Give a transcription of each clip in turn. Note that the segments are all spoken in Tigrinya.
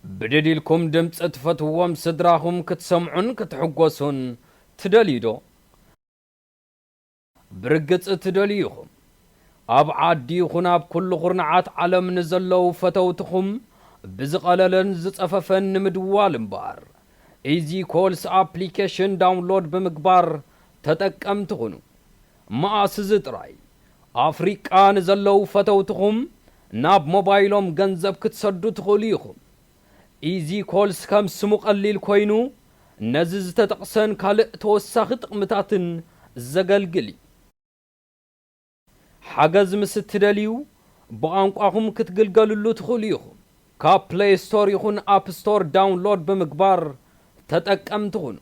ብድድ ኢልኩም ድምፂ ትፈትዎም ስድራኹም ክትሰምዑን ክትሕጎሱን ትደልዩ ዶ? ብርግፅ ትደልዩ ኢኹም። ኣብ ዓዲ ይኹን ኣብ ኩሉ ኩርናዓት ዓለም ንዘለዉ ፈተውትኹም ብዝቐለለን ዝጸፈፈን ንምድዋል እምበኣር፣ ኢዚ ኮልስ ኣፕሊኬሽን ዳውንሎድ ብምግባር ተጠቀምቲ ኩኑ። መኣስ እዚ ጥራይ፣ ኣፍሪቃ ንዘለዉ ፈተውትኹም ናብ ሞባይሎም ገንዘብ ክትሰዱ ትኽእሉ ኢኹም። ኢዚ ኮልስ ከም ስሙ ቀሊል ኮይኑ፣ ነዚ ዝተጠቕሰን ካልእ ተወሳኺ ጥቕምታትን ዘገልግል እዩ። ሓገዝ ምስ እትደልዩ፣ ብቋንቋኹም ክትግልገሉሉ ትኽእሉ ኢኹም። ካብ ፕለይ ስቶር ይኹን ኣፕ ስቶር ዳውንሎድ ብምግባር ተጠቀምቲ ኩኑ።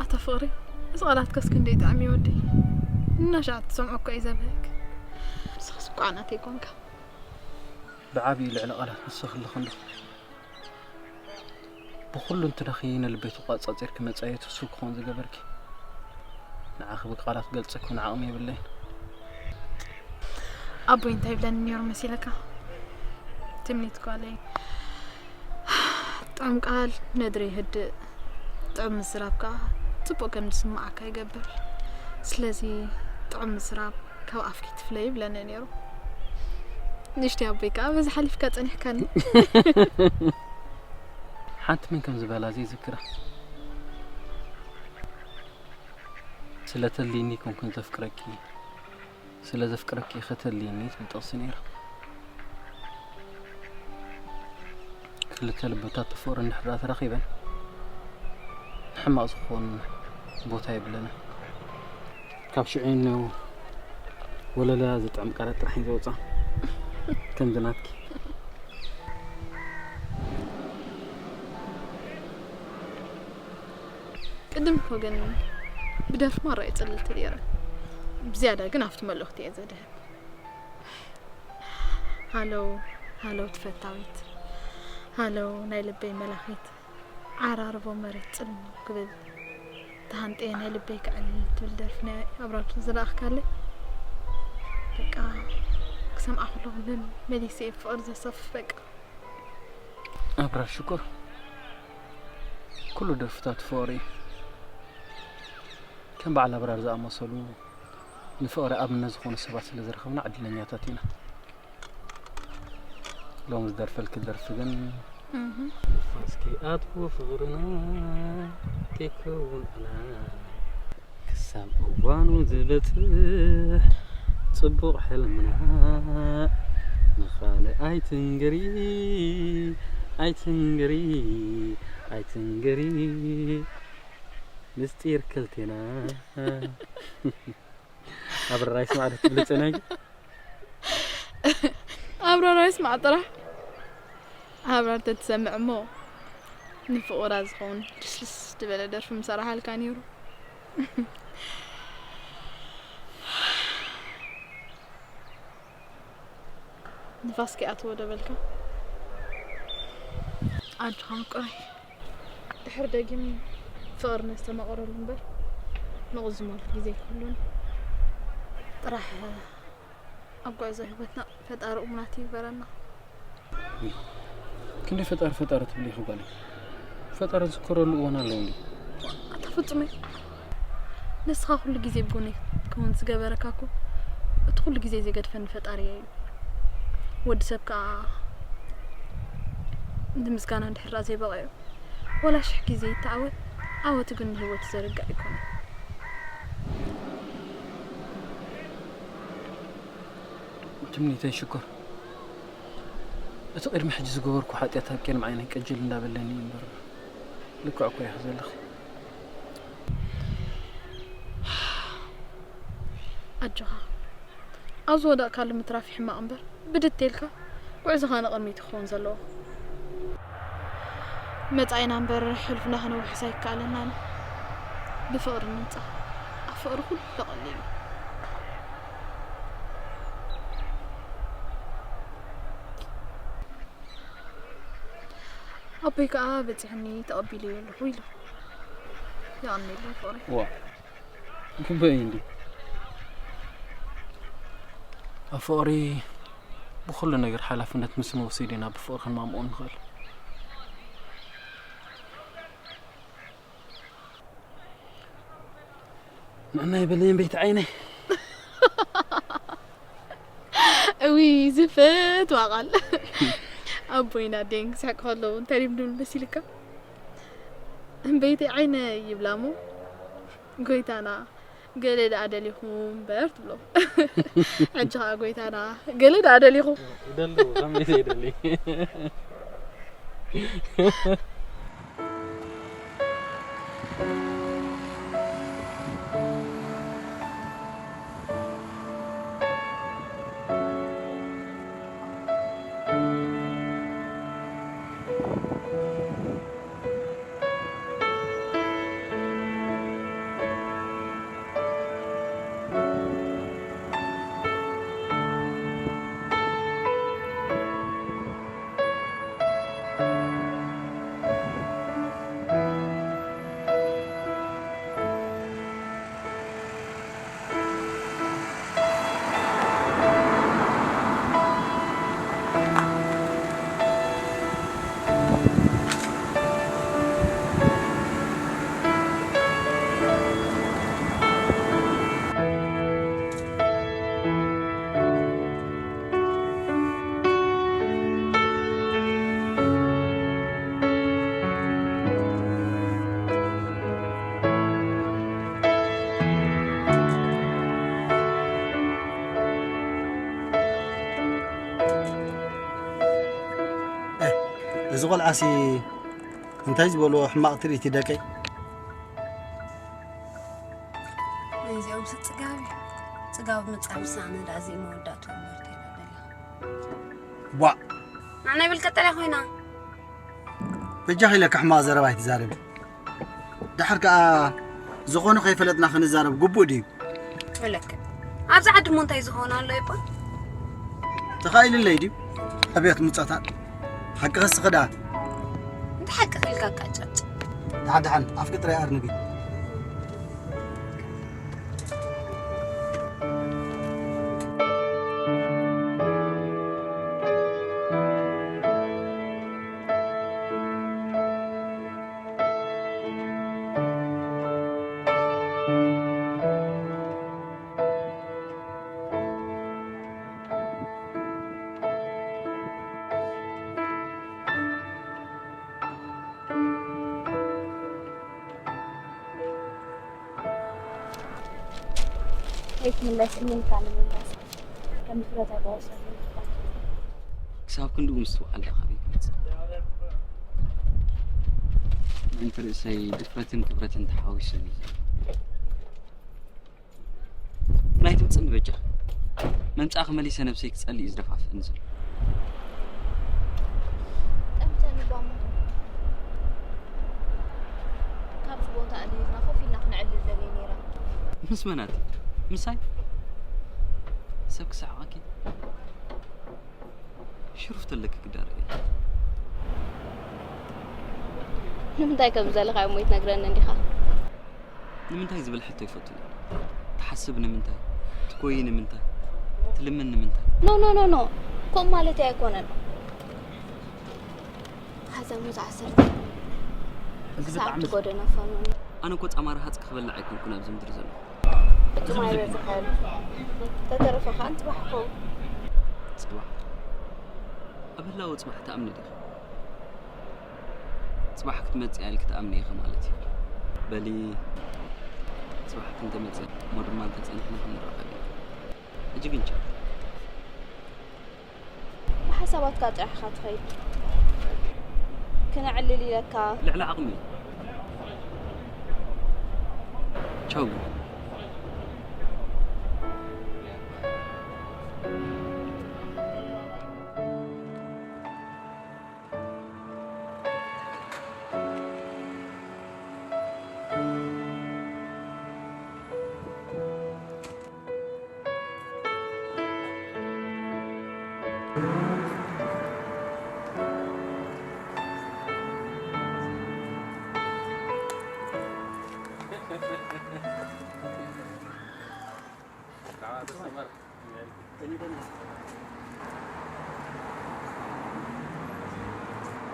ኣታ ፍቕሪ፣ እዚ ቃላትካስ ክንደይ ጥዑም እዩ ወደይ። እናሻዕ ትሰምዖ እኮ እዩ ዘብህግ። ንስኻስ እኳ ናተይ ኮንካ። ብዓብዩ ልዕሊ ቃላት ንስኺ ኣለኺ እንዶ። ብኹሉ እንትናኺ ንልበይ ተቋጻጺርኪ መጻኢቱ ስው ክኾን ዝገበርኪ። ንዓኺ ብቃላት ገልጸ ክኾን ዓቕሚ የብለይን። ኣቦይ እንታይ ይብለኒ ነይሩ መሲለካ? ትምኒት ጓለይ፣ ጥዑም ቃል ነድሪ ይህድእ፣ ጥዑም ምዝራብ ከኣ ጽቡቕ ከም ዝስምዓካ ይገብር። ስለዚ ጥዑም ምዝራብ ካብ ኣፍኪ ትፍለ ይብለኒ ነይሩ። ንእሽተይ ኣቦይ ከኣ በዚ ሓሊፍካ ጸኒሕካኒ። ሓንቲ መን ከም ዝበላ ዘይዝክራ። ስለ ተልይኒ ኮንኩን ዘፍቅረኪ፣ ስለ ዘፍቅረኪ ኢኸ ተልይኒ ትብል ጥቕሲ ነይራ። ክልተ ልብታት ብፍቕሪ እንድሕር ደኣ ተራኺበን፣ ንሕማቕ ዝኾን ቦታ የብለንን። ካብ ሽዑ እኖ ወለላ ዝጥዕም ቃላት ጥራሕ እዩ ዘውፅኣ። ከምዚ ናትኪ። ቅድም እኮ ግን ብደርፊ ማራ እየ ጽልልቲ ነይረ። ብዝያዳ ግን ኣብቲ መልእኽቲ እየ ዘድህብ። ሃለው፣ ሃለው ትፈታዊት፣ ሃለው ናይ ልበይ መላኺት፣ ዓራርቦ መሬት ጽልም ክብል፣ ተሃንጥየ ናይ ልበይ ክዕልል ትብል ደርፊ ናይ ኣብራር ዝለኣኽካለይ። በቃ ክሰምዓ ከለኹ መም-፣ መሊሰ እየ ብፍቕሪ ዘሰፍፍ በቃ። ኣብራር ሽኮር፣ ኩሉ ደርፍታቱ ፍቕሪ እዩ። ከም በዓል ኣብራር ዝኣመሰሉ ንፍቕሪ ኣብነት ዝኾኑ ሰባት ስለ ዝረኸብና ዕድለኛታት ኢና። ሎሚ ዝደርፈልኪ ደርፊ ግን እህ። ንፋስኪ ኣትዎ ፍቕርና ከይከውን ዕላል። ክሳብ እዋኑ ዝበጽሕ ጽቡቕ ሕልምና ንኻልእ ኣይትንገሪ፣ ኣይትንገሪ፣ ኣይትንገሪ ምስጢር ክልቴና። ኣብራር ኣይስማዕ ዶ ትብሊ ጽናይ? ኣብራር ኣይስማዕ ጥራሕ። ኣብራር ተትሰምዕ እሞ ንፍቑራ ዝኸውን ልስልስ ዝበለ ደርፊ ምሰራሓልካ ነይሩ። ንፋስ ከይኣትዎ ዶ በልካ? ኣጆኻ ምቁረይ። ድሕር ደጊም ፍቕሪ ነስተማቕረሉ እምበር ንቕዝመሉ ግዜ ኣይክህሉን። ጥራሕ ኣብ ጉዕዞ ህይወትና ፈጣሪ እሙናት ይግበረና። ክንደይ ፈጣሪ ፈጣሪ ትብሊ ኢኺ ጓለይ? ፈጣሪ ዝዝከረሉ እዋን ኣሎ እንዲ። ኣታ ፍጹመይ፣ ንስኻ ኩሉ ግዜ ብጎነይ ክትከውን ዝገበረካ እኮ እቲ ኩሉ ግዜ ዘይገድፈኒ ፈጣሪየ እዩ። ወዲ ሰብ ከኣ ንምስጋና እንድሕር ዘይበቐዮ፣ ወላ ሽሕ ግዜ ይተዓወት፣ ዓወቱ ግን ንህይወቱ ዘርግዕ ኣይኮነን። ትምኒተይ ሽኮር፣ እቲ ቅድሚ ሕጂ ዝገበርኩ ሓጢኣት ኣብ ቅድሚ ዓይነይ ቅጅል እንዳበለኒ እዩ እምበር፣ ልክዕ እኮ ኢኺ ዘለኺ። ኣጆኻ፣ ኣብ ዝወደቕካሉ ምትራፍ ይሕማቕ እምበር፣ ብድት ኢልካ ጉዕዞኻ ንቕድሚት ክኸውን ዘለዎ። መጻኢና እምበር ሕሉፍና ከነውሕስ ኣይከኣለናን። ብፍቕሪ ንምጻእ፣ ኣብ ፍቕሪ ኩሉ ቀሊል እዩ። ኣቦይ ከኣ በጺሑኒ ተቐቢለዮ ኣለኹ ኢሉ። የቐንየለይ ፍቕረይ። ዋ፣ ግቡእ እዩ እንድዩ። ኣብ ፍቕሪ ብኹሉ ነገር ሓላፍነት ምስ ንወስድ ኢና ብፍቕሪ ክንማምኦ ንኽእል። ንዕናይ በለየን ቤት ዓይነይ። እዊ ዝፈትዋ ቃል። ኣቦይና ደን ክስሕቅ ከለዉ እንታይ ድም ድብል መሲልካ? እምበይቲ ዓይነ ይብላ እሞ ጎይታና ገለ ደኣ ደሊኹም እምበር ትብሎ። ሕጂ ኸኣ ጎይታና ገለ ደኣ ደሊኹም። ይደልው፣ ከመይ ዘይደሊ? እ፣ እዚ ቆልዓሲ እንታይ ዝበልዎ ሕማቕ ትርኢት እዩ ደቀይ? ናይዚኦምሲ ጽጋብ እዩ። ጽጋብ ምጻ ምሳና ደኣ እዚ መወዳእትኡ እምበር እንታይ ደኣ ደሊኻ? ቧዕ! ንዓና ይብል ቀጠልያ ኮይና። በጃኺ ኢለካ ሕማቕ ዘረባ ኣይትዛረቢ። ደሓር ከኣ ዝኾነ ከይፈለጥና ክንዛረብ ግቡእ ድዩ? መለከ። ኣብዚ ዓዲ እሞ እንታይ ዝኸውን ኣሎ ይባል? ተኻኢልለይ ድዩ? ኣቤት ሙጻታት። ሓቂ ከስኺ ደኣ። እንታይ ሓቂ ኢልካ ኣቃጫጭ? ደሓን ደሓን፣ ኣፍኪ ጥራይ ኣርንቢ። ከይትምለስ እሚንካ ንምምላስ ከም ድፍረት ኣይተወሰነ። ክሳብ ክንድኡ ምስትውዓል ዶ ካበይ ክመጽእ? ምእንቲ ርእሰይ ድፍረትን ክብረትን ተሓዋዊሰን እዩ ዘሎ። ናይ ትምጽእኒ በጃ። ምምጻእኺ መሊሰ ነብሰይ ክጸልእ እዩ ዝደፋፍእኒ ዘሎ። ጠምተኒ ቧሞ። ካብዚ ቦታ ኣልዒልና ኮፍ ኢልና ክነዕልል ደልየ ነይረ። ምስ መን ኣቲ? ምሳይ? ሰብ ክስሕቐኪ? ሽሩፍ ተለኪ ግዳ ርእየ። ንምንታይ ከም ዘለኻ እሞ ኣይትነግረንን ዲኻ? ንምንታይ ዝብል ሕቶ ይፈቱ። ትሓስብ ንምንታይ? ትኮይ ንምንታይ? ትልምን ንምንታይ? ኖ፣ ኖ፣ ኖ፣ ኖ። ከምኡ ማለተይ ኣይኮነን። ሃዛ ሙዝ ዓሰርተ። እዚ ክሳብ ብጣዕሚ ትጎደና ፋኖ። ኣነ እኮ ጻማ ረሃጽ ክበልዕ ኣይኮንኩን ኣብዚ ምድሪ ዘለኹ። ፍጹም ኣይበዝሕን። ተተረፈ ከኣ ንጽባሕ ክኸውን። ጽባሕ? ኣብ ህላወ ጽባሕ ትኣምኒ ዲኺ? ጽባሕ ክትመጽእ ኢልኪ ትኣምኒ ኢኺ ማለት እዩ። በሊ፣ ጽባሕ ክንተመጽእ እሞ ድማ እንተጸኒሕና ክንራኸብ ኢና። ሕጂ ግን ቻው። ብሓሳባትካ ጥራሕ ኢኻ ትኸይድ። ክነዕልል ኢለካ። ልዕሊ ዓቕሚ እዩ። ቻው ግን።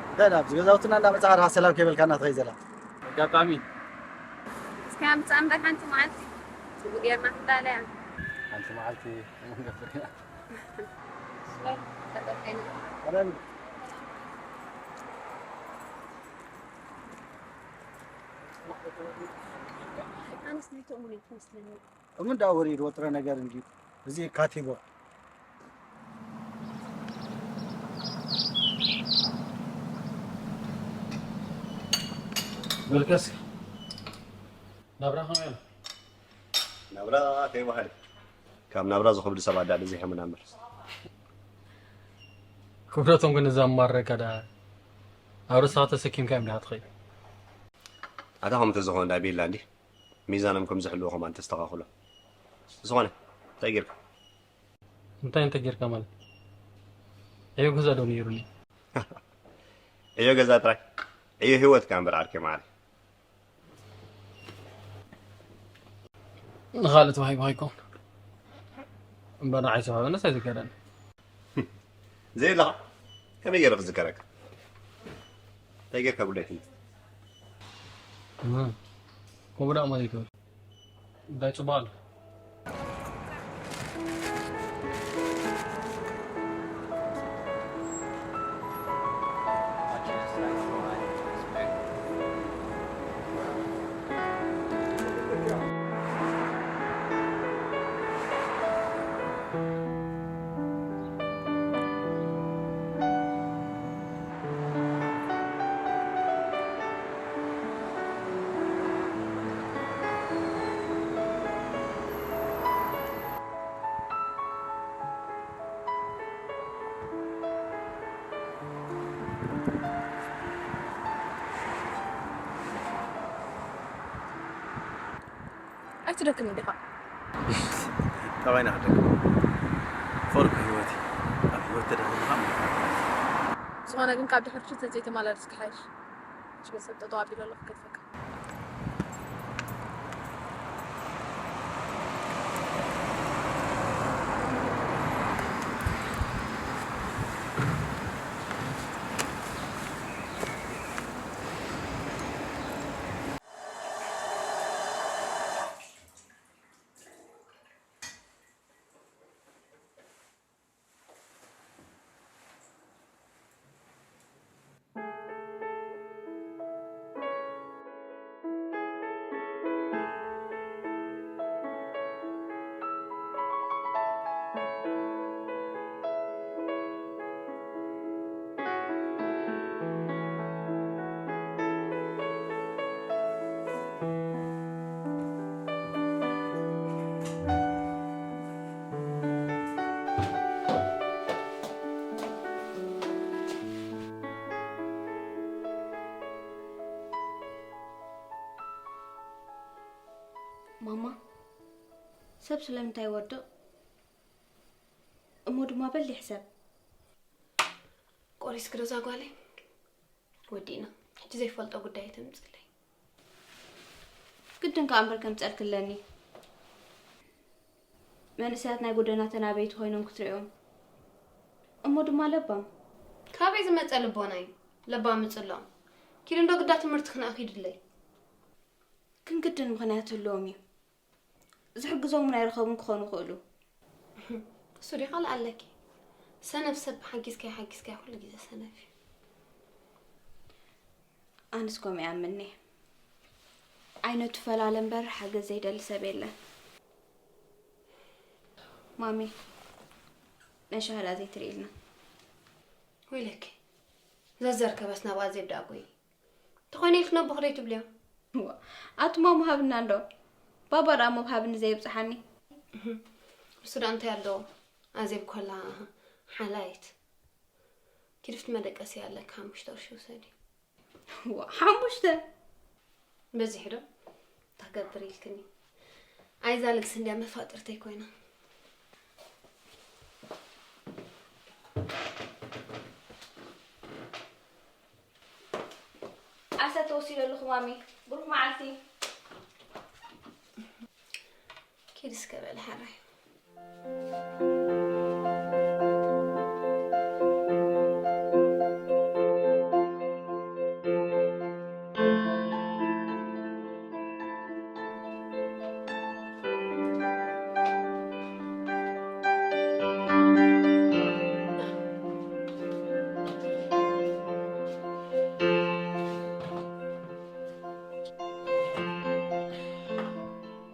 እንታይ ደኣ ኣብዚ ገዛውትና እንዳመጻኻ ደኣ ሰላም ከይበልካና ትኸይድ ዘላ? ኣጋጣሚ እስኪ ኣምጻ እምበር ሓንቲ መዓልቲ ጽቡቅ ጌርና ክንላለያ። ሓንቲ መዓልቲ ክንገብር ኢና። ስለ ተጠቀና ቀደም ኣነስ ናይ ተእሙን እየ ትመስለኒ። እምን ደኣ ወሪድዎ ጥረ ነገር እንድዩ እዚ ካቲቦ። በልከስ ናብራ ከመይ ኣሎ? ናብራ ከይበሃል ካብ ናብራ ዝኸብዱ ሰባት ዳኣ በዚሖም ኢና እምበር። ክብረቶም ግን እዛ ማረካ ደኣ ኣብ ርእስኻ ተሰኪምካ እዮም ደኣ ትኸይድ። ኣታ ከምኡ ተዝኾነ እንዳ ቤላ እንዲ ሚዛኖም ከም ዝሕልዎ ከማን ተስተኻኽሎ። ዝኾነ እንታይ ጌርካ? እንታይ እንታይ ጌርካ ማለት? ዕዮ ገዛ ዶ ነይሩኒ? ዕዮ ገዛ ጥራይ ዕዮ ህይወትካ እምበር ዓርከይ መዓረይ። ንኻልእ ተዋሂቡ ኣይኮን እምበር ንዓይ ዝተዋህበነስ ኣይዝከረኒ። ዘየለኻ ከመይ ገይረ ክዝከረካ? እንታይ ጌርካ ጉዳይ ትምህርቲ? ከምኡ ደኣ ማለት ይከብል እንታይ ጽቡቕ ኣሎ? ኣይትደክም እንዲኻ። ካባይና ክደክም ፈርኩ ህይወት ኣብ ህይወት ተደክምካ ዝኾነ ግን ካብ ድሕርቱ ተዘይተመላለስ ክሓይሽ። ሽበ ሰብ ጠጠው ኣቢሉ ኣሎ ክገድፈካ። ማማ፣ ሰብ ስለምንታይ ይወድቕ? እሞ ድማ በሊሕ ሰብ። ቆሪስኪ ዶ እዛ ጓለይ? ወዲእና። ሕጂ ዘይፈልጦ ጉዳይ ተምጽለይ። ግድን ከኣ እምበር ከምጸልኪ ኣለኒ። መንእሰያት ናይ ጎደና ተናበይቲ ኮይኖም ክትርእዮም። እሞ ድማ ለባም። ካበይ ዝመጸ ልቦና እዩ? ለባም ምጽላም። ኪዱ እንዶ ግዳ ትምህርቲ ክነእኺ ድለይ። ግን ግድን ምኽንያት ህልዎም እዩ። ዝሕግዞም እውን ኣይረኸቡን ክኾኑ ይኽእሉ። እሱ ዲኻ ኣለኪ ሰነፍ ሰብ ሓጊዝካይ ሓጊዝካይ ኩሉ ግዜ ሰነፍ እዩ። ኣንስ ከምኡ ይኣምንኒ። ዓይነቱ ፈላለ እምበር ሓገዝ ዘይደሊ ሰብ የለን። ማሚ፣ ናይ ሻህዳ ዘይትርኢ ኢልና። ወይለኪ ዘዘርከበስ ናብኣ ዜብዳኣ ጎይ ተኾይነ ኢልክ ነቦ ክደይ ትብልዮ? ኣቱማ ምሃብና እንዶ ባባ ደኣ ምብሃብኒ ዘይብፅሓኒ። እሱ ደኣ እንታይ ኣለዎ ኣዜብ ኮላ ሓላይት ኪድፍቲ መደቀሲ ኣለካ ሓሙሽተ ቅርሺ ውሰዲ። ሓሙሽተ በዚሑ ዶ ታገብር ኢልክኒ? ኣይዛ ልግሲ እንድያ መፋጥርተይ ኮይና። ዓሳ ተወሲደ ኣለኹ ማሚ። ብሩኽ መዓልቲ። ኪድ እስከ በል ሓራይ።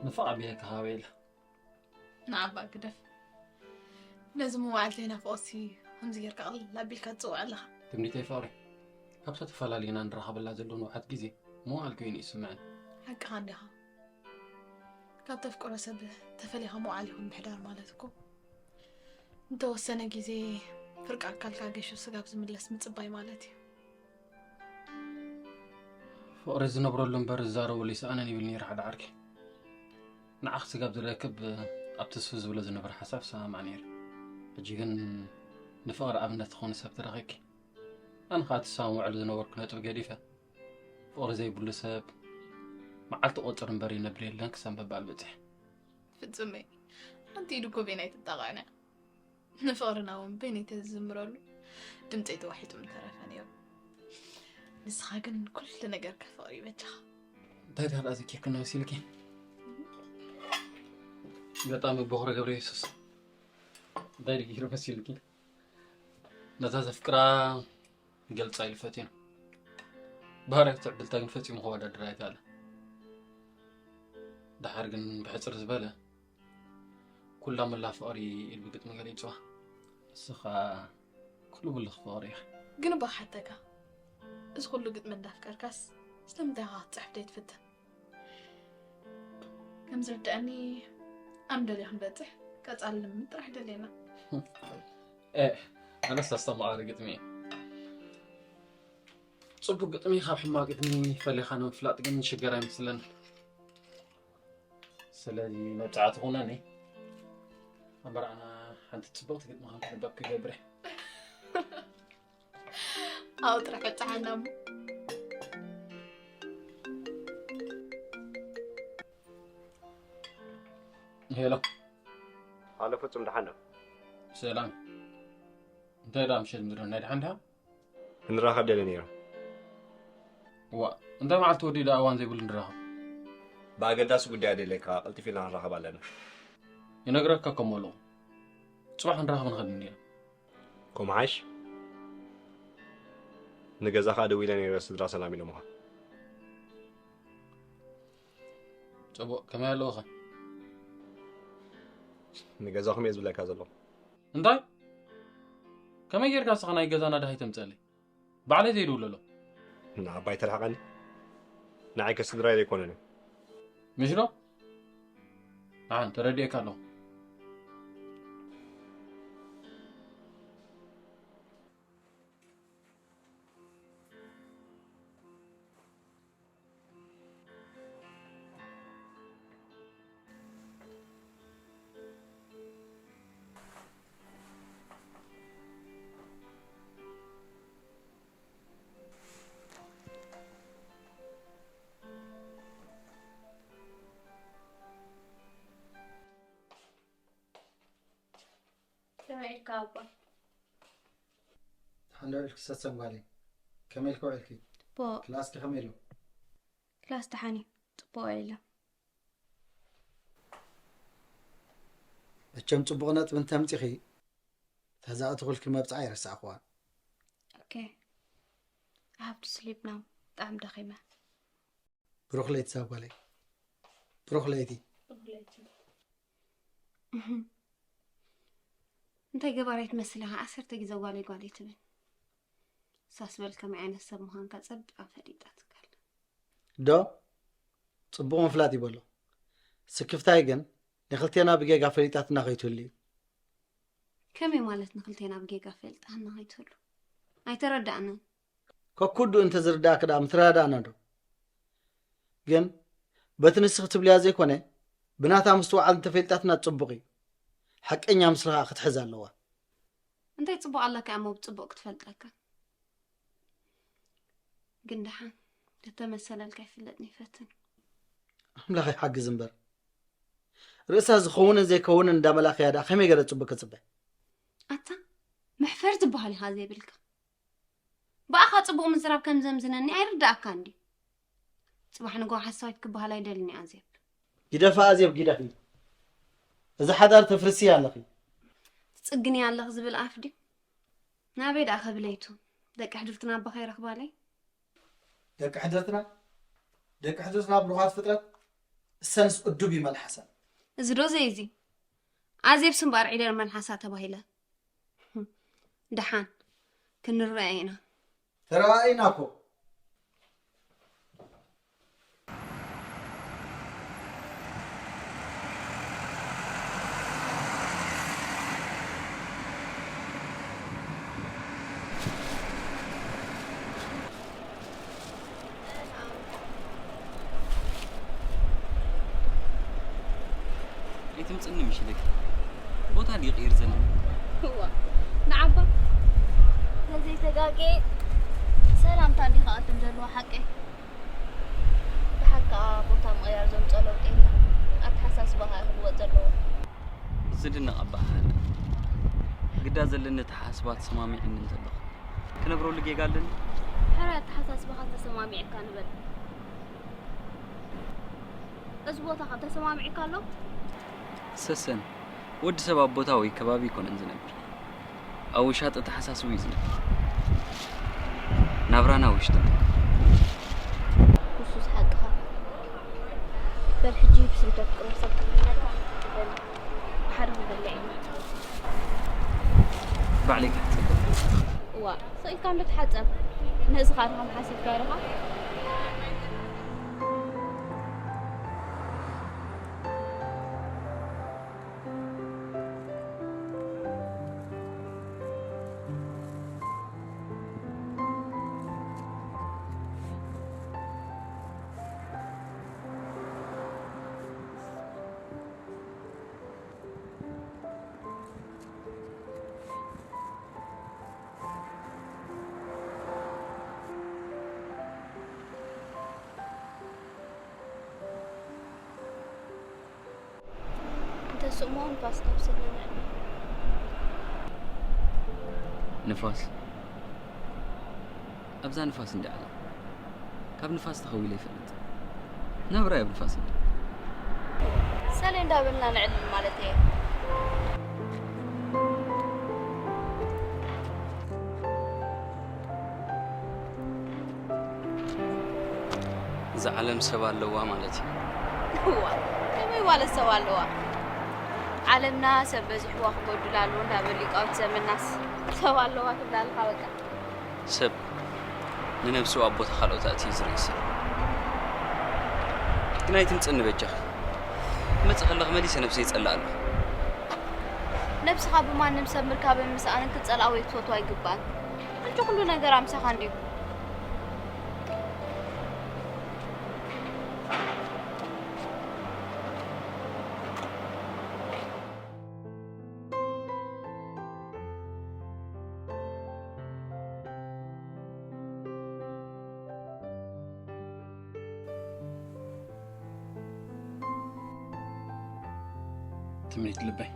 ንፋዕ ኣቢለካ ሃበይ ኢለ። ንዓባ ግደፍ። ነዚ መዋዕልተይ ናፍቖትሲ ከምዚ ጌርካ ቅልል ኣቢልካ ትጽውዕ ኣለኻ። ትምኒተይ ፍቕሪ፣ ካብታ ተፈላሊና ንራኸበላ ዘሎ ንውሓት ግዜ መዋዕል ኮይኑ ይስምዐኒ። ሓቅኻ እንዲኻ። ካብ ተፍቅሮ ሰብ ተፈሊኻ መዋዕል ይኹን ምሕዳር ማለት እኮ እንተወሰነ ግዜ ፍርቂ ኣካልካ ገሹ ስጋብ ዝምለስ ምጽባይ ማለት እዩ። ፍቕሪ ዝነብረሉ እምበር ዝዛረበሉ ይስኣነን ይብል ነይሩ ሓደ ዓርኪ። ንዓኺ ስጋብ ዝረክብ ኣብቲ እሱ ዝብሎ ዝነበረ ሓሳብ ሰማማዕ ነይረ። ሕጂ ግን ንፍቕሪ ኣብነት ትኾኒ ሰብ ተረኺብኪ። ኣነ ኸኣ እቲ ዝሰማምዐሉ ዝነበርኩ ነጥቢ ገዲፈ ፍቕሪ ዘይብሉ ሰብ መዓልቲ ቆጽር እምበር ይነብር የለን ክሳብ ምባል በጺሐ። ፍጹመይ፣ ሓንቲ ኢዱ እኮ በይና ኣይትጣቐዕን እያ። ንፍቕርና እውን በይነይ ተዝዝምረሉ ድምጸይ ተዋሒጡ ምተረፈ ነይሩ። ንስኻ ግን ኩሉ ነገርካ ፍቕሪ እዩ በጃኻ። እንታይ ደኣ ዘኪርክኒ መሲልኪ? ገጣሚ ቦኽረ ገብረ የሱስ እንታይ ድዩ ገይሩ መሲልኪ? ነታ ዘፍቅራ ክገልጻ ኢሉ ፈቲኑ። ባህርያት ትዕድልታ ግን ፈጺሙ ከወዳድራ ኣይከኣለን። ደሓር ግን ብሕጽር ዝበለ ኩላ መላ ፍቕሪ ኢሉ ብግጥሚ ገሊጽዋ። ንስኻ ኩሉ ብልኽ ፍቕሪ ኢኻ። ግን እባ ክሓተካ፣ እዚ ኩሉ ግጥሚ እንዳፍቀርካስ ስለምንታይ ኢኻ ክትጽሕፍ ዘይትፍትን? ከም ዝርድኣኒ ኣም ደልዮ ክንበጽሕ ቀጻሊ ልምምድ ጥራሕ ደልየና። ኤ፣ ኣነስ ኣስተማቓሪ ግጥሚ እየ። ጽቡቕ ግጥሚ ካብ ሕማቕ ግጥሚ ፈሊኻ ንምፍላጥ ግን ሽገር ኣይመስለንን። ስለዚ መብጽዓ ትኹነኒ። እምበር ኣነ ሓንቲ ጽብቕቲ ግጥሚ ከም ትንበብ ክገብር እየ። ኣብኡ ጥራሕ በጽሓና እሞ። ሄሎ። ሃሎ ፍጹም፣ ደሓን ዶ? ሰላም። እንታይ ደኣ ምሸት ምድሪ ናይ ደሓን ደኣ? ክንራኸብ ደለ ነይሩ። ዋ፣ እንታይ መዓልቲ ወዲኡ ደኣ እዋን ዘይብሉ ንራኸብ? ብኣገዳሲ ጉዳይ ደለካ፣ ቀልጢፍ ኢልና ክንራኸብ ኣለና። ይነግረካ እኮ እሞ ኣለኹ። ጽባሕ ክንራኸብ ንኸድ እንዲና። ከምሓሽ ንገዛኻ ደዊለ ነይረ፣ ስድራ ሰላም ኢሎምኻ። ጽቡቕ፣ ከመይ ኣለውኻ? ንገዛኹም እየ ዝብለካ ዘለኹ። እንታይ? ከመይ ጌርካ ንስኻ ናይ ገዛና ደሃይ ተምጸለይ? ባዕለይ ዘይድውለሎም። ንዓባይ ተርሕቐኒ። ንዓይ ከስድራይ ዘይኮነን እዩ። ምሽ ዶ? ኣን ተረዲኤካ ኣለኹ። ከመይ ኢልካ ኣባ? ደሓን ዶ ውዒልኪ ሰሰን ጓለይ? ከመይ ኢልኪ ውዒልኪ? ጽቡቕ። ክላስኪ ከመይ ኢሉ? ክላስ ደሓን እዩ። ጽቡቕ ኢለ። መቸም ጽቡቕ ነጥቢ እንተምጺኺ፣ እታ ዝኣተኹልኪ መብጽዓ ኣይረሳዕኹዋን። ኦኬ። I have to sleep now። ብጣዕሚ ደኺመ። ብሩኽ ለይቲ እዛ ጓለይ። ብሩኽ ለይቲ። እህም። እንታይ ገባራይ ትመስል ኢኻ? ዓሰርተ ግዜ ጓለይ ጓለይ ትብል። ሳስ በል ከመይ ዓይነት ሰብ ምዃንካ ጸቢቓ ፈሊጣትካ ኣላ። ዶ? ጽቡቕ ምፍላጥ ይበሎ። ስክፍታይ ግን ንኽልቴና ብጌጋ ፈሊጣትና ከይትህሉ እዩ። ከመይ ማለት ንኽልቴና ብጌጋ ፈሊጣትና ከይትህሉ? ኣይተረዳእናን። ከኩዱ እንተ ዝርዳእኪ ደኣ ምትረዳዳእና ዶ? ግን በቲ ንስኺ ትብልያ ዘይኮነ ብናታ ምስትውዓል እንተፈሊጣትና ጽቡቕ እዩ። ሓቀኛ ምስላ ኸኣ ክትሕዝ ኣለዋ። እንታይ ጽቡቕ ኣለካ እሞ ብጽቡቕ ክትፈልጠካ? ግን ደሓን፣ ተተመሰለልካ ይፍለጥኒ ይፈትን። ኣምላኽ ይሓግዝ እምበር። ርእሳ ዝኸውንን ዘይከውንን እንዳመላኽያ ደኣ ከመይ ገለ ጽቡቕ ክጽበ? ኣታ፣ መሕፈር ዝበሃል ኢኻ ዘይብልካ። ብኣኻ ጽቡቕ ምዝራብ ከም ዘምዝነኒ ኣይርድኣካን ድዩ? ጽባሕ ንግሆ ሓሳዊት ክበሃል ኣይደልን እየ ኣዜብ። ግደፊ ኣዜብ፣ ግደፊ። እዚ ሓዳር ተፍርስያ ኣለኺ። ትጽግኒ ኣለኺ ዝብል ኣፍ ድዩ? ናበይ ደኣ ከብለይቱ? ደቂ ሕድርትና ኣባኻ ይረኽባለይ? ደቂ ሕድርትና? ደቂ ሕድርትና ብሩኻት ፍጥረት? እሰንስ እዱብ እዩ መልሓሰን። እዚ ዶ ዘይዚ? ኣዜብ ስምባር ዒደር መልሓሳ ተባሂለ። ደሓን፣ ክንረኣይ ኢና። ተረኣኢና እኮ። ኣይትምጽኒ ምሽ ኢለኪ። ቦታ ድዩ ቀይር ዘለኒ? እዋ፣ ንዓባ ተዘይተጋጌ ሰላምታ እንዲኻ ኣትም ዘለዎ ሓቀይ። ብሓቂ ከኣ ቦታ ምቕያር ዘምጽኦ ለውጢ የለን። ኣተሓሳስባኻ እዩ ክልወጥ ዘለዎ። ዝድነቕ ኣበሃህላ። ግዳ ዘለኒ ኣተሓሳስባ ተሰማሚዕኒ እንተለኹ፣ ክነብረሉ ጌጋ ኣለኒ? ሕራይ ኣተሓሳስባኻ ተሰማሚዕካ ንበል። እዚ ቦታኸ ተሰማሚዕካ ኣሎ? ሰሰን፣ ወዲ ሰብ ኣብ ቦታ ወይ ከባቢ ኣይኮነን ዝነብር። ኣብ ውሻጠ ተሓሳስቡ እዩ ዝነብር። ናብራና ውሽጥና። ንሱስ ሓቅኻ። በል ሕጂ ብስም ተፍቅሮ ሰብ ክብለካ ትደሊ። ብሓደ ክንበልዕ ኢና። ባዕለይ ክሓጽብ። እዋ፣ ስቕ ኢልካ እንዶ ትሓጸብ። ነዚ ኻድኻ ሓሲብካ ኢኻ። እንተ ስእሞ ንፋስ ተውስድ ንብዕና። ንፋስ? ኣብዛ ንፋስ እንዲ ዓለም። ካብ ንፋስ ተኸዊለ ይፈልጥ። ናብራይ ኣብ ንፋስ እንዲ። ሰሌ እንዳበልና ንዕልል ማለት እየ። እዛ ዓለም ሰብ ኣለዋ ማለት እዩ። እዋ፣ ከመይ ማለት ሰብ ኣለዋ? ዓለምና ሰብ በዚሕዋ ክጎድል ኣለዎ እንዳበሉ ሊቃውንቲ ዘመናስ ሰብ ኣለዋ ትብላ ኣለኻ በቃ። ሰብ ንነብሱ ኣብ ቦታ ካልኦት ኣእትዩ ዝርኢ ሰብ። ግን ኣይትምጽኒ በጃኺ። ክመጽእ ከለኺ መሊሰ ነብሰይ ይጸልኣ ኣለኹ። ነብስኻ ብማንም ሰብ ምርካብን ምስኣንን ክትጸልኣ ወይ ክትፈትዋ ኣይግባእን። ሕጂ ኩሉ ነገር ኣምሳኻ እንድዩ። ትምኒት ልበይ።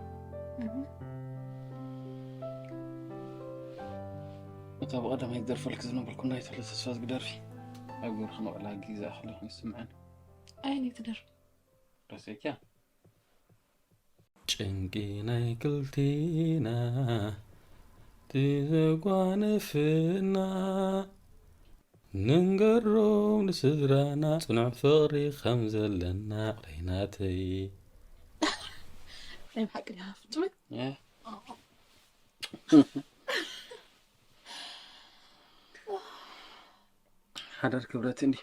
እታ ብቐዳማይ ክደርፈልኪ ዝነበርኩ ናይ ተኽለ ተስፋዝጊ ደርፊ ኣብ ግብሪ ክነውዕላ ግዜ ኣኽለ ኮይኑ ይስምዐኒ። ኣየነይቲ ደርፊ? ረሲእኪያ? ጭንቂ ናይ ክልቲና ትዘጓነፍና፣ ንንገሮም ንስድራና ጽኑዕ ፍቕሪ ከም ዘለና። ፍቕረይ ናተይ። ናይ ብሓቂ ዲኻ ፍጹመይ? ሓዳር ክብረት እንዲ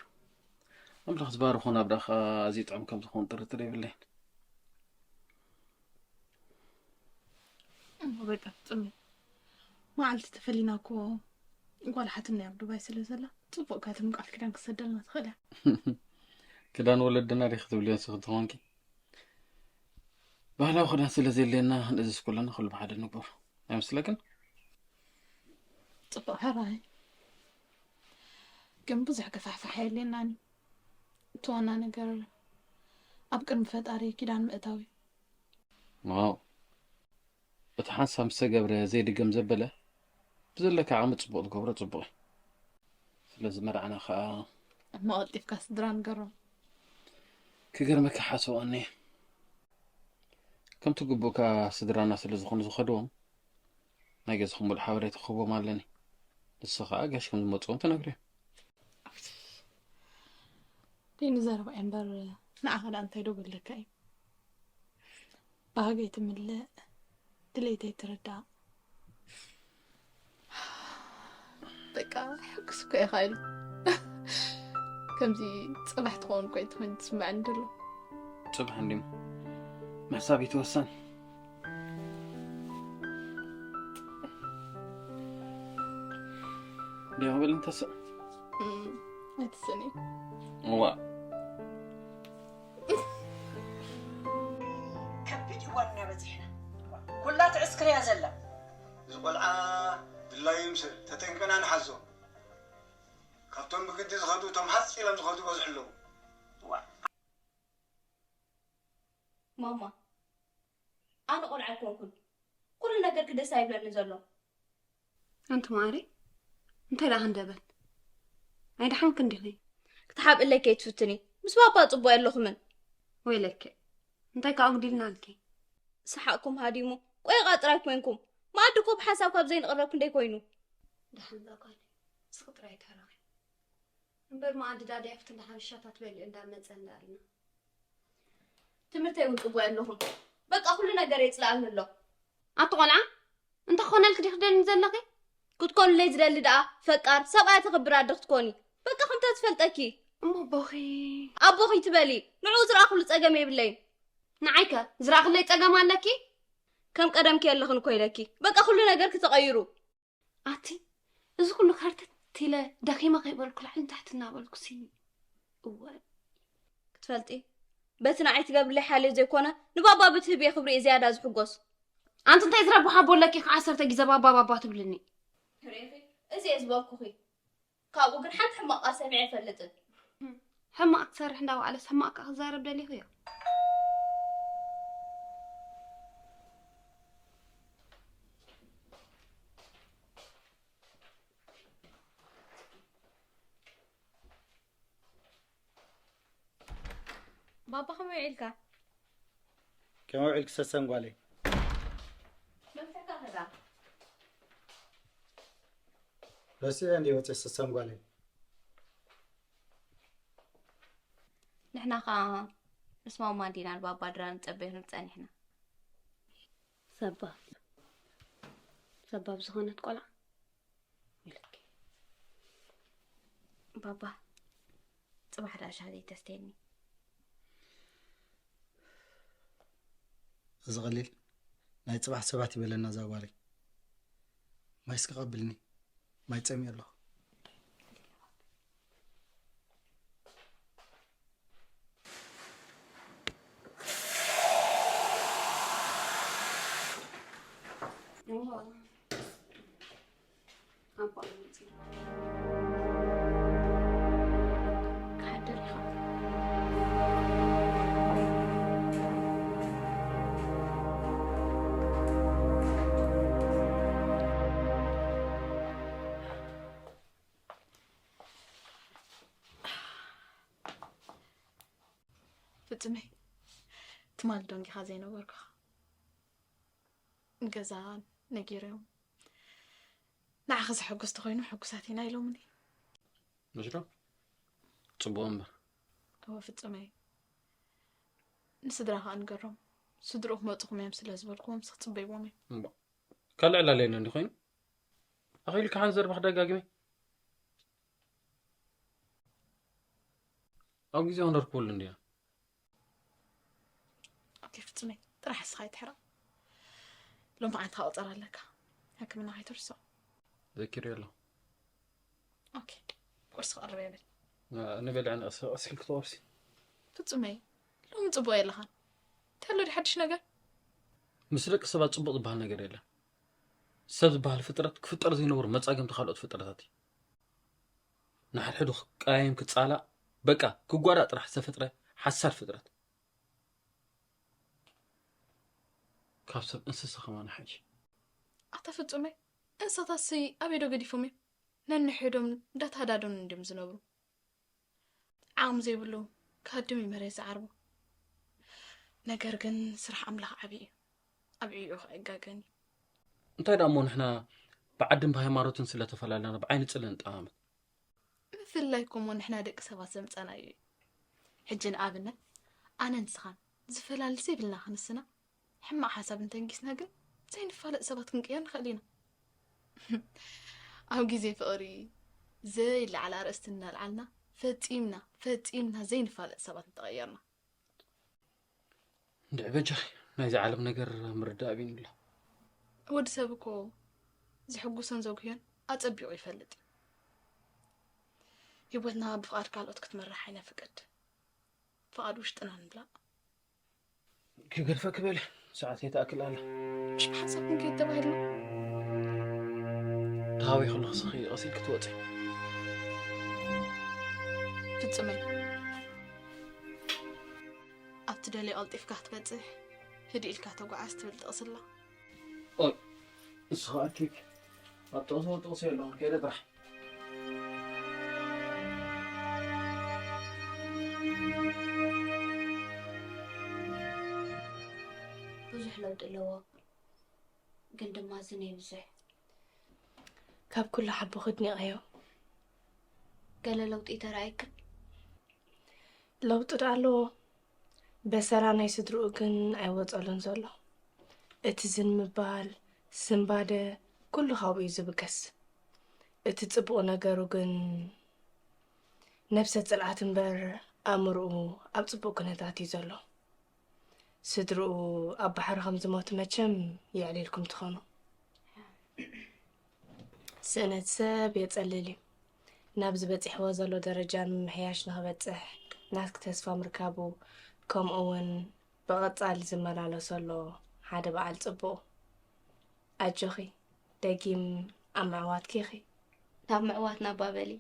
ኣምላኽ ዝባርኾ ናብራኻ ኣዝዩ ጥዑም ከም ዝኾን ጥርጥር የብለይን። እሞ በቃ ፍጹመይ፣ መዓልቲ ተፈሊና እኮ ጓል ሓትነይ ኣብ ዱባይ ስለ ዘላ፣ ጽቡቕ እካ ትም ቃል ኪዳን ክትሰደልና ትኽእል እያ። ክዳን ወለድና ዲኺ ትብልዮ ንስኺ እንተኾንኪ፣ ባህላዊ ክዳን ስለ ዘድልየና ክንእዝዝ ኩለና ኩሉ ብሓደ ንግበሮ ኣይመስለክን? ጽቡቕ ሕራይ፣ ግን ብዙሕ ገፋሕፋሕ የድልየናን እዩ። እቲ ዋና ነገር ኣብ ቅድሚ ፈጣሪ ኪዳን ምእታው እዩ። ዋው፣ እቲ ሓንሳብ ምስ ተገብረ ዘይድገም ዘበለ፣ ብዘለካ ዓቕሚ ጽቡቕ ትገብሮ ጽቡቕ እዩ። ስለዚ መርዓና ከኣ እሞ ቀልጢፍካ ስድራ ንገሮም። ክገርመካ ሓሰዋኒ፣ ከምቲ ግቡእካ ስድራና ስለ ዝኾኑ ዝኸድዎም፣ ናይ ገዛኹም ሙሉእ ሓበሬታ ክህቦም ኣለኒ። ንሱ ከኣ ጋሽ ከም ዝመጽኦም ተነግርዮ። ደይ ንዘረባ እምበር ንዓኻ ደኣ እንታይ ዶ በለካ እዩ? ባህገይ ትምልእ፣ ድሌተይ ትርዳእ። በቃ ሕጉስ እኮ ኢኻ ኢሉ። ከምዚ ጽባሕ ትኸውን እኮ እዩ ትኾን ዝስምዐኒ ዘሎ። ጽባሕ እንዲም ምሕሳብ ይትወሰን። ዲያ ክብል እንተስእ እም፣ ኣይትስእኒ። እዋ ከቢድ እዋን ኢና በፂሕና። ኩላ ትዕስክር እያ ዘላ። እዚ ቆልዓ ድላዩ ይምሰል፣ ተጠንቂቕና ንሓዞ። ካብቶም ብግዲ ዝኸዱ፣ እቶም ሃፅ ኢሎም ዝኸዱ በዝሑ ኣለዉ። ማማ፣ ኣነ ቆልዓ ኣይኮንኩን። ኩሉ ነገርኪ ደስ ኣይብለኒ ዘሎ። ኣንቲ ማዕረይ፣ እንታይ ደኣ ሃንደበት? ኣይደሓንክን ዲኺ? ክትሓብእለይ ከይትፍትኒ። ምስ ባባ ጽቡቕ የለኹምን። ወይለኪ፣ እንታይ ከ ኣጉዲልናልኪ? ሰሓቕኩም ሃዲሙ፣ ቆይቓ ጥራይ ኮንኩም። መኣዲ እኮ ብሓንሳብ ካብ ዘይንቕረብ ክንደይ ኮይኑ። ደሓን እዛ ጓለይ፣ ንስኺ ጥራይ ተረኺ። እምበር መኣዲ ዳድያ ፍትንዳ ሓበሻታት በሊዑ እንዳመጸ እንዳልና። ትምህርተይ እውን ጽቡቕ የለኹን። በቃ ኩሉ ነገር የጽልኣኒ ኣሎ። ኣቲ ቆልዓ፣ እንታይ ክኾነልኪ ዲኺ ትደልኒ ዘለኺ? ክትኮንለይ ዝደሊ ደኣ ፈቃር፣ ሰብኣያ ተኽብር ኣደ ክትኮኒ። በቃ ከምታ ዝፈልጠኪ። እሞ ኣቦኺ? ኣቦኺ ትበሊ፣ ንዕኡ ዝረኣኹሉ ጸገም የብለይን። ንዓይከ ዝረኣኽለይ ጸገም ኣለኪ? ከም ቀደምኪ የለኽን እኮ ኢለኪ። በቃ ኩሉ ነገርኪ ተቐይሩ። ኣቲ እዚ ኩሉ ከርተት ኢለ ደኺመ ከይበልኩ ላዕልን ታሕትን እናበልኩሲ እወ ክትፈልጢ በቲ ንዓይ ትገብርለይ ሓልዮት ዘይኮነ ንባባ ብትህብዮ ክብሪ እየ ዝያዳ ዝሕጎስ። ኣንቲ እንታይ ዝረብሓ ኣቦ ኣለኪ ከዓ ዓሰርተ ግዜ ባባ ባባ ትብልኒ። ርኢኺ እዚ እየ ዝበልኩኺ። ካብኡ ግን ሓንቲ ሕማቕ ቃል ሰሚዐ ኣይፈልጥን። ሕማቕ ክሰርሕ እንዳበዓለስ ሕማቕ ከዓ ክዛረብ ደሊኹዮ። ባባ ከመይ ውዒልካ? ከመይ ውዒልኪ ሰሰን ጓለይ? መፍትሕካ ከዳ? ረሲዐ እንድየ ወፂአ ሰሰን ጓለይ። ንሕና ኸዓ ምስ ማማ እንዲና ንባባ ድራር ንጸበ ክንብል ጸኒሕና። ሰባብ ሰባብ ዝኾነት ቆልዓ ኢለኪ። ባባ ጽባሕ ደኣ ሻሂ ዘይተስተየኒ። እዚ ቀሊል ናይ ጽባሕ ሰባት ይበለና እዛ ጓለይ። ማይ እስኪ ቀብልኒ፣ ማይ ጸሚእ ኣለኹ። ፍጹመይ፣ ትማል ደንጊኻ ዘይነበርኩኻ ገዛ ነጊሮም። ንዓኻ ዘሐጉስ ተኾይኑ ሕጉሳት ኢና ኢሎምኒ። ምሽ ዶ? ጽቡቕ እምበር። እወ ፍጹመይ፣ ንስድራ ኸኣ ንገሮም። ስድርኡ ክመጹኹም እዮም ስለ ዝበልኩዎም፣ ንስኺ ጽበይዎም እዮም። እምባ። ካልእ ዕላል የለን ዶ ኮይኑ? ኣኺልካ ሓንቲ ዘረባ ክደጋግመ? ኣብ ግዜ ክንረክበሉ እንዲና። ኦኬ ፍጹመይ፣ ጥራሕ ንስኻ ኣይትሕረቕ። ሎሚ ዓንትኻ ቁጸር ኣለካ። ሕክምና ከይትርሶ። ዘኪረዮ ኣለኹ። ኦኬ፣ ቁርሲ ክቐርብ የብል። ንበልዕ ንቐስ ቀስ ኢልክ ተቐብሲ። ፍጹመይ፣ ሎሚ ጽቡቕ የለኻን። እንታይ ኣሎ ድዩ ሓድሽ ነገር? ምስ ደቂ ሰባት ጽቡቕ ዝበሃል ነገር የለን። ሰብ ዝበሃል ፍጥረት ክፍጠር ዘይነበሩ መጻግምቲ ካልኦት ፍጥረታት እዩ። ንሓድሕዱ ክቀያየም ክጻላእ፣ በቃ ክጓዳእ ጥራሕ ዝተፈጥረ ሓሳድ ፍጥረት። ካብ ሰብ እንስሳ ከማን ሓይሽ። ኣታ ፍጹመይ፣ እንስሳታትሲ ኣበይ ዶ ገዲፎም እዮም? ነንሕዶም እንዳተሃዳደኑ እንድዮም ዝነብሩ። ዓቕሚ ዘይብሉ ክሃድም እዩ መሬት ዝዓርቦ። ነገር ግን ስራሕ ኣምላኽ ዓቢ እዩ። ኣብ ዕዮኡ ኣይጋገን እዩ። እንታይ ደኣ እሞ ንሕና ብዓድን ብሃይማኖትን ስለ ተፈላለና ብዓይኒ ጽልኢ ንጠማመት። ምፍልላይ እኮ እሞ ንሕና ደቂ ሰባት ዘምጻናዮ እዩ። ሕጂ ንኣብነት ኣነን ንስኻን ዝፈላሊ ዘይብልና ክንስና ሕማቕ ሓሳብ እንተንጊስና ግን ዘይንፋለጥ ሰባት ክንቅየር ንኽእል ኢና። ኣብ ግዜ ፍቕሪ ዘይለዓል ኣርእስቲ እናልዓልና ፈጺምና ፈጺምና ዘይንፋለጥ ሰባት እንተቐየርና። እንድዒ በጃኺ ናይዚ ዓለም ነገር ምርዳእ ኣቢኒ ኣሎ። ወዲ ሰብ እኮ ዝሕጉሶን ዘጉህዮን ኣጸቢቑ ይፈልጥ እዩ። ህይወትና ብፍቓድ ካልኦት ክትመራሕ ኣይነፍቅድ። ፍቓድ ውሽጥና ንምላእ። ክገድፈኪ በሊ፣ ሰዓት ኣይትኣክል ኣላ። ሓሳብኩም ከየተባሂልና። ተሃዊ ከለኹ ስኺ ቀስ ኢልኪ ትወጺ። ፍጹመይ፣ ኣብ ትደልዮ ቀልጢፍካ ክትበጽሕ ህድእ ኢልካ ተጓዓዝ ትብል ጥቕሲ ኣላ። ኦይ፣ ንሱ ኸኣ ኬክ ኣብ ጥቕሲ ጥቕሲ የለውን፣ ከይደ ጥራሕ። ብዙሕ ለውጢ ኣለዎ፣ ግን ድማ ዝን ይብዝሕ። ካብ ኩሉ ሓቦ ክድኒቐዮ። ገለ ለውጢ ተራእየክን? ለውጢ ዶ ኣለዎ? በሰላ ናይ ስድርኡ ግን ኣይወጸሉን ዘሎ። እቲ ዝን ምባል፣ ስንባደ፣ ኩሉ ካብኡ እዩ ዝብገስ። እቲ ጽቡቕ ነገሩ ግን ነብሰ ጽልኣት እምበር ኣእምርኡ ኣብ ጽቡቕ ኩነታት እዩ ዘሎ። ስድርኡ ኣብ ባሕሪ ከም ዝሞቱ መቸም የዕሊልኩም ትኾኑ። ስእነት ሰብ የጸልል እዩ። ናብዚ በጺሕዎ ዘሎ ደረጃ ንምምሕያሽ ንኽበጽሕ ናትኪ ተስፋ ምርካቡ፣ ከምኡ እውን ብቐጻሊ ዝመላለሶ ኣሎ ሓደ በዓል ጽቡቕ። ኣጆኺ፣ ደጊም ኣብ ምዕዋትኪ ኢኺ። ናብ ምዕዋትና እባ በሊ።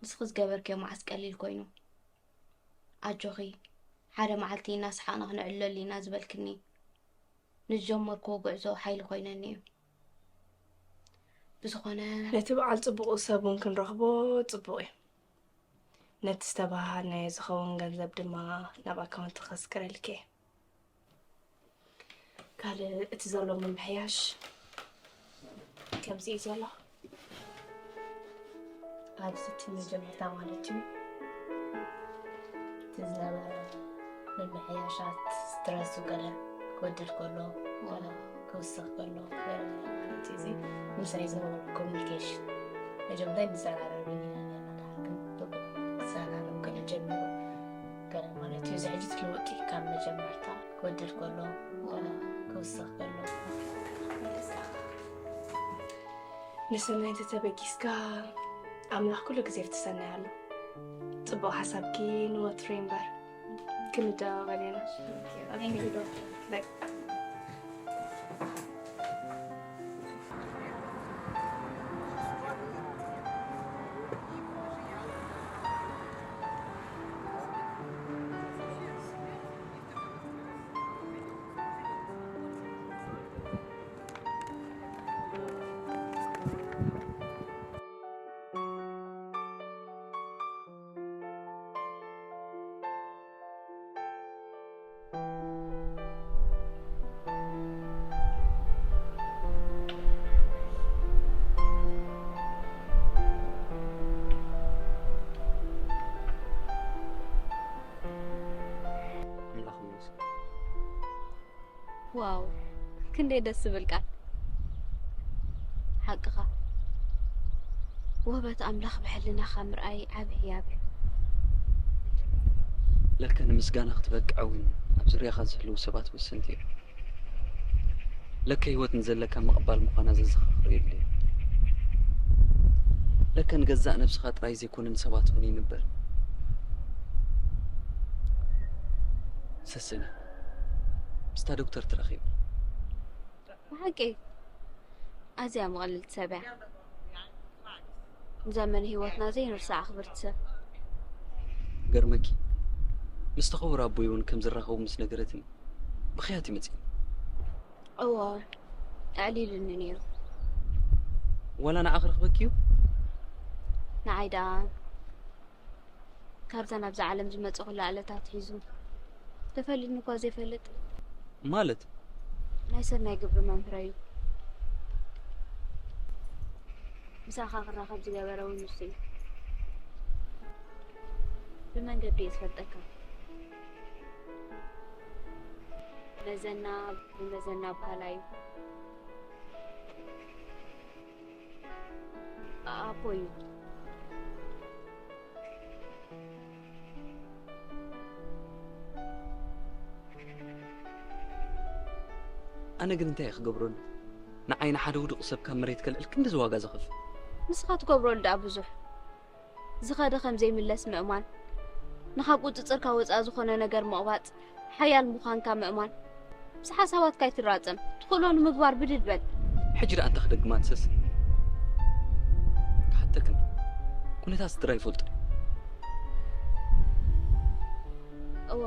ንስኺ ዝገበርክዮ መዓስ ቀሊል ኮይኑ። ኣጆኺ፣ ሓደ መዓልቲ እናሰሓቕና ክነዕልለሉ ኢና ዝበልክኒ ንዝጀመርክዎ ጉዕዞ ሓይሊ ኮይነኒ እዩ። ብዝኾነ ነቲ በዓል ጽቡቕ ሰብ እውን ክንረኽቦ ጽቡቕ እዩ። ነቲ ዝተባሃሃልናዮ ዝኸውን ገንዘብ ድማ ናብ ኣካውንት ከስግረልኪ እየ። ካልእ እቲ ዘሎ ምምሕያሽ ከምዚ እዩ ዘሎ። ኣብዚ እቲ መጀመርታ ማለት እዩ። እቲ ዝነበረ ምምሕያሻት ስትረስ ገለ ክወድድ ከሎ፣ ገለ ክውስኽ ከሎ፣ ገለ ማለት እዩ። እዚ ምሳይ ዝነበረ ኮሚኒኬሽን መጀመርታ ይዘራረብ ኢና ነርና፣ ደሓር ግን ጥቡቕ ክዘራረብ ገለ ጀሚሩ፣ ገለ ማለት እዩ። እዚ ሕጂ እቲ ለውጢ ካብ መጀመርታ ክወድድ ከሎ፣ ገለ ክውስኽ ከሎ። ንሰናይ እንተተበጊስካ ኣምላኽ ኩሉ ግዜ ፍትሰናይ ኣሎ። ጽቡቕ ሓሳብኪ ንወትሩ ይንበር። ክንደባበል ኢና። በቃ። ዋው፣ ክንደይ ደስ ዝብል ቃል። ሓቅኻ፣ ውህበት ኣምላኽ ብሕልናኻ ምርኣይ ዓቢ ህያብ እዩ። ለከ ንምስጋና ክትበቅዕ እውን ኣብ ዙርያኻ ዝህልዉ ሰባት ወሰንቲ እዮም። ለከ ህይወት ንዘለካ ምቕባል ምዃና ዘዘኻኽር የድልዮ። ለከ ንገዛእ ነብስኻ ጥራይ ዘይኮነ ንሰባት እውን ይንበር። ሰሰነ፣ ምስታ ዶክተር ተራኺብና። ብሓቂ ኣዝያ ምቕልልቲ ሰብ እያ። ንዘመን ህይወትና ዘይንርሳዕ ኣኽብርቲ ሰብ። ገርመኪ፣ ምስ ተኸብሩ ኣቦይ እውን ከም ዝራኸቡ ምስ ነገረትኒ ብኽያት እዩ መጺእኒ። እወ፣ ኣዕሊሉኒ ነይሩ። ዋላ ንዓ ክረኽበኪ እዩ? ንዓይ ደኣ ካብዛ ናብዛ ዓለም ዝመጸኹላ ዕለት ኣትሒዙ ተፈሊጥኒ እኳ ዘይፈልጥ። ማለት? ናይ ሰናይ ግብሪ መምህረይ እዩ። ምሳኻ ክራኸብ ዝገበረ እውን ንሱ እዩ። ብመንገዲ እየ ዝፈልጠካ። መዘና ብመዘና በሃላይ እዩ። ኣቦይ እዩ። ኣነ ግን እንታይ እየ ክገብረሉ? ንዓይ ንሓደ ውዱቕ ሰብ ካብ መሬት ከልዕል ክንድዚ ዋጋ ዘኽፍል። ንስኻ ትገብረሉ ደኣ ብዙሕ። ዝኸደ ከም ዘይምለስ ምእማን፣ ንኻብ ቁጽጽርካ ወጻኢ ዝኾነ ነገር ምቕባጽ፣ ሓያል ምዃንካ ምእማን። ምስ ሓሳባትካ ኣይትራጸም፣ ትኽእሎ ንምግባር ብድድ በል። ሕጂ ደኣ እንታይ ክደግማ ንሰስ? ክሓተክን ኩነታት ስድራ ይፈልጡ። እወ፣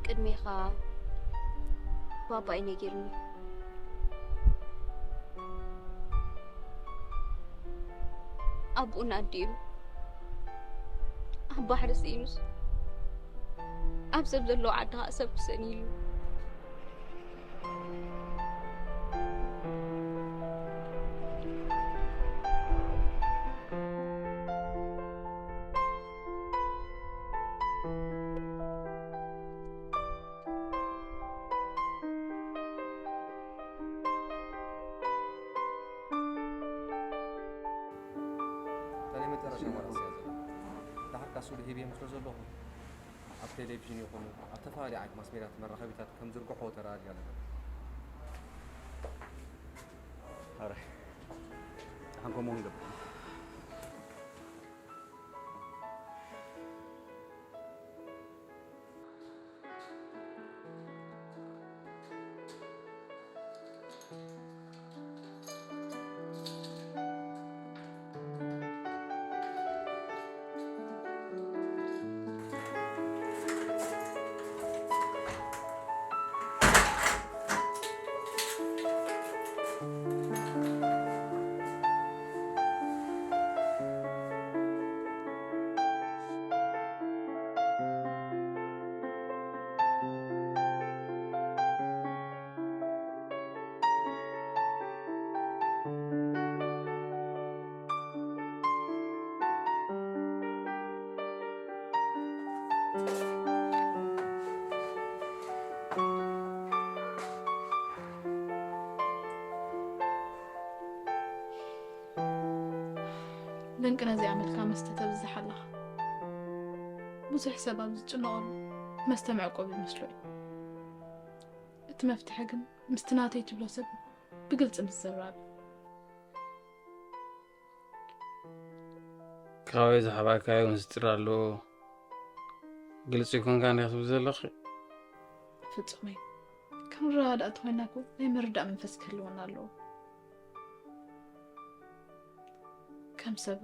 ቅድሜኻ ባባይ ነጊርኒ። ኣቦኡን ኣዲኡን ኣብ ባሕሪ ስኢኑስ ኣብ ሰብ ዘለዎ ዓዲ ኸኣ ሰብ ክስእን ኢሉ። እታ ናይ መጨረሻ ማለት እያ ዘላ። ደሓር ካሱ ሂብ የምስሎ ዘለኹ ኣብ ቴሌቪዥን ይኹን ኣብ ተፈላለየ ዓይነት ማስሜድያት መራኸቢታት ከም ዝርግሖ ተራእያ ኣለና። ኣረ፣ ደሓን ከምኡ ንገብር። ድንቂ ነዚኣ መልካ መስተ ተብዝሕ ኣለኻ። ብዙሕ ሰብ ኣብ ዝጭነቐሉ መስተ መዕቆቢ ይመስሎ እዩ። እቲ መፍትሒ ግን ምስቲ ናተይ ትብሎ ሰብ ብግልፂ ምዝርራብ እዩ። ካበይ ዝሓባእካዮ ምስጢር ኣሎ? ግልፂ ኮንካ እንዲኻ ትብል ዘለኺ? ፍጹመይ፣ ክንረዳዳእ ተኾይና እኮ ናይ ምርዳእ መንፈስ ክህልወና ኣለዎ። ከም ሰብ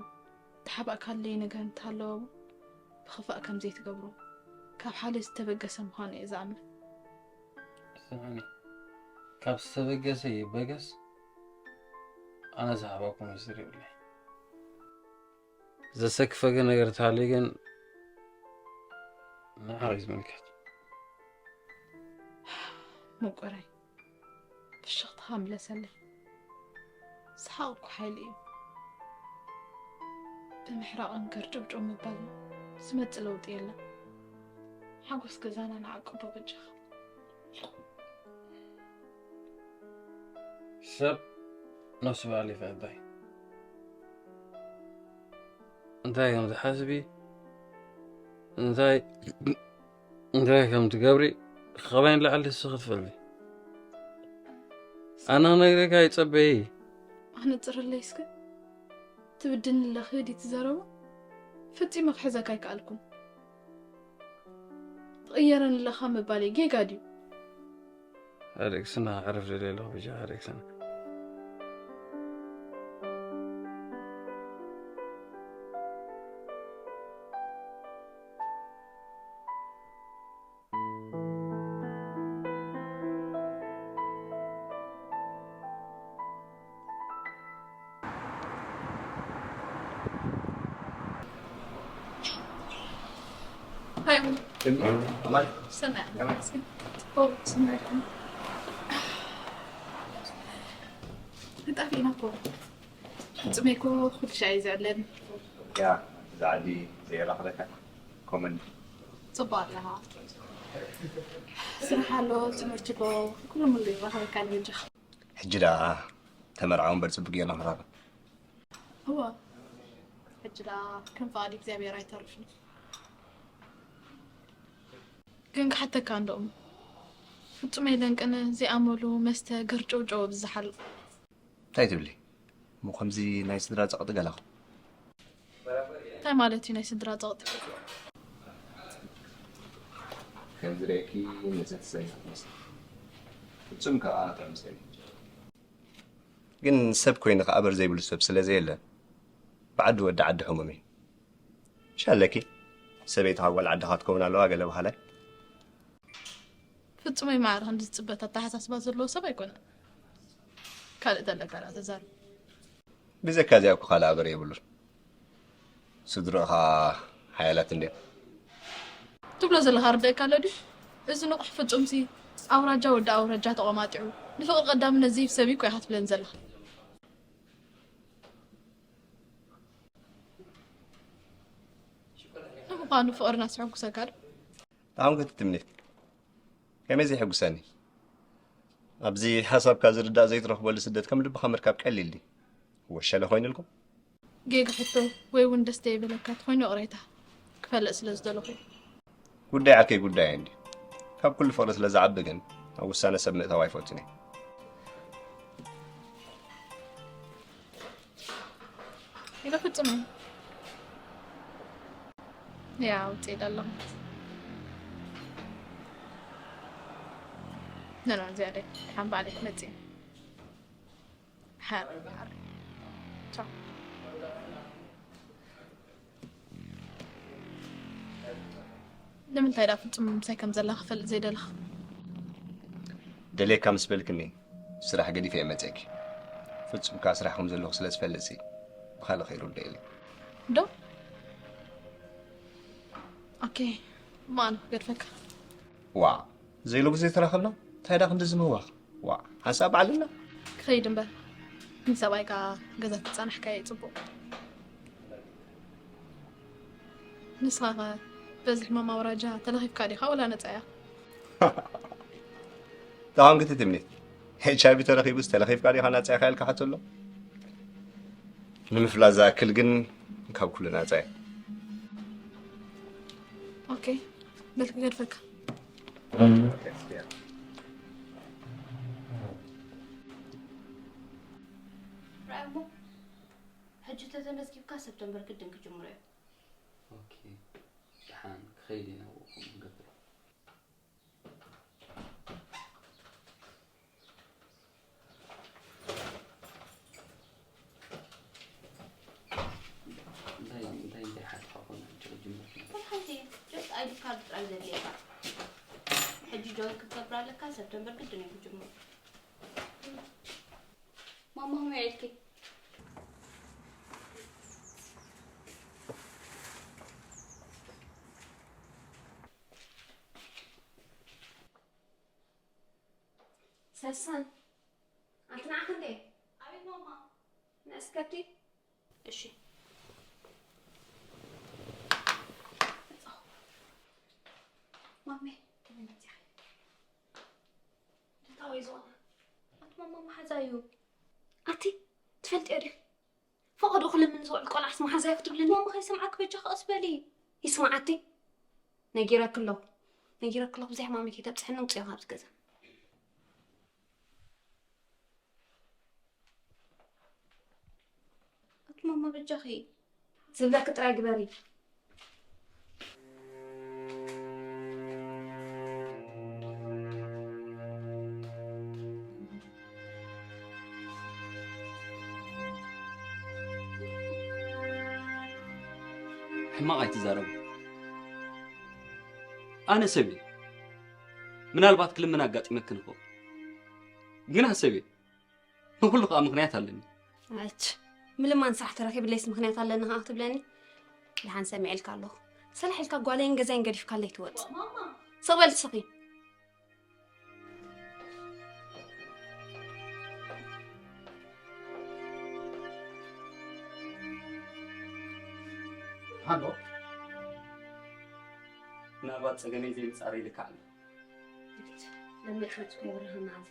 ተሓባእካለይ ነገር እንተሃለወ እውን ብኽፋእ ከም ዘይትገብሮ፣ ካብ ሓልዮት ዝተበገሰ ምዃኑ እየ ዝኣምን። ስምዕኒ፣ ካብ ዝተበገሰ ይበገስ፣ ኣነ ዝሃበኩም ምስጢር የብለይ። ዘሰክፈገ ነገር ተሃልዩ ግን ንዓኺ ዝምልከት። ምቁረይ፣ ፍሽኽታኻ ምለሰለይ። ሰሓቕ እኮ ሓይሊ እዩ። ብምሕራቕን ገርጭብጭብ ምባልን ዝመጽእ ለውጢ የለን። ሓጎስ ገዛና ንዓቅቦ በጃኻ። ሰብ ነፍሱ በዓል ይፍዕባይ። እንታይ ከም ትሓስቢ እንታይ እንታይ ከም ትገብሪ ካባይ ንላዕሊ ንስኺ ትፈልጢ። ኣነ ክነግረኪ ኣይጸበዪ። ኣነጽርለይ እስከ። ትብድኒ ኣለኺ ድዩ እቲ ዘረባ? ፈጺመ ክሕዘካ ኣይከኣልኩን። ትቕየረኒ ኣለኻ ምባለይ ጌጋ ድዩ? ኣሌክስና ዕረፍ ደልየ ኣለኹ ብጃ ኣሌክስና። ሃይ እማን ሰናይ ጽቡቕ ሰናይ። ተጣፊእና እኮ። ፍጹመይ እኮ ኩሉ ሻዕ እዩ ዝዕለኒ። ያ እዛ ዓዲ ዘይራኽበካ ኮመን ጽቡቕ ኣለኻ። ስራሕ ኣሎ፣ ትምህርቲ ኣሎ፣ ኩሉ ሙሉ ይራኸበካ ኣሎ በጃኻ። ሕጂ ደኣ ተመርዓው እምበር ጽቡቅ ጌርና ክንራኸብ። እወ ሕጂ ደኣ ከም ፍቓድ እግዚኣብሔር ኣይተርፍን። ግን ክሓተካ እንዶ እሞ ፍጹም የለንቅን ዘይኣመሉ መስተ ገርጨውጨው ብዝሓል። እንታይ ትብሊ እሞ ከምዚ ናይ ስድራ ጸቕጢ ገላኹ? እንታይ ማለት እዩ ናይ ስድራ ጸቕጢ? ከም ዝርእየኪ ንሰቲ ሰኒኻ ትመስሊ። ፍጹም ከኣ ጥዑም ሰብ እዩ። ግን ሰብ ኮይኑ ክኣበር ዘይብሉ ሰብ ስለ ዘየለ ብዓዲ ወዲ ዓዲ ሕሙም እዩ። ሻለኪ ሰበይትኻ ጓል ዓድኻ ትከውን ኣለዋ ገለ በሃላይ። ፍጹመይ ማዕረ ክንዲ ዝጽበት ኣተሓሳስባ ዘለዎ ሰብ ኣይኮነን። ካልእ ተለካ ደኣ ተዛረብ። ብዘካ እዚኣ እኮ ካልእ ኣበር የብሉን። ስድርኻ ሓያላት እንድዮም። ትብሎ ዘለኻ ርደእካ ኣሎ ድዩ? እዚ ንቑሕ ፍጹምሲ ኣውራጃ ወዲ ኣውራጃ ተቖማጢዑ ንፍቕሪ ቀዳምነት ዝህብ ሰብ እዩ እኮ ኢኻ ትብለኒ ዘለኻ። ንምዃኑ ፍቕርናስ የሐጉሰካ ዶ? ንዓኹም ክትትምኒ ከመይ ዘየሐጉሰኒ? ኣብዚ ሓሳብካ ዝርዳእ ዘይትረኽበሉ ስደት ከም ልብኻ ምርካብ ቀሊል ድዩ? ወሸለ ኮይኑልኩም? ጌጋ ሕቶ ወይ እውን ደስ ዘይበለካ ተኾይኑ ይቕሬታ ክፈልጥ ስለ ዝደለኹ እየ። ጉዳይ ዓርከይ ጉዳይ እንድዩ። ካብ ኩሉ ፍቕሪ ስለ ዝዓቢ ግን ኣብ ውሳነ ሰብ ምእታው ኣይፈቱን እየ። ኢለ ፍጹም እየ። ያ ውፅእ ኢለ ኣለኹ። ኖ ኖ እዚኣ ደይ ሓን ባዕለይ ክመፅእ እየ። ሓር ሓር ቻው። ንምንታይ ዳ ፍጹም ምሳይ ከም ዘላ ክፈልጥ ዘይደለኻ? ደልየካ ምስ በልክኒ ስራሕ ገዲፈ እየ መጸኪ። ፍጹም ከኣ ስራሕ ከም ዘለኹ ስለ ዝፈልጥ ሲ ብኻልእ ከይርድእ ኢለ። ዶ ኦኬ። ማን ገድፈካ? ዋእ ዘይሎ ግዜ ተራኸብና እንታይ ዳ ክንድዚ ምህዋኽ? ዋእ ሓንሳእ በዓልና። ክኸይድ እምበር ንሰብኣይ ከኣ ገዛ ተጻናሕካዮ ጽቡቕ። ንስኻ ኸ በዚ ሕማም ኣውራጃ ተለኺፍካ ዲኻ ወላ ነጻ እያ? ተቓምክቲ ትምኒት ኤች ኣይ ቪ ተረኺቡስ ተለኺፍካ ዲኻ ናጻ ኢኻ ኢልካ ሕቶ ኣሎ? ንምፍላጥ ዝኣክል ግን ካብ ኩሉ ናጻ እየ። ኦኬ በል ክገድፈካ። ራእሞ ሕጂ ተተመዝጊብካ ሰፕተምበር ግድን ክጅምሩ እዮም። ኦኬ ደሓን ክኸይድ ኢና ብኡ ከምኡ ንገብር። እንታይ እንታይ እንታይ ሓትኻ ኮነ ጭቕጅምር እንታይ ሓንቲ just ID card ጥራይ ዘድልየካ። ሕጂ join ክትገብር ኣለካ ሰፕተምበር ግድን እዮም ክጅምሩ። ማማ ከመይ ውዒልኪ? ሰሰን ኣንቲ ንዓኺ እንዴ? ኣቤት ማማ። ንእስከቲ። እሺ። ማሜ፣ ከመይ መጺኻ? እንታይ እዩ ዝኾነ? ኣቲ ማማ መሓዛ እዩ። ኣቲ ትፈልጥዮ ዲኺ? ፈቐዶ ክልምን ዝውዕል ቆልዓስ መሓዛ እዩ ክትብልኒ? ማማ ከይሰምዓኪ በጃኺ ቀስ በሊ። ይስማዓቲ። ነጊረኪ ኣለኹ። ነጊረኪ ኣለኹ፣ ብዘይ ሕማመይ ከይተብጽሕኒ ውጽኢ ካብዚ ገዛ። ኣቲ ማማ በጃኺ። ዝብለኪ ጥራይ ግበሪ። ሕማቕ ኣይትዛረቡ። ኣነ ሰብ እየ። ምናልባት ክልምን ኣጋጢመክን ይኸውን። ግና ሰብ እየ። ንኹሉ ከኣ ምኽንያት ኣለኒ። ኣች፣ ምልማን ስራሕ ተረኺብለይስ ምኽንያት ኣለኒ ከኣ ክትብለኒ? ደሓን ሰሚዐልካ ኣለኹ። ሰላሕ ኢልካ ጓለይን ገዛይን ገዲፍካለይ ትወጽእ። ስቕ በል ስኺ። ሃሎ። ምናልባት ጸገመይ ዘይምጻረይ ልክዕ ኣሎ። ለሚዕካ ጽቡቕ ይብርህ መዓልቲ።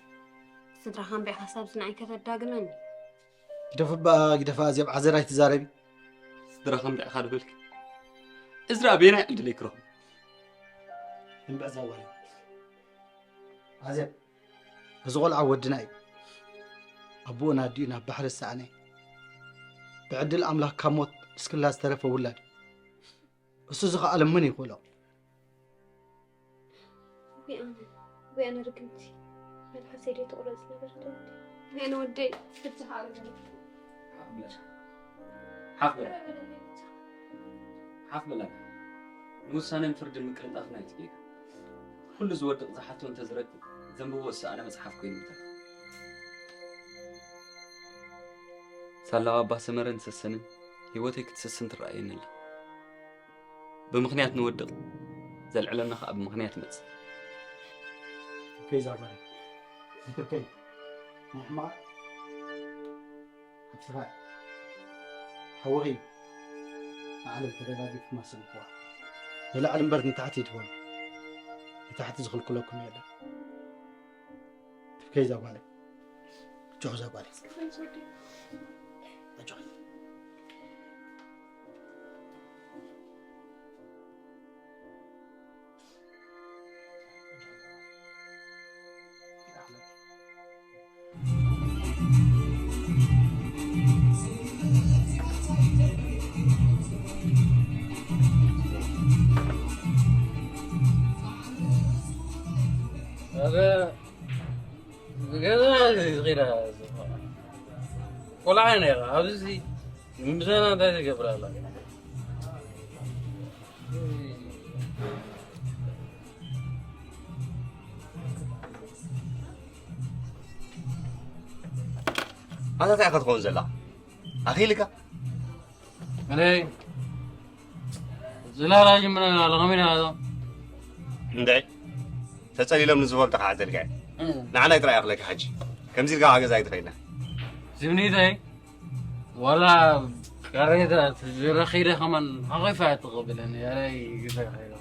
ስድራኻ እምቢዕካ ሳብዚ ንዓይ ከተዳግመኒ። ግደፍ እባ፣ ግደፍ ኣዜብ፣ ዓዘር ኣይትዛረቢ። ስድራኻ እምቢዕካ ዶ በልኪ? እዝራ ኣበየናይ ዕድለይ ክረኽቦ? እምብዕ እዛ ጓል። ኣዜብ፣ እዚ ቆልዓ ወድና እዩ። ኣቦኡን ኣዲኡን ኣብ ባሕሪ ዝሰኣነ። ብዕድል ኣምላኽ ካብ ሞት እስክላ ዝተረፈ ውላድ እዩ። እሱ ዝኸኣለ መን ይኽእሎ? ወይ ኣነ፣ ወይ ኣነ ርግምቲ። መልሓሰይ ደይ ትቑረጽ ዝነበረት ወደይ። ወይ ኣነ ወደይ፣ ፍትሕ ኣረገ። ሓፍ በል። ሓፍ በል። ሓፍ በል። ንውሳነን ፍርድን ምቅልጣፍን ኣይትጌጋ። ኩሉ ዝወድቕ ዝሓቶ እንተዝረክብ፣ ዘንብቦ ዝሰኣነ መጽሓፍ ኮይኑ ይተርፍ። ሳላዋ ኣባ ሰመረን ሰሰንን ህይወተይ ክትስስን ትረኣየኒ ኣላ። ብምኽንያት ንወድቕ፣ ዘልዕለና ኸኣ ብምኽንያት ይመጽእ። ትርከይ እዛ ጓል። ትርከይ። ናይ ሕማቕ ኣብ ስራሕ። ሓወኺ ንዓለም ተደጋጊፍኩም ኣሰንክዋ። ንላዕሊ እምበር ንታሕቲ ይትበሉ። ንታሕቲ ዝኽልክለኩም የለን። ትብከይ እዛ ጓለይ። ኣጆኺ እዛ ጓለይ። ኣጆኺ። ኣበ ገዛ ዚኺዳ ቆልዓ ነይራ። ኣብዚ ምዘና እንታይ ትገብር ኣላ? ኣታ እንታይ ኢኻ ትኸውን ዘላ? ኣኺልካ? ኣነይ ዝላላ ጅምረና ኣሎ፣ ከመይ ኢኻ? እንደ ተጸሊሎም ንዝፈልጡ ከዓ ዘልክዐ። እም። ንዓናይ ጥራይ ኣኽለካ ሕጂ። ከምዚ ኢልካ ገዛ ኣይትኸይድና። ዝብኒተይ ዋላ ካሬታ ዝረኺደ ከማን ሓቒፋ እያ ትቕብለኒ። ኣረይ ግዜ ኸይደ።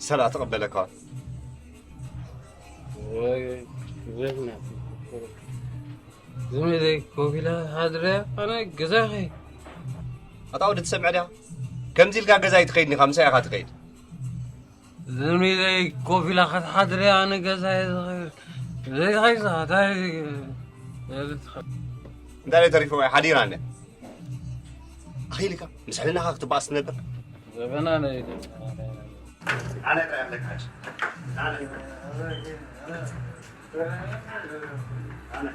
ሰላ ትቕበለካ። ወይ፣ ወይ፣ ዝም ኢለይ ኮፍ ኢለ ሓድረ፣ ኣነ ገዛኺ። ኣታ ወዲ ትሰምዕ ዲኻ? ከምዚ ኢልካ ገዛ ኣይትኸይድን ኢኻ፣ ምሳይ ኢኻ ትኸይድ። ዝም ኢለይ ኮፍ ኢላ ክትሓድረ፣ ኣነ ገዛ እየ ዝኸይድ። ዘይትኸይድ ኢኻ፣ እንታይ እንታይ ተሪፎ ወይ ሓዲራ እንደ? ኣኺልካ፣ ምስ ሕልናኻ ክትበኣስ ትነብር? ዘበና ነይ። ኣነ ጥራይ ኣለካ ሕጂ። ኣነ። ኣነ።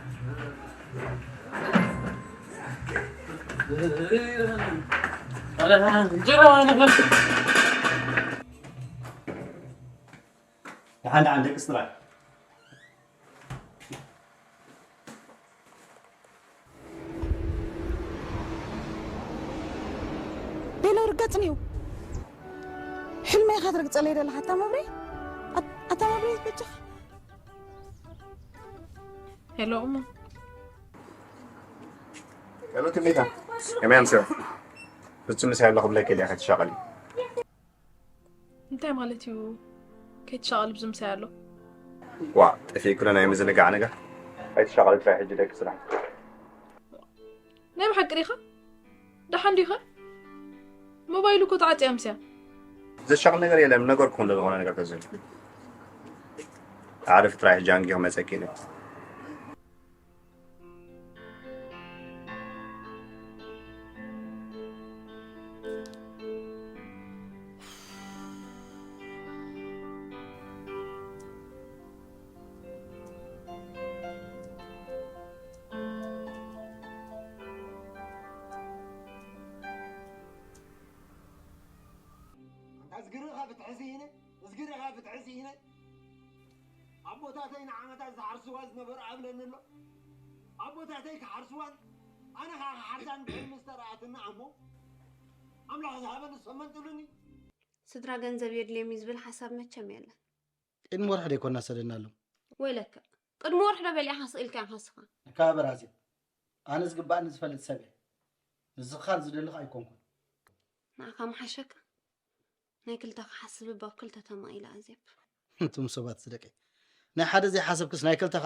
ደሓን ደሓን ደቅስ ጥራይ። ቤሎ ርገጽኒ እዩ። ሕልመይ ኢኻ ትረግጸለይ ዘለኻ ኣታ መብሬ? ኣት-፣ ኣታ መብሬ በጃኻ። ሄሎ እሞ። ሄሎ ትምኒታ። ከመይ ኣምስዮ? ፍጹም ምሳይ ኣለኹ ብለኪ ኢለ ከተሻቐሊ። እንታይ ማለት እዩ? ከይትሻቐል ብዙ ምሳይ ኣሎ። ዋ፣ ጠፊእኩ ዶ ናይ ምዝንጋዕ ነገር? ኣይትሻቐል ጥራይ ሕጂ ደቂ ስራሕ። ናይ ብሓቂ ዲኻ? ደሓን ዲኻ? ሞባይሉ እኮ ተዓጽያ ምስያ። ዘሻቕል ነገር የለን፣ ነገርኩ እንዶ ዝኾነ ነገር ተዘይሉ። ኣዕርፊ ጥራይ ሕጂ ኣንጊኹ መጸኪ ኢለ። ኣንታ እዝግርኻ ብትሕዚ ኢነ፣ እዝግርኻ ብትሕዚ ኢነ። ኣቦታተይ ንዓመታት ዝሓርስዋ ዝነበሩ ኣብለኒ ኣሎ። ኣቦታተይ ክሓርስዋን ኣነ ኸዓ ክሓርሳን ብሕልሚ ዝተረኣትኒ ኣሞ፣ ኣምላኽ ዝሃበኒ ዝሰመንጥሉኒ። ስድራ ገንዘብ የድልዮም እዩ ዝብል ሓሳብ መቸም የለን። ቅድሚ ወርሒ ዶ ኣይኮና ሰደናሎም? ወይለከ፣ ቅድሚ ወርሒ ዶ በሊዕኻ ስቕ ኢልካ ኢኻ ንስኻ? ንከባበር ኣዜብ፣ ኣነ ዝግባእኒ ዝፈልጥ ሰብ እየ። ንስኻ ዝደልኻ ኣይኮንኩን። ንዓኻ ምሓሸካ? ናይ ክልተኻ ሓስብ እባ ኣብ ክልተ ተማቒላ ኣዜብ። እንቱም ሰባት ደቀይ፣ ናይ ሓደ ዘይሓሰብክስ ናይ ክልተኻ?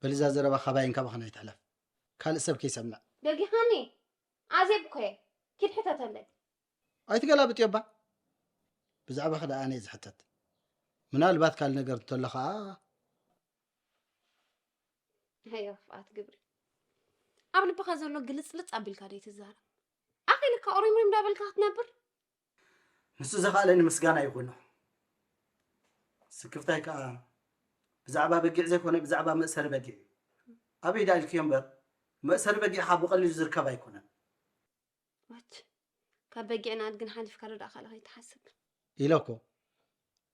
በሊ እዛ ዘረባ ካባይን ካባኽን ኣይትሕለፍ። ካልእ ሰብ ከይሰምዕ። ደጊኻኒ? ኣዜብ እኮ እየ። ኪድ ሕተተለይ። ኣይትገላብጥዮ እባ። ብዛዕባኺ ደኣ ኣነ እየ ዝሕተት። ምናልባት ካልእ ነገር እንተሎ ኸኣ። ኣዮ ክፍኣት ግብሪ። ኣብ ልብኻ ዘሎ ግልጽልጽ ኣቢልካ ደይ ትዛረብ? ኣኺልካ ኦሪምሪም እንዳበልካ ክትነብር? ንሱ ዘኽኣለኒ ምስጋና ይኹኖ። ስክፍታይ ከኣ ብዛዕባ በጊዕ ዘይኮነ ብዛዕባ መእሰሪ በጊዕ እዩ። ኣበይ ደኣ ኢልክዮ እምበር፣ መእሰሪ በጊዕ ከኣ ብቐሊሉ ዝርከብ ኣይኮነን። ዋች፣ ካብ በጊዕን ኣድግን ሓሊፍካ ዶ ደኣ ካልእ ከይትሓስብ? ኢለ እኮ፣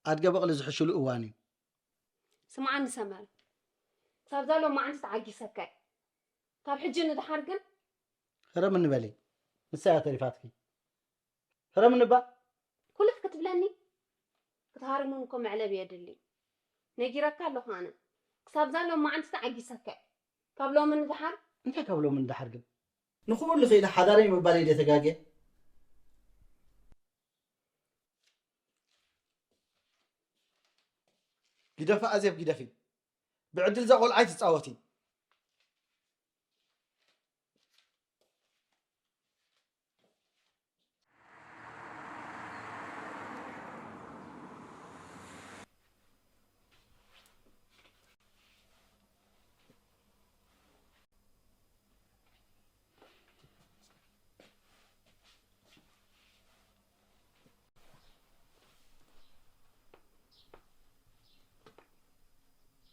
ኣድገ በቕሊ ዝሕሽሉ እዋን እዩ። ስምዓኒ ሰመረ፣ ክሳብ እዛ ሎማዓንቲ ተዓጊሰካ እየ። ካብ ሕጂ ንደሓር ግን ህረም እንበሊ፣ ንሳ እያ ተሪፋትኪ። ህረም እንባ። ኩልፍ ክትብለኒ? ክትሃርሙን እኮ መዕለቢ የድሊ። ነጊረካ ኣለኹ ኣነ። ክሳብ እዛ ሎማዓንቲ ተዓጊሰካ እየ። ካብ ሎሚ ንደሓር እንታይ ካብ ሎሚ ንደሓር ግን? ንኹሉ ክኢለ ሓዳረይ ምባለይ ድየ ተጋግየ? ግደፊ ኣዜብ ግደፊ። ብዕድል እዛ ቆልዓ ኣይትጻወቲ።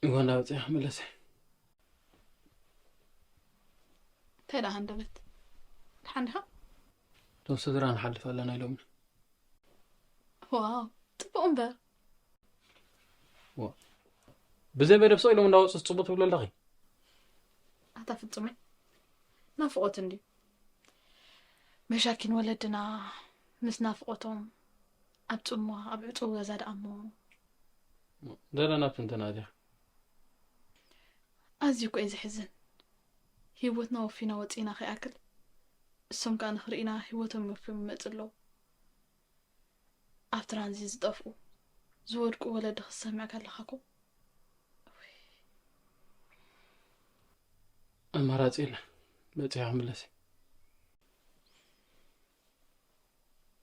እወ፣ እንዳበፅያ መለሰ። እንታይ ደኣ ሃንደበት? ደሓን ዲኻ? እቶም ስድራ ንሓልፍ ኣለና ኢሎምና። ዋው፣ ጽቡቕ እምበር። ዋ፣ ብዘይ መደብ ስቕ ኢሎም እንዳወጹ ጽቡቕ ትብሉ ኣለኺ። ኣታ ፍጹመይ፣ ናፍቖት እንድዩ። መሻኪን ወለድና ምስ ናፍቖቶም ኣብ ጽምዋ፣ ኣብ ዕጹው ገዛ ደኣ እሞ። ደለና ትንተና እዚኣ። ኣዝዩ እኮ እዩ ዘሕዝን። ህይወትና ወፊና ወጺእና ከይኣክል፣ እሶም ከኣ ንኽርእዩና ህይወቶም እዮም ወፊዮም ይመጹ ኣለዉ። ኣብ ትራንዚት ዝጠፍኡ፣ ዝወድቁ ወለዲ ክትሰምዕ ከለኻ እኮ፣ እውይ። ኣማራጺ የለን። በጺሐ ክምለስ እየ።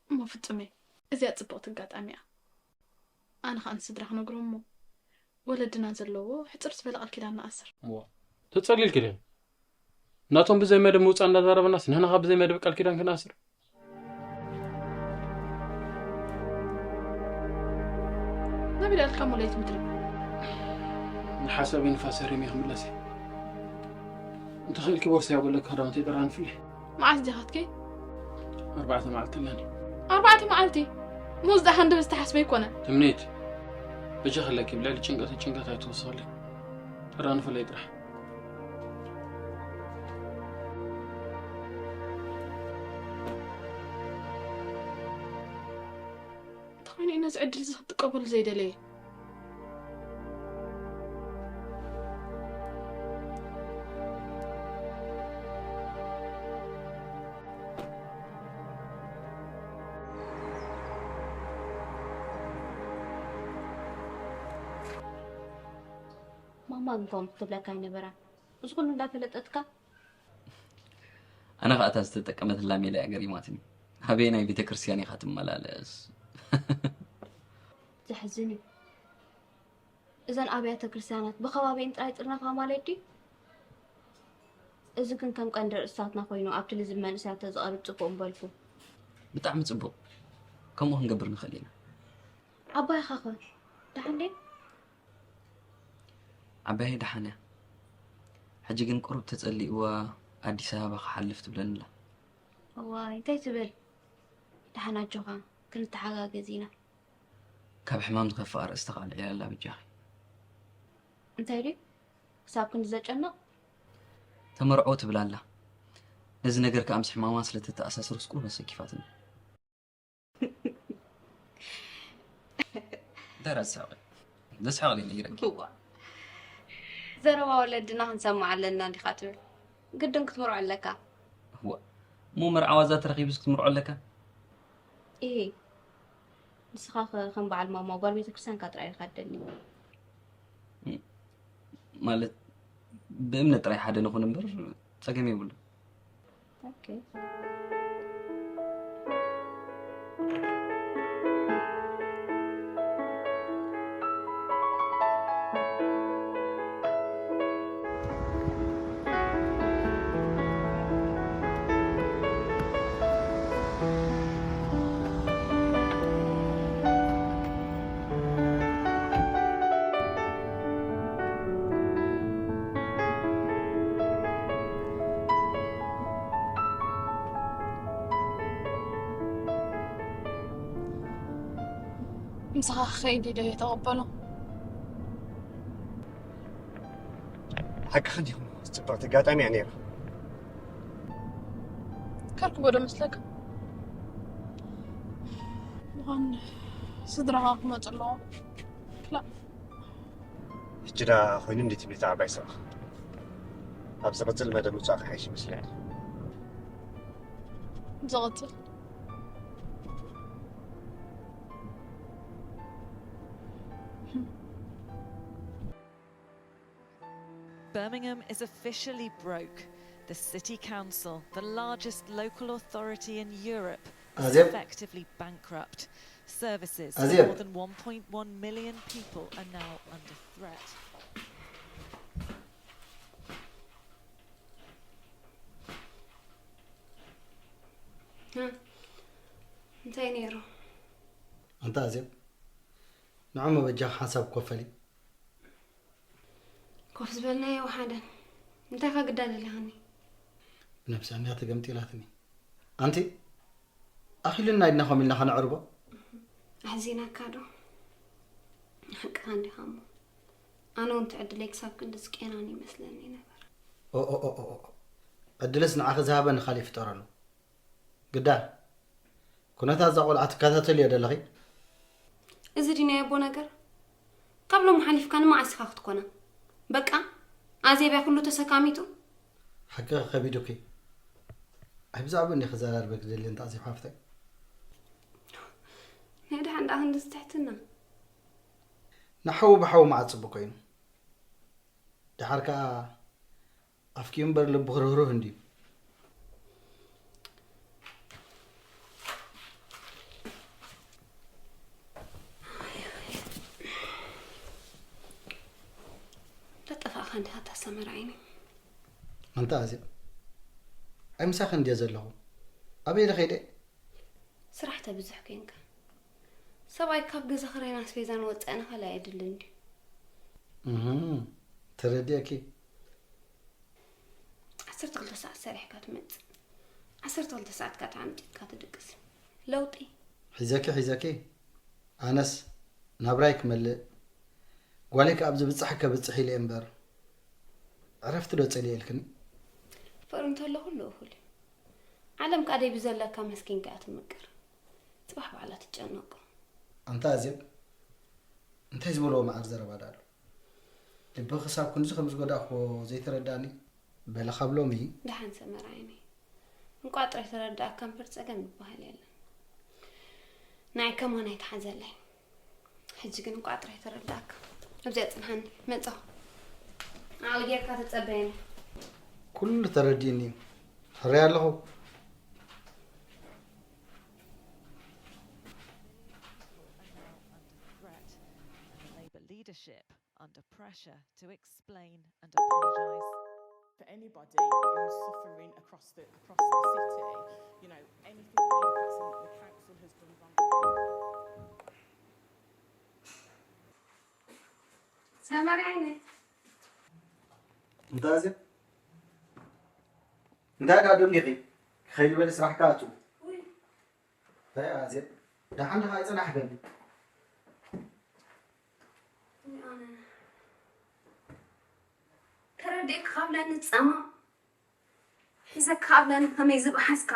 እሞ ፍጹመይ፣ እዚኣ ጽብቕቲ ኣጋጣሚ እያ። ኣነ ኸኣ ንስድራ ክነግሮም እሞ፣ ወለድና ዘለዎ ሕጽር ዝበለ ቃል ኪዳን ንኣስር። እዋ፣ ተጸሊልኪ ድኺ? ናቶም ብዘይ መደብ ምውጻእ እንዳዛረበናስ፣ ንሕና ኸኣ ብዘይ መደብ ቃል ኪዳን ክንኣስር? ናበይ ደኣ ኢልካ እሞ ለይቲ ምድሪ? ንሓሳበይ ንፋስ ኣሪመ ክምለስ እየ። እንተኽኢልኪ ቦርሳይ ኣብ ወለካ ክዳውንተይ ጥራንፍለይ። መዓስ ዲኻ ትከይድ? ኣርባዕተ መዓልቲ ኣለኒ። ኣርባዕተ መዓልቲ? ሙዝ ደኣ ሃንደበት ዝተሓስበ ኣይኮነን። ትምኒት፣ በጃኺ ኣለኪ፣ ብልዕሊ ጭንቀት ጭንቀት ኣይትወስኸለይ። ጥራንፍለይ ጥራሕ። እንተኾይኑ እዩ ነዚ ዕድል እዚ ክትጥቀመሉ ዘይደለየ? ማማ ግን ከምኡ ክትብለካ ኣይነበራን። እዚ ኩሉ እንዳፈለጠትካ ኣነ ኸኣ እታ ዝተጠቀመትላ ሜላ እያ ገሪማትኒ። ኣበየናይ ቤተ ክርስቲያን ኢኻ ትመላለስ? ዘሕዝን እዩ። እዘን ኣብያተ ክርስቲያናት ብኸባቢኤን ጥራይ ጥርነፋ ማለት ድዩ? እዚ ግን ከም ቀንዲ ርእስታትና ኮይኑ ኣብቲ ልዝብ መንእሰያት ተዝቐርብ ጽቡቕ ምበልኩ። ብጣዕሚ ጽቡቕ። ከምኡ ክንገብር ንኽእል ኢና። ዓባይኻኸ ደሓን ድያ? ዓባየይ ደሓን እያ። ሕጂ ግን ቁሩብ ተጸሊእዋ ኣዲስ ኣበባ ክሓልፍ ትብለኒ ኣላ። እዋይ እንታይ ትብል? ደሓን ኣጆኻ፣ ክንተሓጋገዝ ኢና። ካብ ሕማም ዝኸፍእ ኣርእስቲ ከኣ ኣልዒላ ኣላ በጃኺ። እንታይ ድዩ? ክሳብ ክንዲ ዘጨንቕ? ተመርዖ ትብል ኣላ። ነዚ ነገር ከኣ ምስ ሕማማ ስለ ተተኣሳስሮስ ቁሩብ ኣሰኪፋትኒ። እንታይ ዳኣ ትስሕቂ? ዘስሕቕ ድዩ ነጊረኪ? እዋ። ዘረባ ወለድና ክንሰምዕ ኣለና ዲኻ ትብል? ግድን ክትምርዖ ኣለካ። እዋ። እሞ መርዓ ዋዛ ተረኺቡስ ክትምርዖ ኣለካ? ኢሂ። ንስኻ ከ ከም በዓል ማማ ጓል ቤተክርስትያንካ ጥራይ ኢኻ ትደሊ። ማለት ብእምነት ጥራይ ሓደ ንኹን እምበር ጸገም የብሉን። ኦኬ። ምሳኻ ክኸይድ ኢለ እየ ተቐበሎ። ሓቅኺ ዲኹም? ጽብቕቲ ኣጋጣሚ እያ ነይራ። ከርክቦ ዶ መስለካ? ምዃን ስድራኻ ክመጹ ኣለዎም። ክላእ። ሕጂ ደኣ ኮይኑ እንዴት ትብሊ እታ ዓባይ ሰብኣኽ? ኣብ ዝቕጽል መደብ ምጽኣኺ ሓይሽ ይመስለኒ። ዝቕጽል። Birmingham is officially broke. The city council, the largest local authority in Europe, is Azeb. Effectively bankrupt. Services for Azeb. More than one point one million people are now under threat. እንታይ ነይሩ? ኣንታ ኣዜብ፣ ንዖም በጃኻ ሓንሳብ ኮፈሊ። ኮፍ ዝበልናዮ ወሓደን። እንታይ ኻ ግዳ ደሊኻኒ? ብነብሳ እንድያ ተገምጢላትኒ። ኣንቲ ኣኺሉና ኢድና ኮም ኢልና ከነዕርቦ። ኣሕዚናካ ዶ? ሓቅኻ እንዲኻ እሞ። ኣነ እውን ትዕድለይ ክሳብ ክንድዚ ቄናኒ ይመስለኒ ነበር። ኦኦኦኦ። ዕድልስ ንዓኺ ዝሃበ ንኻልእ ይፍጠረሉ። ግዳ ኩነታት እዛ ቆልዓ ትከታተልዮ ደለኺ? እዚ ድዩ ናይ ኣቦ ነገር? ካብ ሎሚ ሓሊፍካ ንመዓስ ኢኻ ክትኮና? በቃ ኣዜብ እያ ኩሉ ተሰካሚቱ። ሓቂ ከቢዱኪ። ኣይ ብዛዕባ እንዲ ክዘራርበክ ደሊ እንተ ኣዜብ ሓፍተይ። ናይ ደሓን ደኣ ክንድዚ ትሕትና። ንሓዊ ብሓዊ መዓት ጽቡቕ ኮይኑ። ደሓር ከኣ ኣፍኪ እምበር ልብኺ ርህሩህ እንድዩ። ተጠፋእኻ እንዲኻ ታሰመር ዓይኒ። ኣንታ ኣዜብ፣ ኣይ ምሳኺ እንድየ ዘለኹ። ኣበይ ኢለ ኸይደ? ስራሕ ተብዝሕ ኮንካ። ሰብኣይ ካብ ገዛ ክራይን ኣስቤዛን ወጻኢ ንኻልእ ኣየድልን ድዩ? እህ፣ ተረዲአኪ። ዓሰርተ ክልተ ሰዓት ሰሪሕካ ትመጽእ። ዓሰርተ ክልተ ሰዓት ካዓ ተዓምጢጥካ ትድቅስ። ለውጢ። ሒዘኪ ሒዘኪ። ኣነስ ናብራይ ክመልእ፣ ጓለይ ከኣ ኣብ ዝብጻሕ ከብጽሕ ኢለ እየ እምበር፣ ዕረፍቲ ዶ ጸሊኤ ኢልክኒ? ፍቕሪ እንተሎ ኩሉ እኹል እዩ። ዓለም ከኣ ደይ ብዘለካ መስኪንካ እያ ትምቅር። ጽባሕ ባዕላ ትጨነቆ። ኣንታ ኣዜብ፣ እንታይ ዝበልዎ መዓር ዘረባ ደኣ ኣሎ? ልቢ ክሳብ ክንድዚ ከም ዝጎዳእክዎ ዘይተረድኣኒ? በለ ካብ ሎሚ። ደሓን ሰመር ዓይነይ። እንቋዕ ጥራይ ተረዳእካ እምበር ጸገም ዝበሃል የለን። ንዓይ ከማን ኣይትሓዘለይ። ሕጂ ግን እንቋዕ ጥራይ ተረዳእካ። ኣብዚኣ ጽንሓኒ፣ መጻኹ። ዓቕሊ ጌርካ ተጸበየኒ። ኩሉ ተረዲእኒ እዩ። ሕርያ ኣለኹ። Under threat, and the Labour leadership under pressure to explain and apologise. For anybody who's suffering across the across the city, you know, anything that impacts on the council has done wrong. ሰመረ ዓይነይ እንታይ ኣዜብ? እንታይ ደኣ ደሚኺ? ክኸይድ በሊ ስራሕ ክኣቱ። እንታይ ኣዜብ? ደሓን ዲኻ ኣይጸናሕክን? ተረዲእካ ካብለኒ ጻማ ሒዘካ ኣብለኒ ከመይ ዝብሓስካ።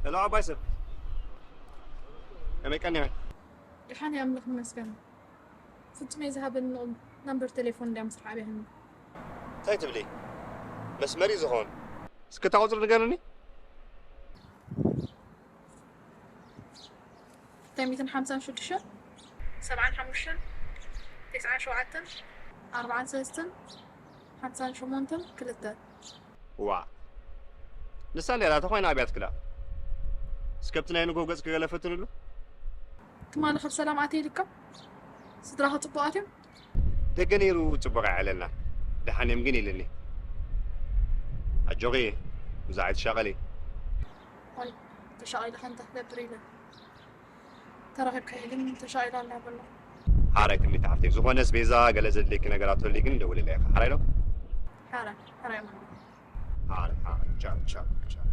ሄሎ ዓባይ ሰብ፣ ከመይ ቀኒኻ? ደሓን እየ ኣምላኽ ይመስገን። ፍጹም እየ ዝሃበኒ ናምበር ቴሌፎን እንድያ ምስራሕ ኣብያህኒ። እንታይ ትብሊ? መስመር እዩ ዝኸውን። እስኪ እታ ቁፅሪ ንገርኒ። ክልተ ሚእትን ሓምሳን ሽዱሽተን ሰብዓን ሓሙሽተን ተስዓን ሸውዓተን ኣርባዓን ሰለስተን ሓምሳን ሸሞንተን ክልተ። ዋእ ንሳ እንድያ እታ ኮይና ኣብያትኪ ደኣ። እስከ ኣብቲ ናይ ንግሆ ገጽኪ ገለ ፈትንሉ። ትማሊ ካብ ሰላም ኣትየ ኢልካ ስድራኻ ጽቡቓት እዮም? ደገ ነይሩ ጽቡቕ ኣይዓለልና። ደሓን እዮም ግን ኢልኒ። ኣጆኺ ብዙሕ ኣይትሻቐሊ። ዋይ ተሻቒልካ እንታይ ክገብር ኢለ ተራኺብካ ኢልኒ ተሻቒለ ኣላ በሎ። ሓራይ ትምኒት ሓፍተይ። ዝኾነስ ቤዛ ገለ ዘድልየኪ ነገራት ተልዩ ግን ደውልለይ ኢኻ። ሓራይ ዶ? ሓራይ ሓራይ ማለት ሓራይ ሓራይ ቻው ቻው ቻው።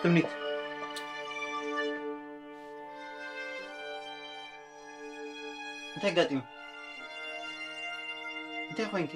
ትምኒት፣ እንታይ ኣጋጢሙ? እንታይ ኮይንኪ?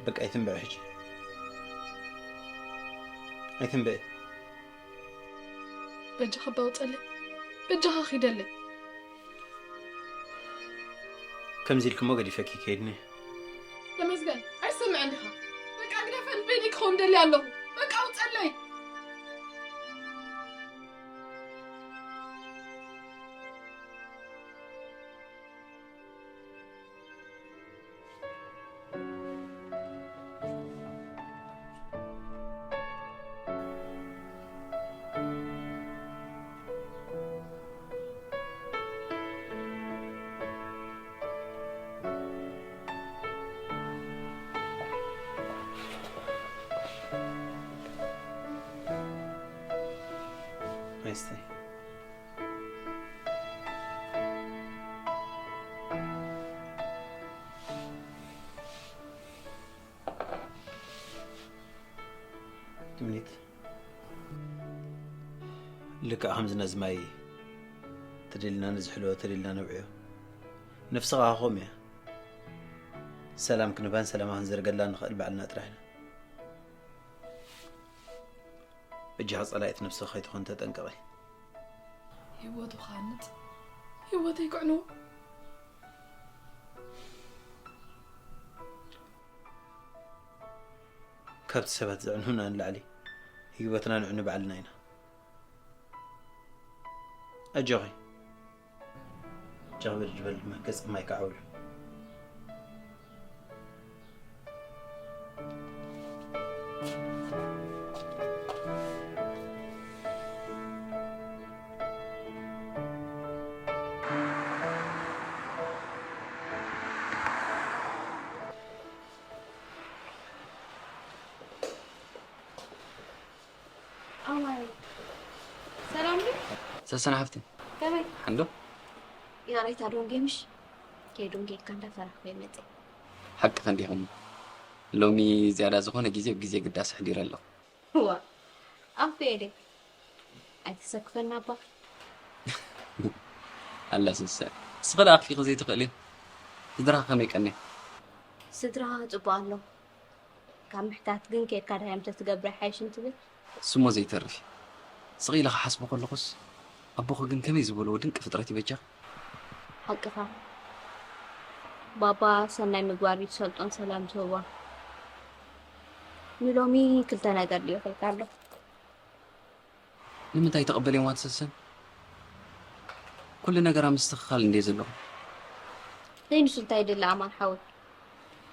በቃ ኣይትንብዒ ሕጂ። ኣይትንብዒ። በጃኻ ኣባ ውፀለይ። በጃኻ ኺደለይ። ከምዚ ኢልክሞ ገዲፈኪ ከይድኒ። ተመስገን፣ ኣይሰምዕን ዲኻ? በቃ ግደፈን፣ በይነይ ክኸውን ደልየ ኣለኹ። በቃ ውፀለይ። ኣይስተይ። ትምኒት፣ ልክዕ ከምዚ ነዚ ማይ ተደሊና ንዝሕሎ፣ ተደሊና ነብዕዮ። ነፍሲ ከኣ ከምኡ እያ። ሰላም ክንባን ሰላማ ክንዘርገላን ንኽእል ባዕልና ጥራሕ ኢና። በጃኺ ጸላኢት ነብስኺ ከይትኾን ተጠንቀቒ። ህይወቱ ክሃንጽ፣ ህይወተይ ክዕንዎ። ካብቲ ሰባት ዘዕንሁና ንላዕሊ ህይወትና ነዕኑ ባዕልና ኢና። ኣጆኺ። ጀኽብር ጅበል ድማ ገጽ ማይ ከዓውሉ። ኣማን። ሰላም ዶ? ሰሰን ሓፍቲ። ከመይ? ሓንዶ? ይቕሬታ ዶንጌ ምሽ? ከይዶንጌ ኢልካ እንዳፈራህኩ እየ መፅእ። ሓቅኺ እንዲኹም። ሎሚ ዝያዳ ዝኾነ ግዜ ኣብ ግዜ ግዳስ ኣሕዲረ ኣለኹ። እዋ፣ ኣፍ ኤደ። ኣይተሰክፈና እባ። ኣላ ሰሰን። እስኺ ደኣ ኣኽፊኺ ዘይትኽእሊ። ስድራኺ ከመይ ቀንዮም? ስድራ ጽቡቕ ኣሎ። ካብ ምሕታት ግን ኬድካ ድሃዮም ተትገብሮ ይሓይሽ እንትብል። ስሞ ዘይተርፍ እዩ። ስቕ ኢለ ክሓስቦ ከለኹስ፣ ኣቦኺ ግን ከመይ ዝበልዎ ድንቂ ፍጥረት እዩ በጃኺ። ሓቅኻ። ባባ ሰናይ ምግባር እዩ ዝሰልጦን ሰላም ዝህቦን። ንሎሚ ክልተ ነገር ድዩ ክልካ ኣሎ? ንምንታይ ተቐበልዮማ ትሰሰን? ኩሉ ነገር ኣብ ምስትኽኻል እንድየ ዘለኹ። ዘይንሱ እንታይ ይደሊ ኣማን ሓወይ?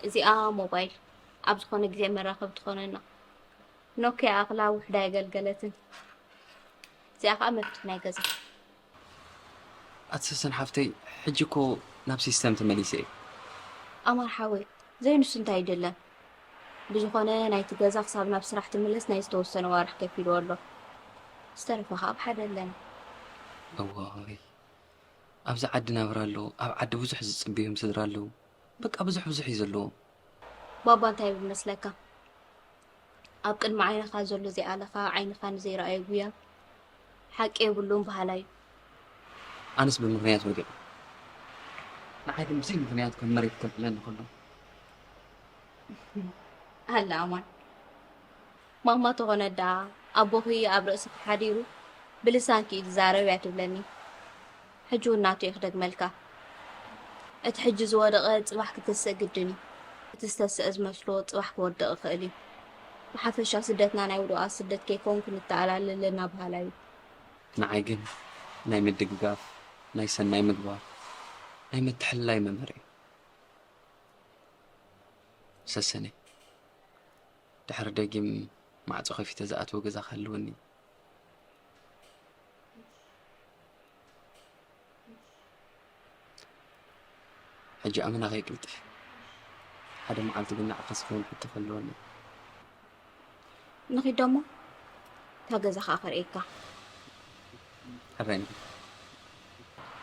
እዚኣ ሞባይል ኣብ ዝኾነ ግዜ መራኸቢ ትኾነና። ኖኪያ ኣኽላ ውሕዳ የገልገለትን። እዚኣ ኸኣ መፍትሕ ናይ ገዛ። ኣቲ ሰሰን ሓፍተይ፣ ሕጂ እኮ ናብ ሲስተም ተመሊሰ እየ። ኣማን ሓወይ፣ ዘይንሱ እንታይ ይደለን? ብዝኾነ ናይቲ ገዛ ክሳብ ናብ ስራሕ ትምለስ ናይ ዝተወሰነ ዋርሕ ከፊልዎ ኣሎ። ዝተረፈ ኸኣ ኣብ ሓደ ኣለና። እዋይ፣ ኣብዚ ዓዲ ናብራ ኣሎ። ኣብ ዓዲ ብዙሕ ዝጽበዮም ስድራ ኣለዉ። በቃ ብዙሕ ብዙሕ እዩ ዘለዎም። ባባ እንታይ ይብል መስለካ? ኣብ ቅድሚ ዓይንኻ ዘሎ ዘይኣለኻ ዓይንኻ ንዘይረኣዮ ጉያ ሓቂ የብሉን በሃላይ እዩ። ኣነስ ብምኽንያት ወዲቐ። ንዓይ ግን ብዘይ ምኽንያት ከም መሬት ከልዕለኒ ከሎ። ኣላ ኣማን። ማማ ተኾነ ደኣ ኣቦኺ ኣብ ርእስኺ ሓዲሩ ብልሳንኪ እዩ ዝዛረብ እያ ትብለኒ። ሕጂ እውን ናቱ እየ ክደግመልካ። እቲ ሕጂ ዝወደቐ ጽባሕ ክተስእ ግድን እዩ። እቲ ዝተስአ ዝመስሎ ጽባሕ ክወድቕ ይኽእል እዩ። ብሓፈሻ ስደትና ናይ ውዱቓት ስደት ከይከውን ክንተኣላለ ኣለና በሃላይ እዩ። ንዓይ ግን ናይ ምድግጋፍ፣ ናይ ሰናይ ምግባር፣ ናይ ምትሕልላይ መምህር እዩ። ሰሰነይ፣ ድሕሪ ደጊም ማዕጾ ከፊተ ዝኣትዎ ገዛ ክህልወኒ። ሕጂ ኣመና ከይቅልጥፍ። ሓደ መዓልቲ ግን ንዓኻ ዝኸውን ሕቶ ክህልወኒ። ንኺድ ደሞ እታ ገዛ ኸኣ ከርእየካ። ሕራይ ንኺድ።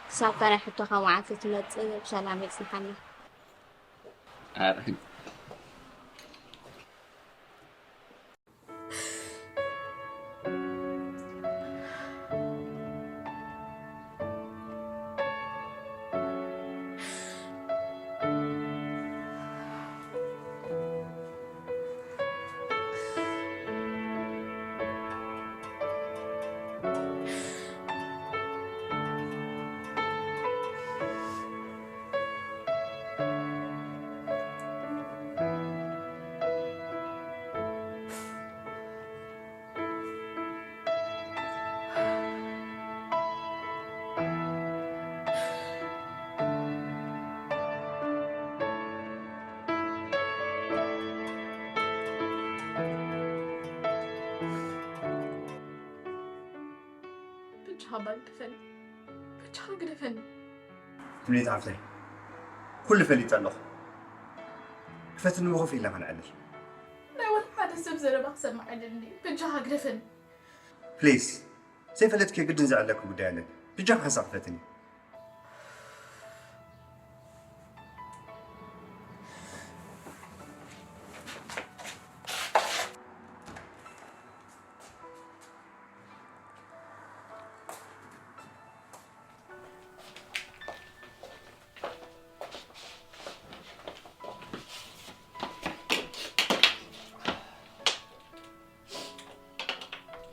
ክሳብታ ናይ ሕቶኻ መዓልቲ ትመጽእ ብሰላም የጽንሓና። ኣረ። ብቻ ባል ክፈል ብቻ ግደፈኒ። ትምኒት ሓፍተይ፣ ኩሉ ፈሊጠ ኣለኹ። ክፈትኒ ብኸፍ ኢልና ከነዕልል። ናይ ወላ ሓደ ሰብ ዘረባ ክሰማዕ ኣይደልን። ብጃኻ ግደፈኒ። ፕሊዝ፣ ዘይፈለጥክዮ ግድን ዘዕለኪ ጉዳይ ኣለኒ። ብጃኻ ሓንሳእ ክፈትኒ።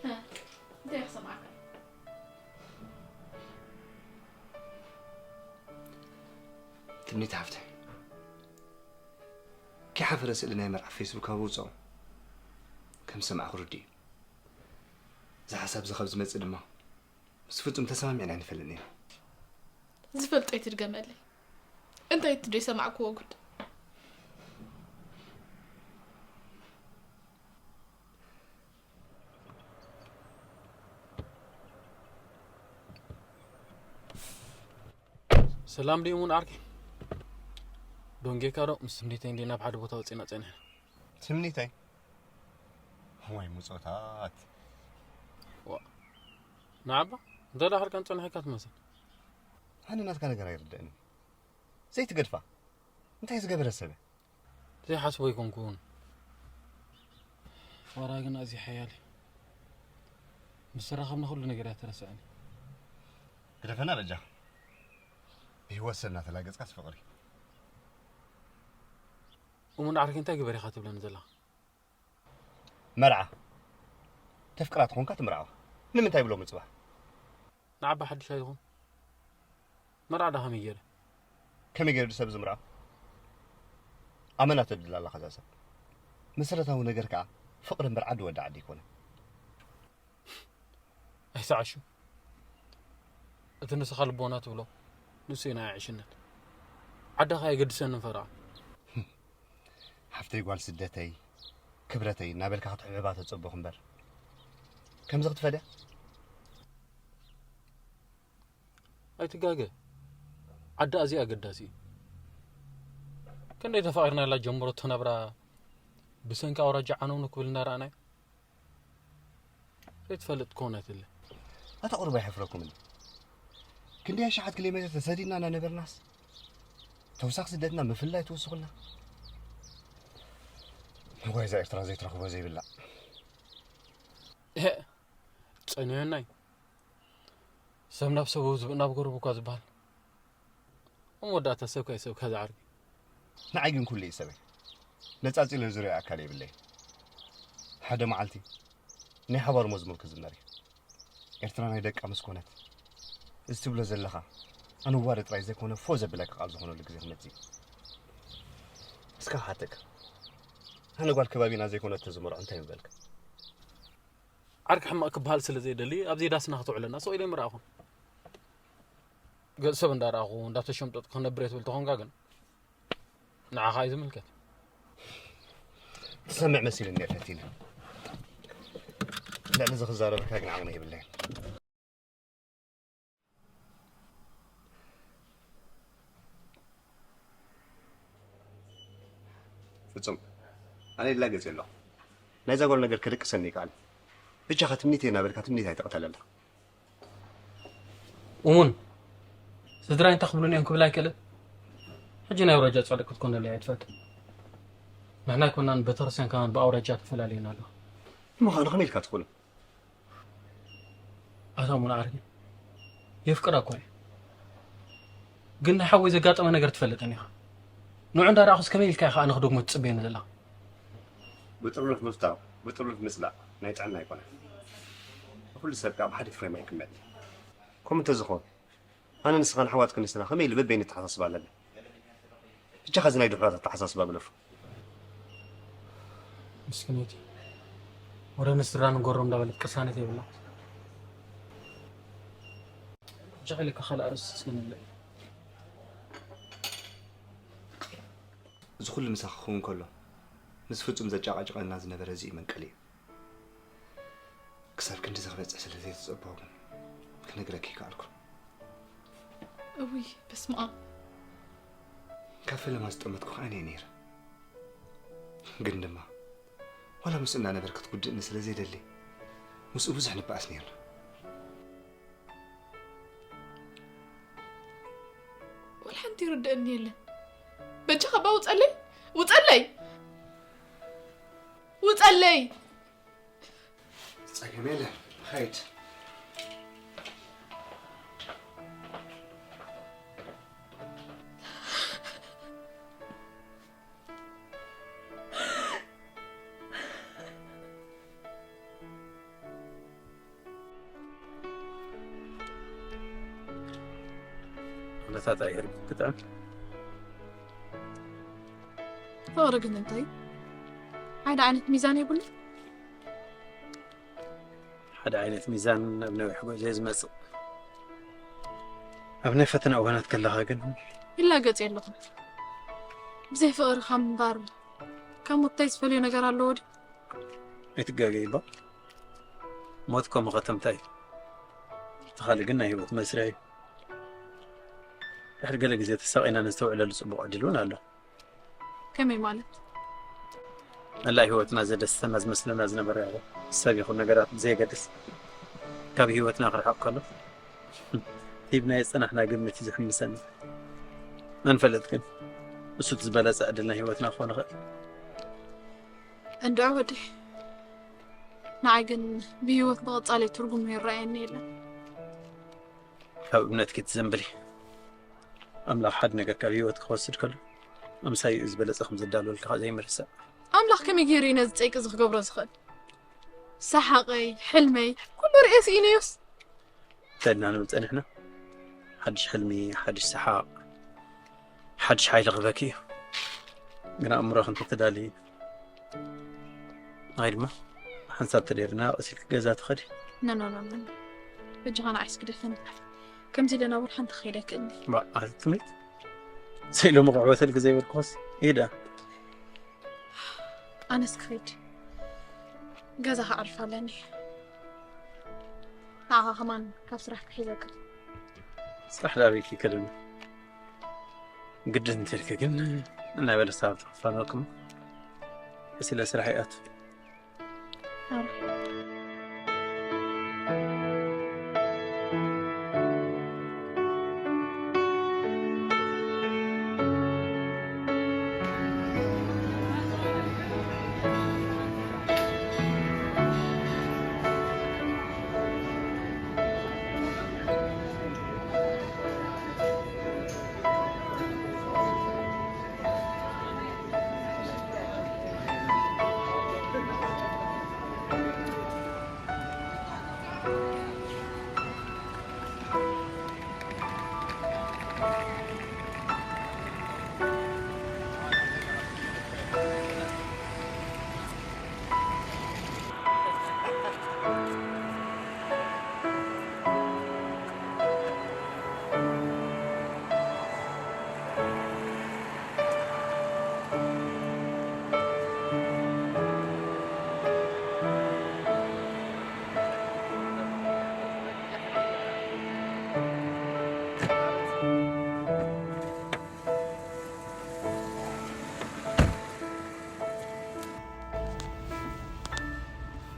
እንታይ ክሰማዕካ? ትምኒት ሓፍተይ፣ ከይሓፈረ ስእሊ ናይ መርዓ ፌስቡክ ኣብ ውፅኦ ከም ዝሰማዕኹ ርድእ እዩ። እዚ ሓሳብ እዚ ካብ ዝመፅእ ድማ ምስ ፍጹም ተሰማሚዕና ኣይንፈልጥን ኢና። ዝፈልጦ ይትድገመለይ። እንታይ እቲ ዘይሰማዕክዎ ጉድ? ሰላም ድዩ እሙን ዓርከይ? ደንጊርካ ዶ? ምስ ትምኒተይ እንድየ ናብ ሓደ ቦታ ወጺና ጸኒሕና። ትምኒተይ? እዋይ ሙጾታት። ዋ። ንዓባ? እንታይ ዳሕርካን ጸኒሐካ ትመስል? ኣነ ናትካ ነገር ኣይርድእንን። ዘይትገድፋ። እንታይ ዝገበረ ሰብ እያ? ዘይሓስቦ ኣይኮንኩን። ዋራ ግን ኣዝዩ ሓያል እዩ። ምስ ተራኸብና ኩሉ ነገር እያ ተረስዐኒ። ግደፈና በጃኻ። ብህይወት ሰብ እናተላገጽካስ ፍቕሪ። እሙን ዓርከይ እንታይ ግበር ኢኻ ትብለኒ ዘለኻ? መርዓ። ተፍቅራ ተኾንካ ትምርዓዋ። ንምንታይ ብሎሚ ጽባሕ? ንዓባ ሓድሽ ኣይትኹን። መርዓ ዳ ከመይ ገይረ? ከመይ ገይሩ ሰብ ዝምርዖ? ኣመና ተድላ ኣለኻ እዛ ሰብ። መሰረታዊ ነገር ከኣ ፍቕሪ እምበር ዓዲ ወዲ ዓዲ ኣይኮነን። ኣይትዓሹ። እቲ ንስኻ ልቦና ትብሎ ንሱ እዩ ናይ ዕሽነት። ዓድኻ የገድሰኒ ፈረቓ። ሓፍተይ ጓል ስደተይ ክብረተይ እናበልካ ክትሕብሕባ ተጸበኹ እምበር ከምዚ ክትፈድያ ኣይትጋገ። ዓዲ ኣዝዩ ኣገዳሲ እዩ። ክንደይ ተፋቒርናላ ጀምሮ ተነብራ ብሰንኪ ኣውራጃ ዓነውኑ ክብል እናረኣናዮ ዘይትፈልጥ ክኾን ኣይትለ። ኣታ ቁሩብ ኣይሕፍረኩምን? ክንደይ ኣሽሓት ኪሎ ሜትር ተሰዲድና እናነበርናስ ተውሳኽ ስደትና ምፍላይ ትውስኹልና። መጓይዛ ኤርትራ ዘይትረኽቦ ዘይብላ። ጸኒዮናይ ሰብ ናብ ሰቡ ዝብእ ናብ ጎረቡ እኳ ዝበሃል ኣብ መወዳእታ ሰብካ ይሰብካ ዝዓርግ። ንዓይ ግን ኩሉ እዩ ሰበይ። ነጻጺለ ዝሪኦ ኣካል የብለይ። ሓደ መዓልቲ ናይ ሓባር መዝሙር ክዝመር እዩ። ኤርትራ ናይ ደቃ ምስ ኮነት እዚ ትብሎ ዘለኻ ኣንዋሪ ጥራይ ዘይኮነ ፎ ዘብለካ ቃል ዝኾነሉ ግዜ ክመጽእ እዩ። እስካ ክሓተካ፣ ኣነ ጓል ከባቢና ዘይኮነት ተዝመርዖ እንታይ ምበልካ? ዓርኪ ሕማቕ ክበሃል ስለ ዘይደሊ ኣብዘይ ዳስና ክትውዕለና ስቕ ኢለ ኣይምረኣኹን። ገጽ ሰብ እንዳረኣኹ እንዳተሸምጠጥኩ ክነብር እየ ትብል ተኾንካ ግን ንዓኻ እዩ ዝምልከት። ትሰምዕ መሲሉኒ እየ ፈቲነ። ልዕሊ እዚ ክዛረበካ ግን ዓቕሚ የብለይን። ፍጹም ኣነ ይላገጽ ኣለኹ። ናይዛ ጓል ነገር ክድቅሰኒ ይከኣል። ብቻኻ ትምኒተይ እናበልካ ትምኒት ኣይትቕተለላ። እሙን ስድራይ እንታይ ክብሉኒ እዮም ክብል ኣይክእልን። ሕጂ ናይ ኣውራጃ ጻድቅ ክትኮነለይ ኣይትፈልጥን። ንሕና ኣይኮናን ቤተክርስትያን ከማን ብኣውራጃ ተፈላለዩና ኣለዉ። ንምዃኑ ከመይ ኢልካ ትኾኑ? ኣታ ሙሉ ዓርኪ የፍቅራ እኮ እየ። ግን ንሓወይ ዘጋጠመ ነገር ትፈልጥን ኢኻ። ንዑ እንዳረኣኹስ ከመይ ኢልካ ኢኻ ኣነ ክደግሞ ትጽበየኒ ዘለኻ? ብጥርኑፍ ምፍታው ብጥርኑፍ ምጽላእ ናይ ጥዕና ኣይኮነን። ኩሉ ሰብ ካብ ሓደ ፍሬም ኣይክመድ። ከምኡ እንተዝኾን ኣነ ንስኻን ኣሕዋትክን ንስና ከመይ ኢሉ በበይኑ ኣተሓሳስባ ኣለና? ብቻኻ እዚ ናይ ድሑራት ኣተሓሳስባ ግደፎ። ምስክነይቲ ወረ ንስድራ ንጎሮ እንዳበለት ቅሳነት የብላ። ብቻ ኢልካ ካልእ ኣርእስቲ እስከ ንብለዕ። እዚ ኩሉ ምሳኺ ክኸውን ከሎ ምስ ፍጹም ዘጫቓጭቐና ዝነበረ እዚ እዩ መንቀሊኡ። ክሳብ ክንድዚ ክበጽሕ ስለ ዘይተጸበኹ ግን ክነግረኪ ኣይከኣልኩን። እውይ በስመ ኣብ። ካብ ፈለማ ዝጠመትኩ ከኣ እየ ነይረ። ግን ድማ ዋላ ምስኡ እናነበረ ክትጉድእኒ ስለ ዘይደሊ ምስኡ ብዙሕ ንበኣስ ነይርና። ወላ ሓንቲ ይርድእኒ የለን። በጃኻ ባ ውጸለይ፣ ውጸለይ፣ ውጸለይ። ጸገም የለን፣ ኸይድ። ኩነታት ኣየር ብጣዕሚ ፍቕሪ ግን እንታይ ሓደ ዓይነት ሚዛን የብሉ። ሓደ ዓይነት ሚዛን ኣብ ነዊሕ ጉዕዞ እዩ ዝመጽእ። ኣብ ናይ ፈተና እዋናት ከለኻ ግን ይላገጽ ኣለኹም። ብዘይ ፍቕሪ ካብ ምንባር ካብ ሞት እንታይ ዝፈልዮ ነገር ኣለዎ ድዩ? ኣይትጋገይ እባ። ሞት እኮ መኸተምታ እዩ። እቲ ካልእ ግን ናይ ህይወት መስርያ እዩ። ድሕሪ ገለ ግዜ ተሳቒና ነስተውዕለሉ ጽቡቕ ዕድል እውን ኣሎ። ከመይ ማለት? መላእ ህይወትና ዘደስተና ዝመስለና ዝነበረ ሰብ ይኹን ነገራት ብዘየገድስ ካብ ህይወትና ክርሕቕ ከሎ ሂብናዮ ዝጸናሕና ግምት እዩ ዘሕምሰና። መን ፈለጥ ግን እሱ እቲ ዝበለጸ ዕድል ናይ ህይወትና ክኾን ይኽእል። እንድዒ ወዲ ንዓይ ግን ብህይወት ምቕጻለይ ትርጉም ይረኣየኒ የለን። ካብ እምነትኪ ትዘንብሊ። ኣምላኽ ሓደ ነገር ካብ ህይወት ክወስድ ከሎ ኣምሳይኡ ዝበለጸ ከም ዘዳለወልካ ከኣ ዘይምርሳእ። ኣምላኽ ከመይ ገይሩ እዩ ነዚ ጸይቂ እዚ ክገብሮ ዝኽእል? ሰሓቐይ፣ ሕልመይ፣ ኩሉ ርእየ ስኢነዮስ። ተልና ንብል ጸኒሕና። ሓድሽ ሕልሚ፣ ሓድሽ ሰሓቕ፣ ሓድሽ ሓይሊ ክበኪ እዩ። ግን ኣእምሮኺ እንተተዳልዪ ንኸይድ እሞ ሓንሳብ ተደይርና ቀስ ኢልኪ ገዛ ትኸዲ። ኖ ኖ ኖ ኖ። በጃኻ ንዓይስ ግደፈኒ። ከምዚ ኢለ ናብ ወርሓ እንተኸይደ ክእልኒ። ባ ኣቲ ትምኒት ሰይሎ መቕዕበተልኪ ዘይበልኩስ ኢዳ። ኣነስ ክኸይድ ገዛ ክዓርፍ ኣለኒ። ንዓኻ ከማን ካብ ስራሕ ክሕዘካ። ስራሕ ዳበይኪ ከደኒ ግድን እንተልኪ ግን እናበለ ሳብ ተኸፋነኩም። ስለ ስራሕ ይኣቱ።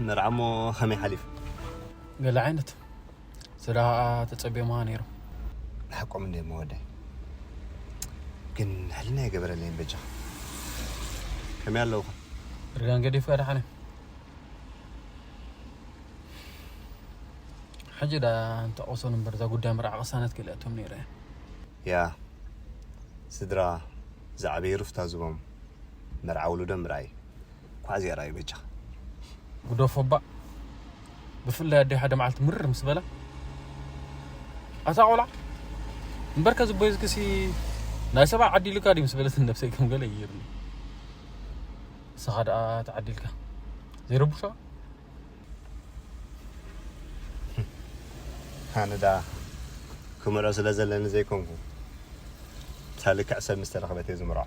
መርዓሞ ከመይ ሓሊፉ? ገለ ዓይነት ስድራ ተጸብዮምኻ ነይሮም። ሓቆም እንደ መወዳይ ግን ሕልና የገበረለይን በጃ። ከመይ ኣለውኻ? እርጋን ገዲፍካ ደሓነ። ሕጂ ዳ እንተቐሶን እምበር እዛ ጉዳይ መርዓ ቅሳነት ገሊኣቶም ነይረ። ያ ስድራ ዝዓበየ ሩፍታ ዝቦም መርዓ ውሉዶም ምርኣይ ኳዚ ኣርኣዩ በጃኻ። ጉደፎ እባ ብፍላይ ኣደይ ሓደ መዓልቲ ምርር ምስ በላ ኣታ ቆልዓ እምበርከ ዝቦይዝክሲ ናይ ሰብኣ ዓዲልካ ድዩ ምስ በለት ነብሰይ ከም ገለ ይይርኒ። ንስኻ ደኣ ተዓዲልካ ዘይረቡሻ ኣነ ደኣ ክምርዖ ስለ ዘለኒ ዘይኮንኩ እታ ልክዕ ሰብ ምስ ተረኽበት እየ ዝምርዖ።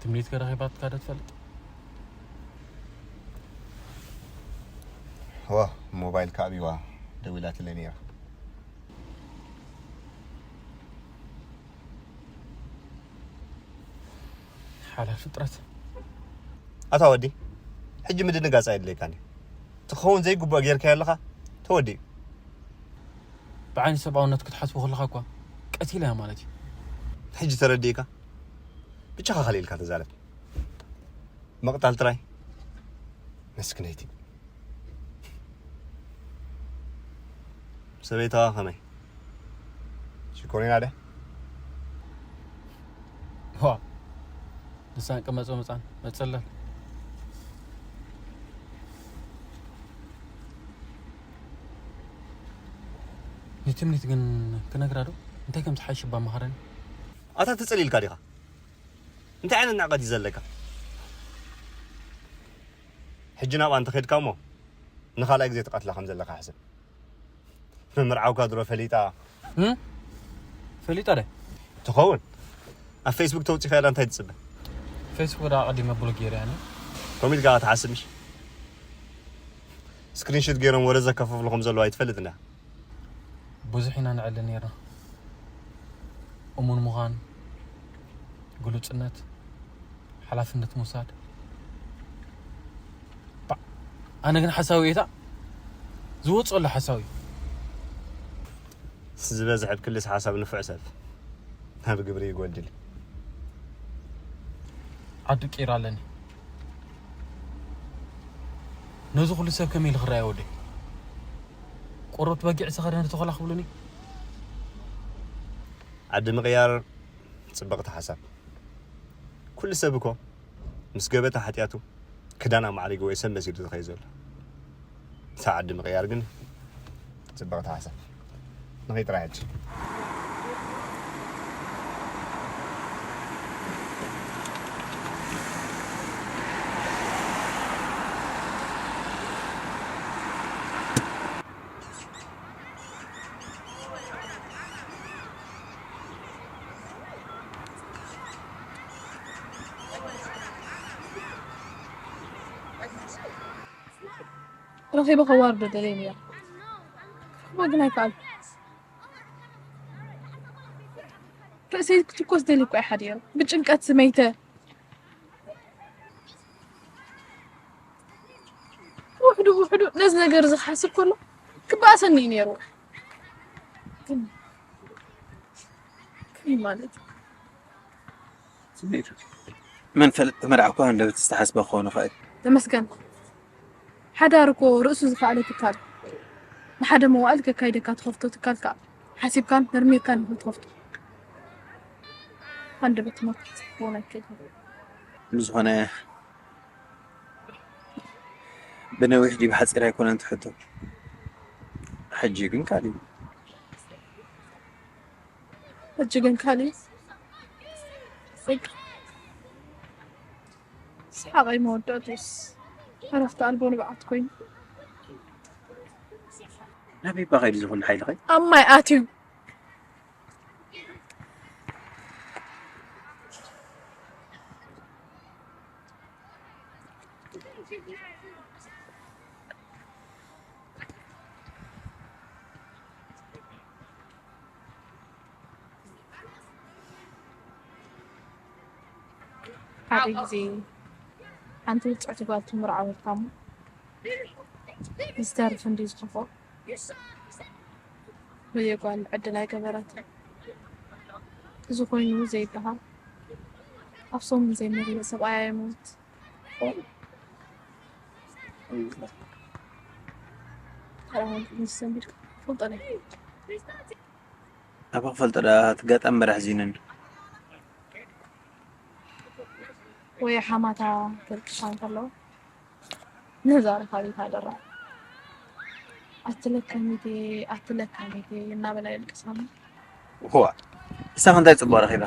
ትምኒትካ ረኺባትካ ዶ ትፈልጥ? ዋ ሞባይል ከኣቢዋ ደዊላትለይ ነይራ። ሓላል ፍጥረት። ኣታ ወዲ ሕጂ ምድንጋጽ ኣየድልየካን እዩ። ትኸውን ዘይግቡእ ጌርካዮ ኣለኻ ተወዲኡ። ብዓይኒ ሰብኣውነት ክትሓስቦ ከለኻ እኳ ቀቲላያ ማለት እዩ። ሕጂ ተረዲእካ ብቻኻ ከሊልካ ተዛረብ። ምቕታል ጥራይ መስክነይቲ። ሰበይታዋ ከመይ ሽኮሪና ደ ዋ ንሳን ቀመጾ መጻን መጸለል ንትምኒት ግን ክነግራ ዶ እንታይ ከም ዝሓይሽ እባ መሃረኒ። ኣታ ተጸሊልካ ዲኻ? እንታይ ዓይነት ንዕቀት እዩ ዘለካ? ሕጂ ናብኣ እንተኸድካ እሞ ንኻልኣይ ግዜ ትቐትላ ከም ዘለካ ሕሰብ። ምምርዓውካ ድሮ ፈሊጣ። እም? ፈሊጣ ደ? ትኸውን ኣብ ፌስቡክ ተውፂኻ ኢላ እንታይ ትፅበ? ፌስቡክ ዳ ኣቐዲመ ብሎክ ገይረ ያኒ። ከምኡ ኢልካ ትሓስብ ምሽ? ስክሪንሹት ገይሮም ወረ ዘከፋፍሉ ከም ዘለዉ ኣይትፈልጥ እንዳ? ብዙሕ ኢና ንዕሊ ነይርና። እሙን ምዃን፣ ግሉጽነት፣ ሓላፍነት ምውሳድ። ባዕ፣ ኣነ ግን ሓሳዊ እየ እታ ዝወጽኦ ኣሎ ሓሳዊ። ዝበዝሕ ብ ክልስ ሓሳብ ንፉዕ ሰብ ናብ ግብሪ ይጎድል። ዓዱ ቂራ ኣለኒ። ነዚ ኩሉ ሰብ ከመይ ኢሉ ክረኣዮ ወደይ? ቆርበት በጊዕ ዝተኸደነ ተኾላ ክብሉኒ? ዓዲ ምቕያር ጽብቕቲ ሓሳብ። ኩሉ ሰብ እኮ ምስ ገበታ ሓጢኣቱ ክዳን ኣማዕሪጉ ወይ ሰብ መሲሉ ዝኸይ ዘሎ። እታ ዓዲ ምቕያር ግን ጽብቕቲ ሓሳብ። ንኸይ ጥራይ ሕጂ። ረኺበ ከዋርዶ ደለየ ነይረ። ክረኽቦ ግን ኣይከኣልኩ። ርእሰይ ክትኮስ ደልየ እኮ እየ ሓዲረ። ብጭንቀት ዝመይተ። ውሕዱ ውሕዱ ነዚ ነገር እዚ ክሓስብ ከሎ ክበኣሰኒ እዩ ነይሩ። ግን ከመይ ማለት እዩ? ስምዒቱ መን ፈልጥ ተመርዓ እኳ እንደበት ዝተሓስበ ክኸውን ይኽእል። ተመስገን። ሓዳር እኮ ርእሱ ዝኸኣለ ትካል። ንሓደ መዋእል ከካይደካ ትኸፍቶ ትካል ከኣ ሓሲብካን መርሚርካን ኢኻ ትኸፍቶ። ሃንደበት ትምህርቲ ክትህቦን ኣይክእልን። ብዝኾነ ብነዊሕ ድዩ ብሓፂር ኣይኮነን ትሕቶ። ሕጂ ግን ካልእ እዩ። ሕጂ ግን ካልእ እዩ። በቃ። ሰሓቐይ መወዳእትኡስ ዕረፍቲ ኣልቦ ንብዓት ኮይኑ። ናበይ እባ ከይዱ እዚ ኩሉ ሓይልኸይ? ኣብ ማይ ኣትዩ። ሓደ ግዜ ሓንቲ ብፅዕቲ ጓል ትምርዓወልካ እሞ ዝተርፍ እንዲ ዝኸፎ በየ ጓል ዕድል ኣይገበረትን። እዚ ኮይኑ ዘይበሃል ኣብ ሰሙን ዘይመግለፅ ሰብኣያ ይሞት። ኣባ ክፈልጦ ዳ ትጋጣም መራሕ ዚንን ወይ ሓማታ ከልቅሻ እንከለዉ ነዛ ረኻቢት ኣደራ ኣትለካሚቴ ኣትለካሚቴ እናበላ የልቅሳኒ። ዋ እሳኽ እንታይ ፅቡቅ ረኺባ?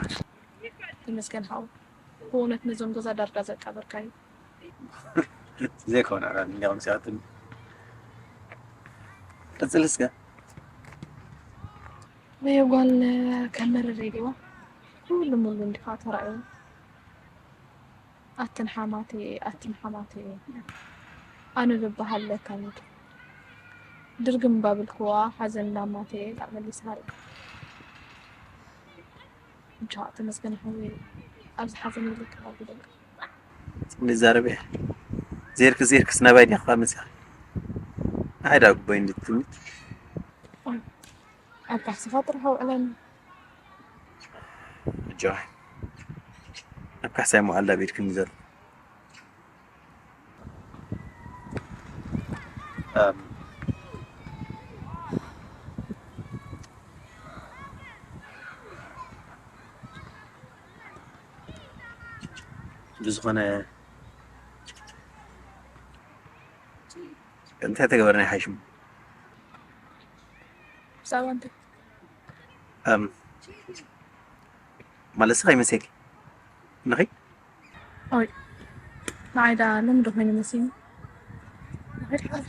ይመስገን ሓው ብእውነት ነዞም ገዛ ዳርጋ ዘቃበርካ እዩ። ዘይኮነ እንዲኹም ሲኣትን ቀፅል እስከ። በየ ጓል ከም መረር ኢልዋ ኩሉ ሙሉ እንዲኻ ተራእዩ። ኣትን ሓማቴ ኣትን ሓማቴ ኣነ ልበሃል ለካ ሚኪ ድርግም ባብልክዋ ሓዘን ላማቴ ዳመሊስሃ ርእ ብቻ ተመስገን ሓወይ ኣብዚ ሓዘን ይልካ ብደቅ ንዛረብ እየ ዜርክ ዜርክስ ናባይ ዲኻ መፅኻ ንዓይ ዳ ጉቦይ እንድትምት ኣብ ካሕስኻ ጥራሕ ኣውዕለኒ ጆ ኣብ ካሕሳይ መዋዕል ዳ ቤድክኒ ዘሎ ብዝኾነ እንታይ ተገበርና ይሓይሽም ብዛዕባ እንታይ ማለት ስኻ ይመሰል ንኸይ ኦይ ንዓይ ዳ ልምዲ ኮይኑ መሲኒ ንኸይድ ሓር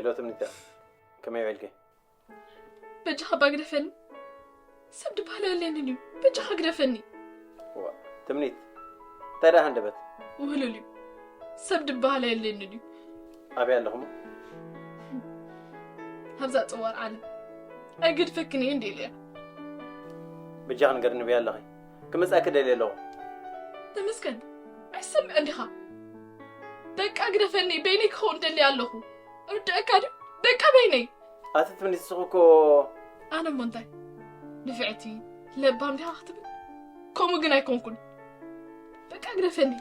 ሄሎ ትምኒት፣ ከመይ ውዒልኪ? በጃኻ እባ ግደፈኒ። ሰብ ድበሃል ኣየድልየንን እዩ። በጃኻ ግደፈኒ። እዋ፣ ትምኒት፣ እንታይ ደኣ ሃንደበት? ውህሉል እዩ። ሰብ ድበሃል ኣየድልየንን እዩ። ኣበይ ኣለኹም? ኣብዛ ጽዋር ዓለም። ኣይገድፈክን እየ እንደ ኢለያ። በጃኺ ንገርኒ፣ በይ ኣለኺ? ክመጽኣኪ ደልየ ኣለኹ። ተመስገን፣ ኣይሰምዕን ዲኻ? በቃ ግደፈኒ፣ በይነይ ክኸውን ደልየ ኣለኹ። ርድኣካ ድዩ? በቃ በይነይ። ኣቲ ትምኒት፣ ንስኺ እኮ ኣነ እሞ እንታይ ንፍዕቲ ለባም ዲኻ ክትብል? ከምኡ ግን ኣይኮንኩን። በቃ ግደፈኒ።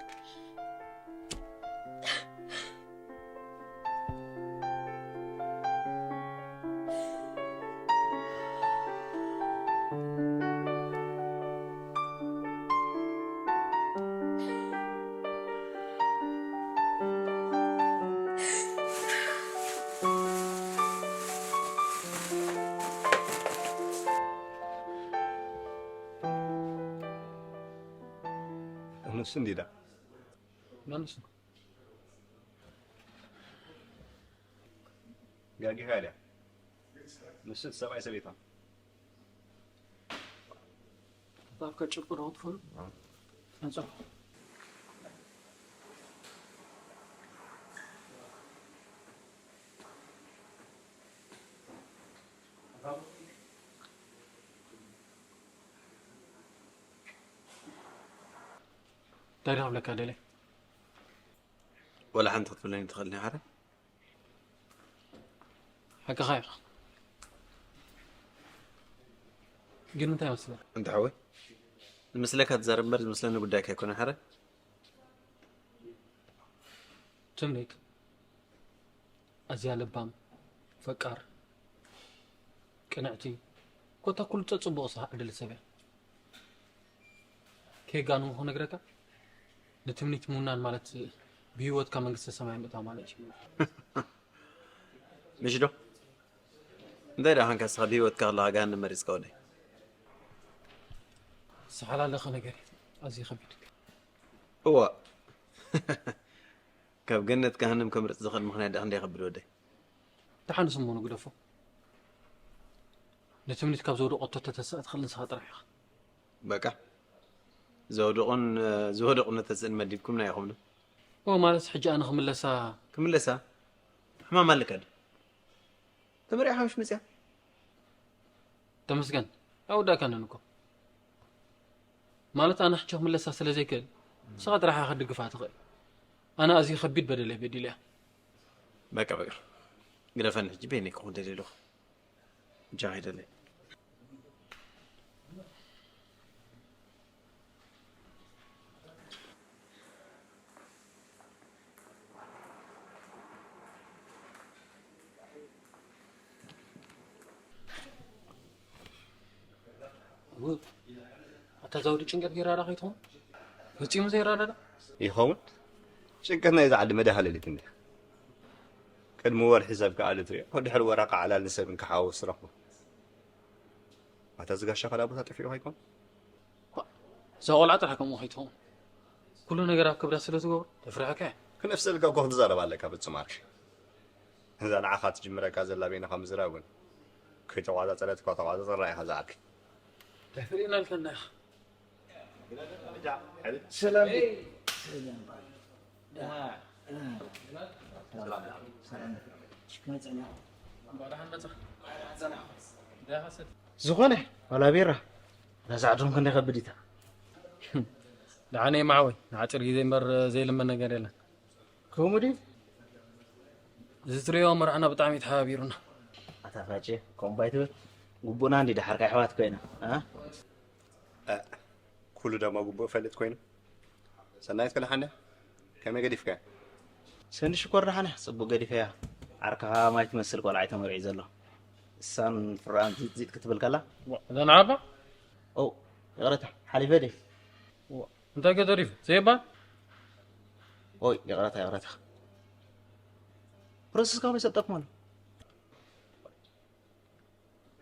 ንሱ እንዲዳ መንሱ ጋጊኻ ድያ? ንሱ እቲ ሰብኣይ ሰበይታ ባብካ ጭቁ ዶ ትፈሉ? መጻ። እንታይ ዶ ክብለካ ደለ? ወላ ሓንቲ ክትብለኒ ትኽእል ዲኻ? ሓቅኻ ኢኻ። ግን እንታይ መስለካ? እንተ ሓወይ፣ ዝመስለካ ትዛረብ እምበር ዝመስለኒ ጉዳይካ ኣይኮነን። ሓረ ትምኒት ኣዝያ ለባም፣ ፈቃር፣ ቅንዕቲ፣ ኮታ ኩሉ ጸጽቡቕ ስራሕ ዕድል ሰብ እያ። ከየጋንንኩ ክነግረካ፣ ንትምኒት ምውናን ማለት ብህይወትካ መንግስተ ሰማይ ምእታው ማለት እዩ። ምሽ ዶ? እንታይ ደኣ ኻንካ ንስኻ ብህይወትካ ከለኻ ገሃነም መሪጽካ ወደይ? ዝሓላለኸ ነገር እዩ። ኣዝዩ ከቢድ። እዋ። ካብ ገነት ገሃነም ከምርጽ ዝኽእል ምኽንያት ደኣ ክንደይ ከቢድ ወደይ? ደሓንስ እሞ ንግደፎ። ንትምኒት ካብ ዘውደቐቶ ተተስእ ትኽእል ንስኻ ጥራሕ ኢኻ። በቃ። ዘውድቑን ዝወደቑን ነተስእን መዲብኩምና ኢኹም ዶ? ኦ፣ ማለት ሕጂ ኣነ ክምለሳ ክምለሳ? ሕማም ኣለካ ዶ? ተመሪዕኻ ምሽ መጽያ? ተመስገን፣ ኣይወዳእካንን እኮ። ማለት ኣነ ሕጂ ክምለሳ ስለ ዘይክእል፣ ንስኻ ጥራሕ ኢኻ ክትድግፋ ትኽእል። ኣነ ኣዝዩ ከቢድ በደል እየ በዲለያ። በቃ፣ በቃ። ግደፈኒ፣ ሕጂ በይነይ ክኹን ደልየ ኣለኹ። እጃ ከይደለይ። ኣታ ዛውዲ ጭንቀት ገይራ ዳ ከይትኾን? ፈጺሙ ዘይረዳዳ? ይኸውን? ጭንቀት ናይዛ ዓዲ መድሃለሊት እንድያ። ቅድሚ ወርሒ ሰብ ክኣሊ ትሪኦ፣ ድሕሪ ወርሒ ክዓላል ንሰብ እንክሓወስ ትረኽቦ። ኣታ እዚ ጋሻ ካልኣ ቦታ ጠፊኡ ከይኮን? እዛ ቆልዓ ጥራሕ ከምኡ ከይትኸውን። ኩሉ ነገር ኣብ ክብዳ ስለ ዝገብሮ፣ ተፍርሐካ እያ። ክነፍሰልካ እኮ ክትዛረብ ኣለካ፣ ፍጹም ዓርኪ። እዛ ንዓኻ ትጅምረካ ዘላ በይንኻ ምዝራብ እውን ከይተቋጻጸረት እኳ ተቋጻጸራ ኢኻ ዝዓርኪ። ተፍሪእና ኣልከና ኢኻ። ሰላም። ዝኾነ ዋላ ቢራ ነዛ ዓድኹም ክንደይ ከብድ ኢታ። ደሓነይ ማዕወይ፣ ንሓፂር ግዜ እምበር ዘይልመን ነገር የለን። ከምኡ ድዩ? እዚ ትሪኦ መርዓና ብጣዕሚ ተሓባቢሩና። ኣታ ፋጨ፣ ከምኡ ባይትብል፣ ግቡእና እንዲ ደሓርካ ኣሕዋት ኮይና፣ እ? እ፣ ኩሉ ደማ ግቡእ ፈልጥ ኮይኑ። ሰናይት ከ ደሓን ድያ? ከመይ ገዲፍካያ? ሰኒ ሽኮር ደሓን እያ፣ ጽቡቕ ገዲፈያ። ዓርካ ማይ ትመስል ቆልዓ እዩ ተመርዒ ዘሎ። እሳን ፍራን ዚጥ ዚጥ ክትብል ከላ። ዋ፣ እዛ ንዓባ? ኦ፣ ይቕረታ፣ ሓሊፈ ድየ? ዋ፣ እንታይ ከ ተሪፉ? ዘይባ? ኦይ፣ ይቕረታ፣ ይቕረታ። ፕሮሰስ ካብ ይሰጠኩም ኣሎ።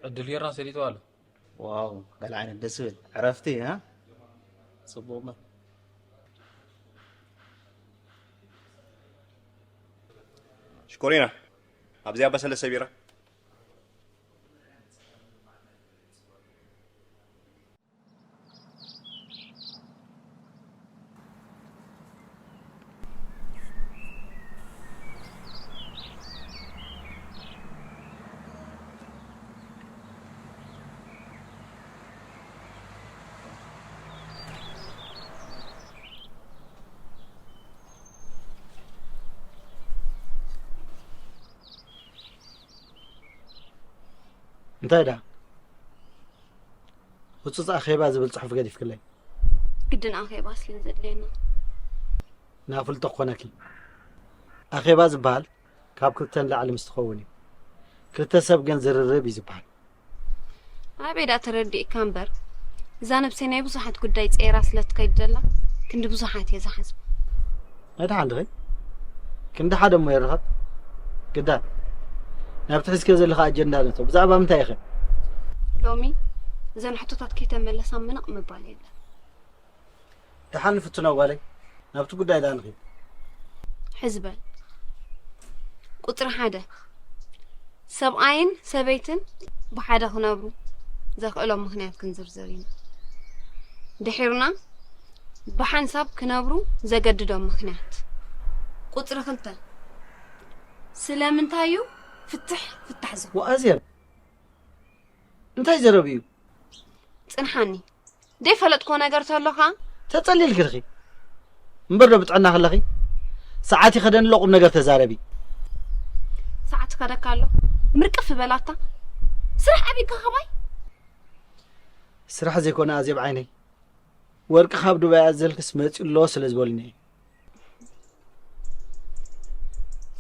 ዕድል ጌርና ሰሊጥዋ ኣሎ። ዋው፣ ገለ ዓይነት ደስ ዝብል ዕረፍቲ፣ እ? ጽቡቕ እምበር። ሽኮሪና፣ ኣብዚኣ በሰለ ሰቢራ። እንታይ ደኣ? ህጹጽ ኣኼባ ዝብል ጽሑፍ ገዲፍክለይ። ግድን ኣኼባ ስለ ዘድልየና። ንኣፍልጦ ክኾነኪ። ኣኼባ ዝበሃል ካብ ክልተ ንላዕሊ ምስ ትኸውን እዩ። ክልተ ሰብ ግን ዝርርብ እዩ ዝበሃል። ኣበይ ደኣ ተረዲእካ እምበር፣ እዛ ነብሰይ ናይ ብዙሓት ጉዳይ ጸይራ ስለ ትኸይድ ዘላ፣ ክንዲ ብዙሓት እየ ዝሓስባ። ናይ ደሓን ድኺ? ክንዲ ሓደ እሞ ይርኸብ። ግዳ ናብቲ ሒዝክዮ ዘለኻ ኣጀንዳ ነቶ። ብዛዕባ ምንታይ ኢኺ? ሎሚ እዘን ሕቶታት ከይተመለሳ ምንቕ ምባል የለን። ደሓን ንፍትኖ ጓለይ። ናብቲ ጉዳይ ደኣ ንኺድ። ሕዚ በል። ቁጽሪ ሓደ፣ ሰብኣይን ሰበይትን ብሓደ ክነብሩ ዘኽእሎም ምኽንያት ክንዝርዝር ኢና። ድሒርና ብሓንሳብ ክነብሩ ዘገድዶም ምኽንያት። ቁጽሪ ክልተ፣ ስለምንታይ እዩ ፍትሕ ፍታሕ ዝኾነ? ወኣዜብ፣ እንታይ ዘረብ እዩ? ጽንሓኒ። ዘይፈለጥክዎ ነገር ተሎ ኸኣ? ተጸሊልኪ ዲኺ? እምበር ዶ ብጥዕና ከለኺ? ሰዓት ይኸደኒ ኣሎ፣ ቁም ነገር ተዛረቢ። ሰዓት ይኸደካ ኣሎ? ምርቅፍ በላታ። ስራሕ ኣቢካ ኸማይ? ስራሕ ዘይኮነ ኣዜብ ዓይነይ፣ ወርቂ ካብ ዱባይ ኣዘልክስ መጺኡ ኣሎ ስለ ዝበሉኒ እየ።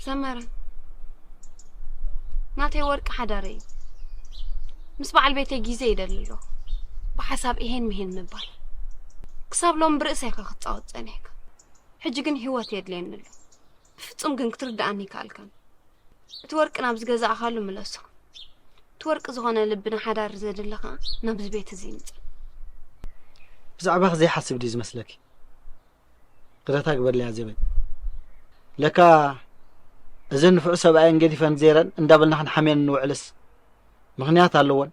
ሰመረ፣ ናተይ ወርቂ ሓዳረይ እዩ። ምስ በዓል ቤተይ ግዜ ይደሊ ኣለኹ። ብሓሳብ እሄን ምሄን ምባል። ክሳብ ሎሚ ብርእሰይ ኢኻ ክትጻወት ጸኒሕካ። ሕጂ ግን ህይወት የድልየኒ ኣሎ። ብፍጹም ግን ክትርድኣኒ ይከኣልካን። እቲ ወርቂ ናብ ዝገዛእካሉ ምለሶ። እቲ ወርቂ ዝኾነ ልቢ ንሓዳር ዘድሊ ኸኣ ናብዚ ቤት እዚ ይምጻእ። ብዛዕባኺ ዘይሓስብ ድዩ ዝመስለኪ? ይቕረታ ግበርለይ ኣዜበይ። ለካ እዘን ንፉዕ ሰብኣየን ገዲፈን ዜረን እንዳበልና ክንሓምየን ንውዕልስ ምኽንያት ኣለወን።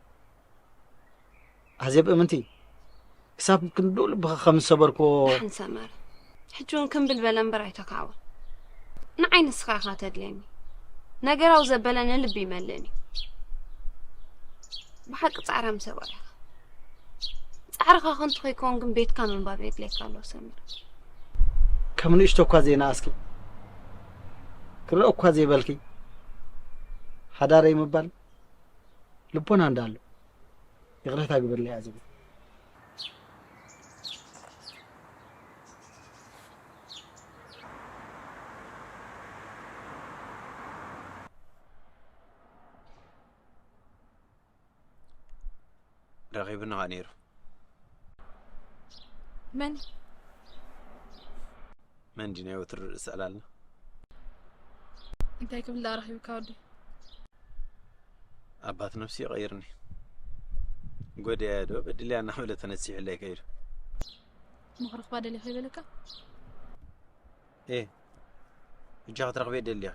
ኣዜብ እምንቲ፣ ክሳብ ክንድኡ ልብኻ ከም ዝሰበርክዎ። ደሓን ሰመረ፣ ሕጂ እውን ክምብል በለ እምበር ኣይተካዕወን። ንዓይ ንስኻ ኢኻ ተድልየኒ። ነገራዊ ዘበለ ንልቢ ይመልእን እዩ። ብሓቂ ጻዕራም ሰብኣይ ኢኻ። ጻዕርኻ ከንቱ ከይከውን ግን ቤትካ ምንባብ የድልየካ ኣሎ ሰመረ። ከም ንእሽቶ እኳ ዘይነኣስኪ፣ ክረአ እኳ ዘይበልኪ፣ ሓዳረይ ምባል ልቦና እንዳሎ። ይቕረታ ግበርለይ ኣዜብ። ረኺብኒ ኸኣ ነይሩ። መን? መን ድዩ ናይ ወትሩ ርእሲ ዕላልና? እንታይ ክብል ደኣ ረኺብካ ወዲ? ኣባት ነፍሲ ይቐይርኒ። ጎዲኣያ ዶ በድልያ እናበለ ተነሲሑለይ ከይዱ። እሞ ክረኽባ ደሊኻ ይበለካ? ኤ፣ ብጃኻ ክትረኽበ ደሊኻ?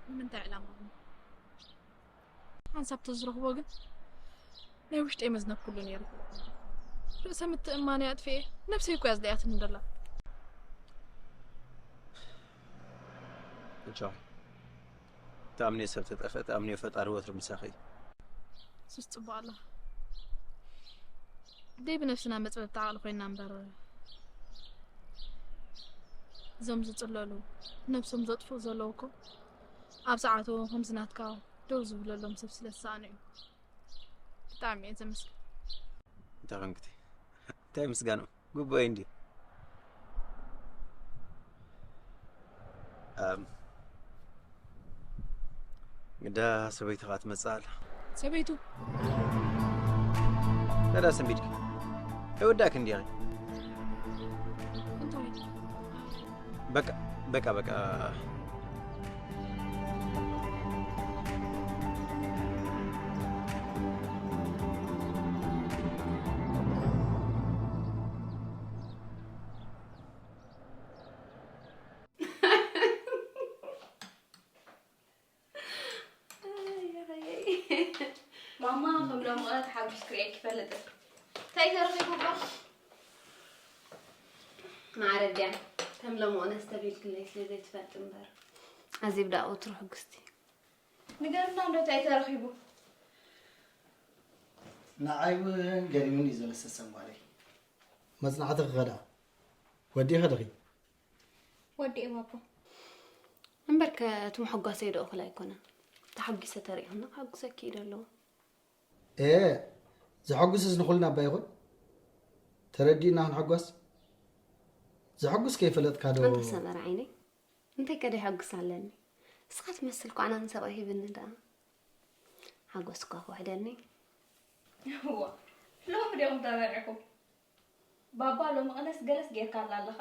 ንምንታይ ዕላማ? ሓንሳብ ተዝረኽቦ ግን ናይ ውሽጠይ መዝነብኩሉ ነይሩ። ርእሰ ምትእማነይ ኣጥፊኤ ነብሰይ እኮ እያ ዝለያትኒ ደላ። እጃ፣ ትኣምንዮ ሰብ ተጠፍአ፣ ትኣምንዮ ፈጣሪ ወትሩ ምሳኺ እዩ። ሱስ ጽቡቕ ኣላ። ደይ ብነብስና መጽበብቲ ዓቕሊ ኮይና እምበር፣ እዞም ዝጽለሉ፣ ነብሶም ዘጥፍኡ ዘለዉ እኮ፣ ኣብ ሰዓቱ ከምዚ ናትካ ደው ዝብለሎም ሰብ ስለ ዝሰኣኑ እዩ። ብጣዕሚ እየ ዘመስግን። እንታይ ኮንክቲ? እንታይ ምስጋና? ግቡእ እንድዩ። ኣም፣ ግዳ ሰበይቱ ኸኣ ትመጽእ ኣላ። ሰበይቱ? ታዲያ ሰንቢድኪ? ኣይወዳእክን ዲኺ? እንታይ? በቃ፣ በቃ፣ በቃ። ማማ ከም ሎምቐ ተሓጒስ ክርእየኪ ይፈልጥን። እንታይ ተረኺቡ እባ? ማዕረ ድያ ከም ሎምቐ ነስተብሂልክለይ ስለ ዘይትፈልጢ እምበር። ኣዜብ ደኣ ወትሩ ሕጉስቲ። ንገርና እንዶ እንታይ ተረኺቡ? ንዓይ እውን ገሪሙኒ እዩ ዘሎ ሰሰን ጓለይ። መጽናዕቲ ክኸዳ ወዲእኺ ዲኺ? ወዲኤ ባባ። እምበርከ እቲ ምሕጓሰይ ዶ እኹል ኣይኮነን። ተሓጒሰ ተሪእኽኒ ከሐጉሰኪ እዩ ደለዎ። ኤ፣ ዘሐጉስስ ንኹልና እባ ይኹን። ተረዲእና ክንሕጎስ። ዘሐጉስ ከይፈለጥካ ዶ? ኣንታ ሰመረ ዓይነይ፣ እንታይ ከ ደይ ሓጉስ ኣለኒ? እስኻ ትመስል ኳዕናን ሰብኣይ ሂብኒ ደኣ። ሓጎስ እኳ ክውሕደኒ። እዋ፣ ሎሚ ዲኹም ተመርዕኩም? ባባ ሎሚ ቕነስ ገለስ ጌርካላ ኣለኻ።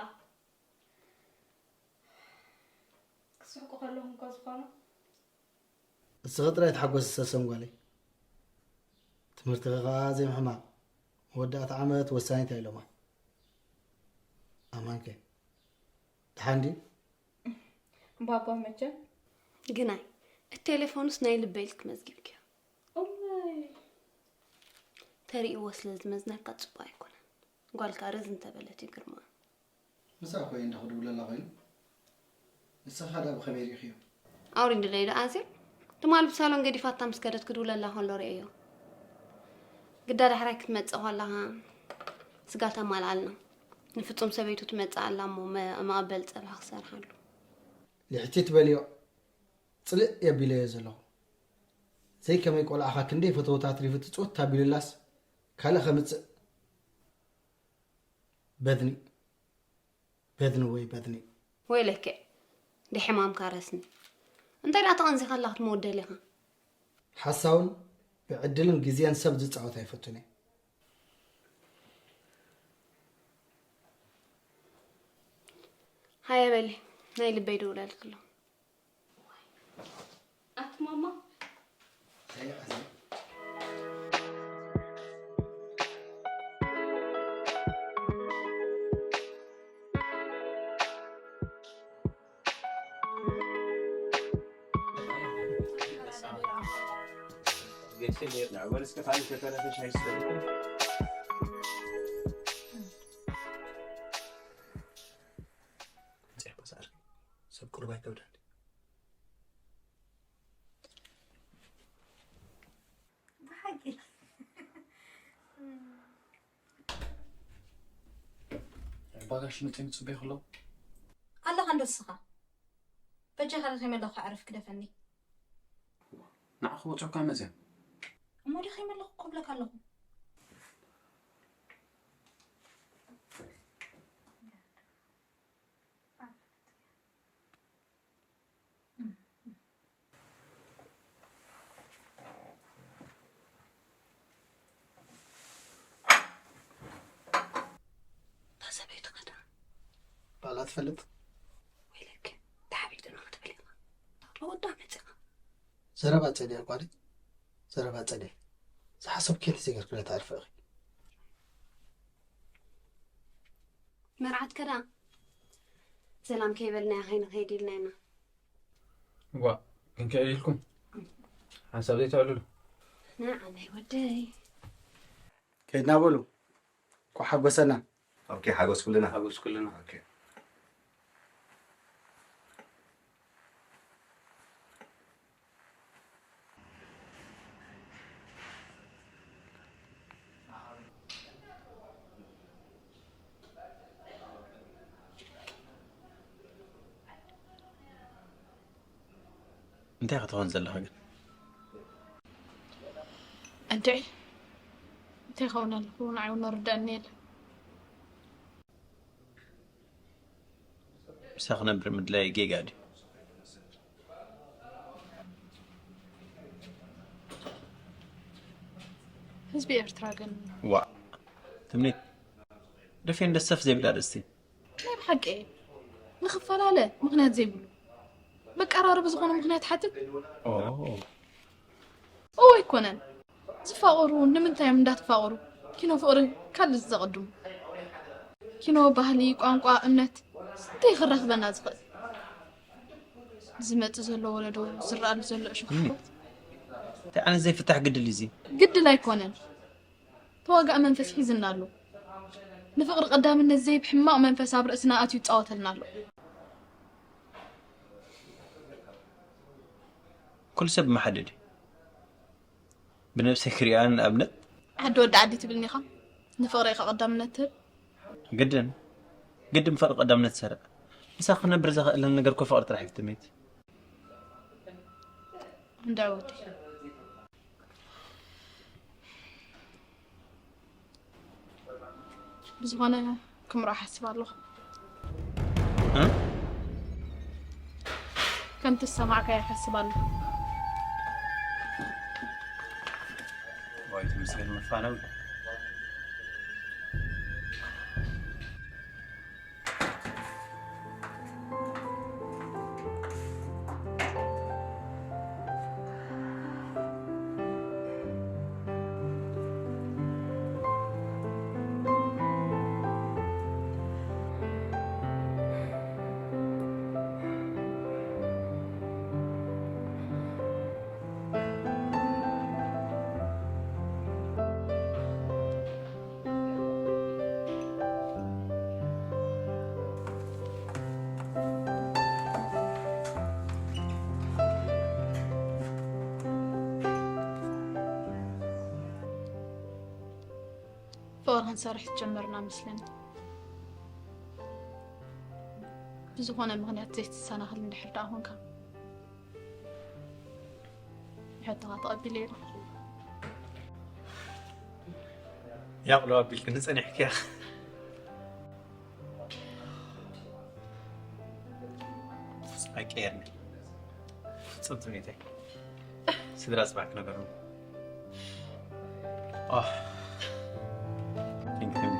ክስሕቁ ከለኹም እኮ ዝኾኑ። እስኺ ጥራይ ተሓጎሲ ሰሰን ጓለይ። ትምህርትኺ ኸኣ ዘይምሕማቕ። መወዳእታ ዓመት ወሳኒት እያ ኢሎማ። ኣማንከ? ደሓን ድዩ? ባባ መቸም። ግናይ፣ እቲ ቴሌፎኑስ ናይ ልበይ ኢልኪ መዝጊብክዮ። እዋይ። ተርእይዎ ስለ ዝመዝነካ ጽቡቕ ኣይኮነን። ጓልካ ርዝ እንተበለት ይግርማ። ምሳኣ እኮ እየ እንዳ ክድውለላ ኮይኑ። ንስኻ ደኣ ብኸመይ ርኢኽዮ? ኣውሪድለይ ዶ ኣዜብ? ትማል ብሳሎን ገዲፋታ ምስ ከደት ክድውለላ ከሎ ርእየዮ። ግዳ ዳሕራይ ክትመጽእ ከለኻ ስጋ ተማልኣልና። ንፍጹም ሰበይቱ ትመጽእ ኣላ እሞ መ-፣ መቐበሊ ጸብሒ ክሰርሓሉ። ልሕቲት በልዮ። ጽልእ የቢለዮ ዘለኹ። ዘይከመይ ቆልዓኻ ክንደይ ፈተውታ ኣትሪፉ ትጽውት ኣቢሉላስ ካልእ ከምጽእ። በድኒ፣ በድኒ ወይ በድኒ። ወይለከ፣ ደይ ሕማምካ ረስኒ። እንታይ ደኣ ተቐንዚኻ ኣላ ክትመውት ደሊኻ? ሓሳውን ብዕድልን ግዜን ሰብ ዝጻወት ኣይፈቱን እየ። ሃየ በሊ፣ ናይ ልበይ ደውለልኪ ኣሎ። ኣቲ ማማ። ቤትክን ኔርና፣ ወላ እስከ ካልእ ተተረፈ ሻሂ ስተብኩ። ጽሕፎ ሰኣልኪ፣ ሰብ ቁሩብ ኣይከብዳን። ብሓቂ። ባጋሽ መጺኦም ይጽበዩ ከለዉ። ኣለኻ እንዶ ንስኻ? በጃኻ ደኺመ ኣለኹ፣ ኣዕርፍ ክደፈኒ። ንዓኺ ክወጽዑ እኳ መጺኦም። እሞ ደኺመ ኣለኹ እኮ እብለካ ኣለኹ። እታ ሰበይቱ ኸዳ? ባዕላ ትፈልጥ? ወይለክ፣ ተሓቢጥና ክትብል ኢኻ። ተወዳ መጺኻ። ዘረባ ጸደይ ጓለይ፣ ዘረባ ጸደይ። ዝሓሰብክዮ እንተዘይገርክለ ተዕርፊ ኢኺ። መርዓት ከዳ? ሰላም ከይበልናያ ከይንኸይድ ኢልና ኢና። ዋ፣ ክንከይድ ኢልኩም? ሓንሳብ ዘይተዕልሉ። ንዓመይ ወደይ። ከይድና በሉ። እንኳዕ ሓጎሰና። ኦኬ፣ ሓጎስ ኩልና። ሓጎስ ኩልና። ኦኬ። እንታይ ክትኾን ዘለኻ ግን? እንድዒ፣ እንታይ ይኸውን ኣለኹ? ንዓይ እውን ርድኣኒ የለን። ምሳኺ ክነብር ምድላይ ጌጋ ድዩ? ህዝቢ ኤርትራ ግን ዋእ፣ ትምኒት ደፌን ደሰፍ ዘይብላ ኣርእስቲ። ናይ ብሓቂ እየ። ንኽፈላለ ምኽንያት ዘይብሉ። መቀራረቢ ዝኾነ ምኽንያት ሓትት። ኦ። እወ ኣይኮነን። ዝፋቐሩ ንምንታይ እዮም እንዳተፋቐሩ? ኪኖ ፍቕሪ ካልእ ዘቐድሙ። ኪኖ፣ ባህሊ፣ ቋንቋ፣ እምነት እንታይ ክራኽበና ዝኽእል? ዝመጽእ ዘሎ ወለዶ ዝረኣሉ ዘሎ እሾኽ እምነት። እንታይ ዓይነት ዘይፍታሕ ግድል እዩ እዚ? ግድል ኣይኮነን። ተዋጋእ መንፈስ ሒዝና ኣሎ። ንፍቕሪ ቀዳምነት ዘይብ ሕማቕ መንፈስ ኣብ ርእስና ኣትዩ ይጻወተልና ኣሎ። ኩሉ ሰብ መሓደድ እዩ። ብነብሰይ ክሪኣ ንኣብነት። ዓዲ ወዲ ዓዲ ትብልኒ ኢኻ። ንፍቕሪ ኢኻ ቀዳምነት ትህብ። ግድን፣ ግድን ፍቕሪ ቀዳምነት ይሰርዕ። ምሳኺ ክነብር ዘኽእለኒ ነገር እኮ ፍቕሪ ጥራሕ እዩ ትምኒት። እንዳ ወዲ። ብዝኾነ ክምሮ ሓስብ ኣለኹ። እ? ከምቲ ዝሰማዕካዮ ሓስብ ኣለኹ። ወይ ትምስገን መፋነው። ፍቕሪ ክንሰርሕ ዝጀመርና መስለኒ። ብዝኾነ ምኽንያት ዘይትሰናኸል እንድሕር ደኣ ኮንካ፣ ሕቶኻ ተቐቢለ እየ። ያቕሎ ኣቢልክኒ ጸኒሕክያ። ኣይቀየርኒ። ፍጹም ትምኒተይ። ስድራ ጽባሕ ክነበርኒ። اه. Thank you.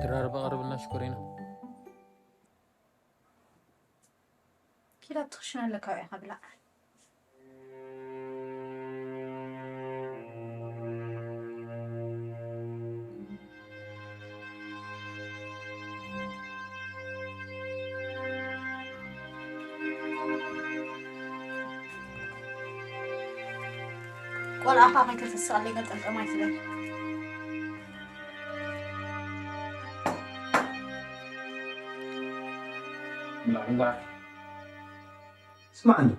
ድራር በቕርብልና ሽኮሪና። ኪድ ኣብቲ ክሽነ ኣለካ ኢኻ ብላዕ። ቆልዓኻ ከይተተስኣለይ ገጠልጠም ኣይትበል። ብላዕ፣ ብላዕ። ስማዕ እንዶ።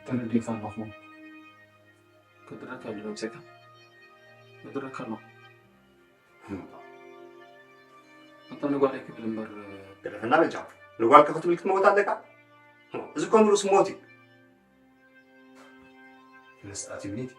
ተረዲእካ ኣለኹ። ክድረካ እዩ ነብሰካ። ክድረካ ኣለኹ። እምባ። ኣታ ንጓለይ ክብል እምበር። ግደፈና በጃ። ንጓልካ ክትብል ክትመውት ኣለካ? እዚ እኮ ንርእሱ ሞት እዩ። መስጣት ይብሊት።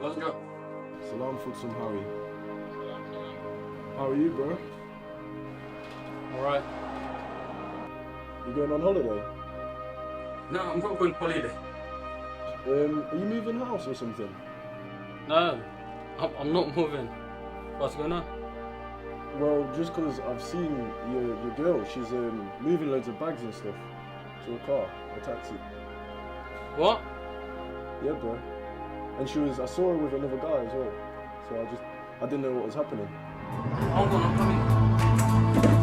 Let's go. Salam Futsum, how are you? How are you, bro? All right. You going on holiday? No, I'm not going holiday. Um, are you moving house or something? No, I'm, I'm not moving. What's going on? Well, just 'cause I've seen your, your girl, she's um, moving loads of bags and stuff to a car, a taxi. What? Yeah, bro. And she was, I saw her with another guy as well. So I just, I didn't know what was happening. Hold on, I'm coming.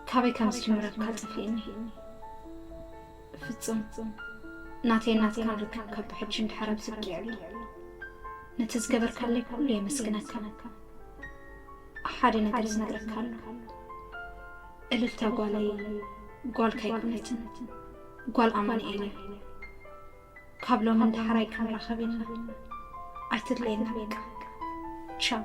ካበይ ከም ዝጅምረልካ ጠፊእኒ። ፍጹም፣ ናተይ ናትካን ርክብ ካብ ብሕጂ ንድሓር ኣብዝጊ ኣሎ። ነቲ ዝገበርካለይ ኩሉ የመስግነካ። ሓደ ነገር ዝነግረካ ኣሎ። እልልታ ጓለይ ጓልካ ኣይኮነትን፣ ጓል ኣማኑኤል እያ። ካብ ሎሚ ንድሓር ኣይክንራኸብ ኢና። ኣይትድለየና በቃ። ቻው።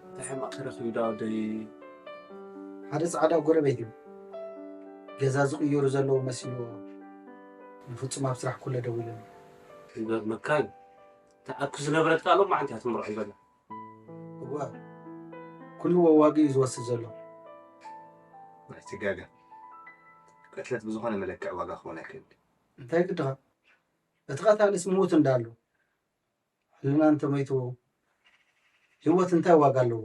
እንታይ ሕማቕ ተረኺቡ ዳ ወደይ? ሓደ ጻዕዳ ጎረቤት እዩ። ገዛ ዝቕይሩ ዘለዉ መሲልዎ ንፍጹም ኣብ ስራሕ ኩለ ደዊሉኒ። ይገርመካ እዩ። እታ ዓርኩ ዝነበረት ከኣ ሎማዓንቲ እያ ትምርዖ ይበላ። እዋ፣ ኩሉ ወዋጊ እዩ ዝወስድ ዘሎ። ኣይትጋገ። ቅትለት ብዝኾነ መለክዒ ዋጋ ክኾን ኣይክእልን። እንታይ ግድኻ? እቲ ቀታልስ ምዉት እንዳሎ፣ ሕልና እንተመይትዎ፣ ህይወት እንታይ ዋጋ ኣለዎ?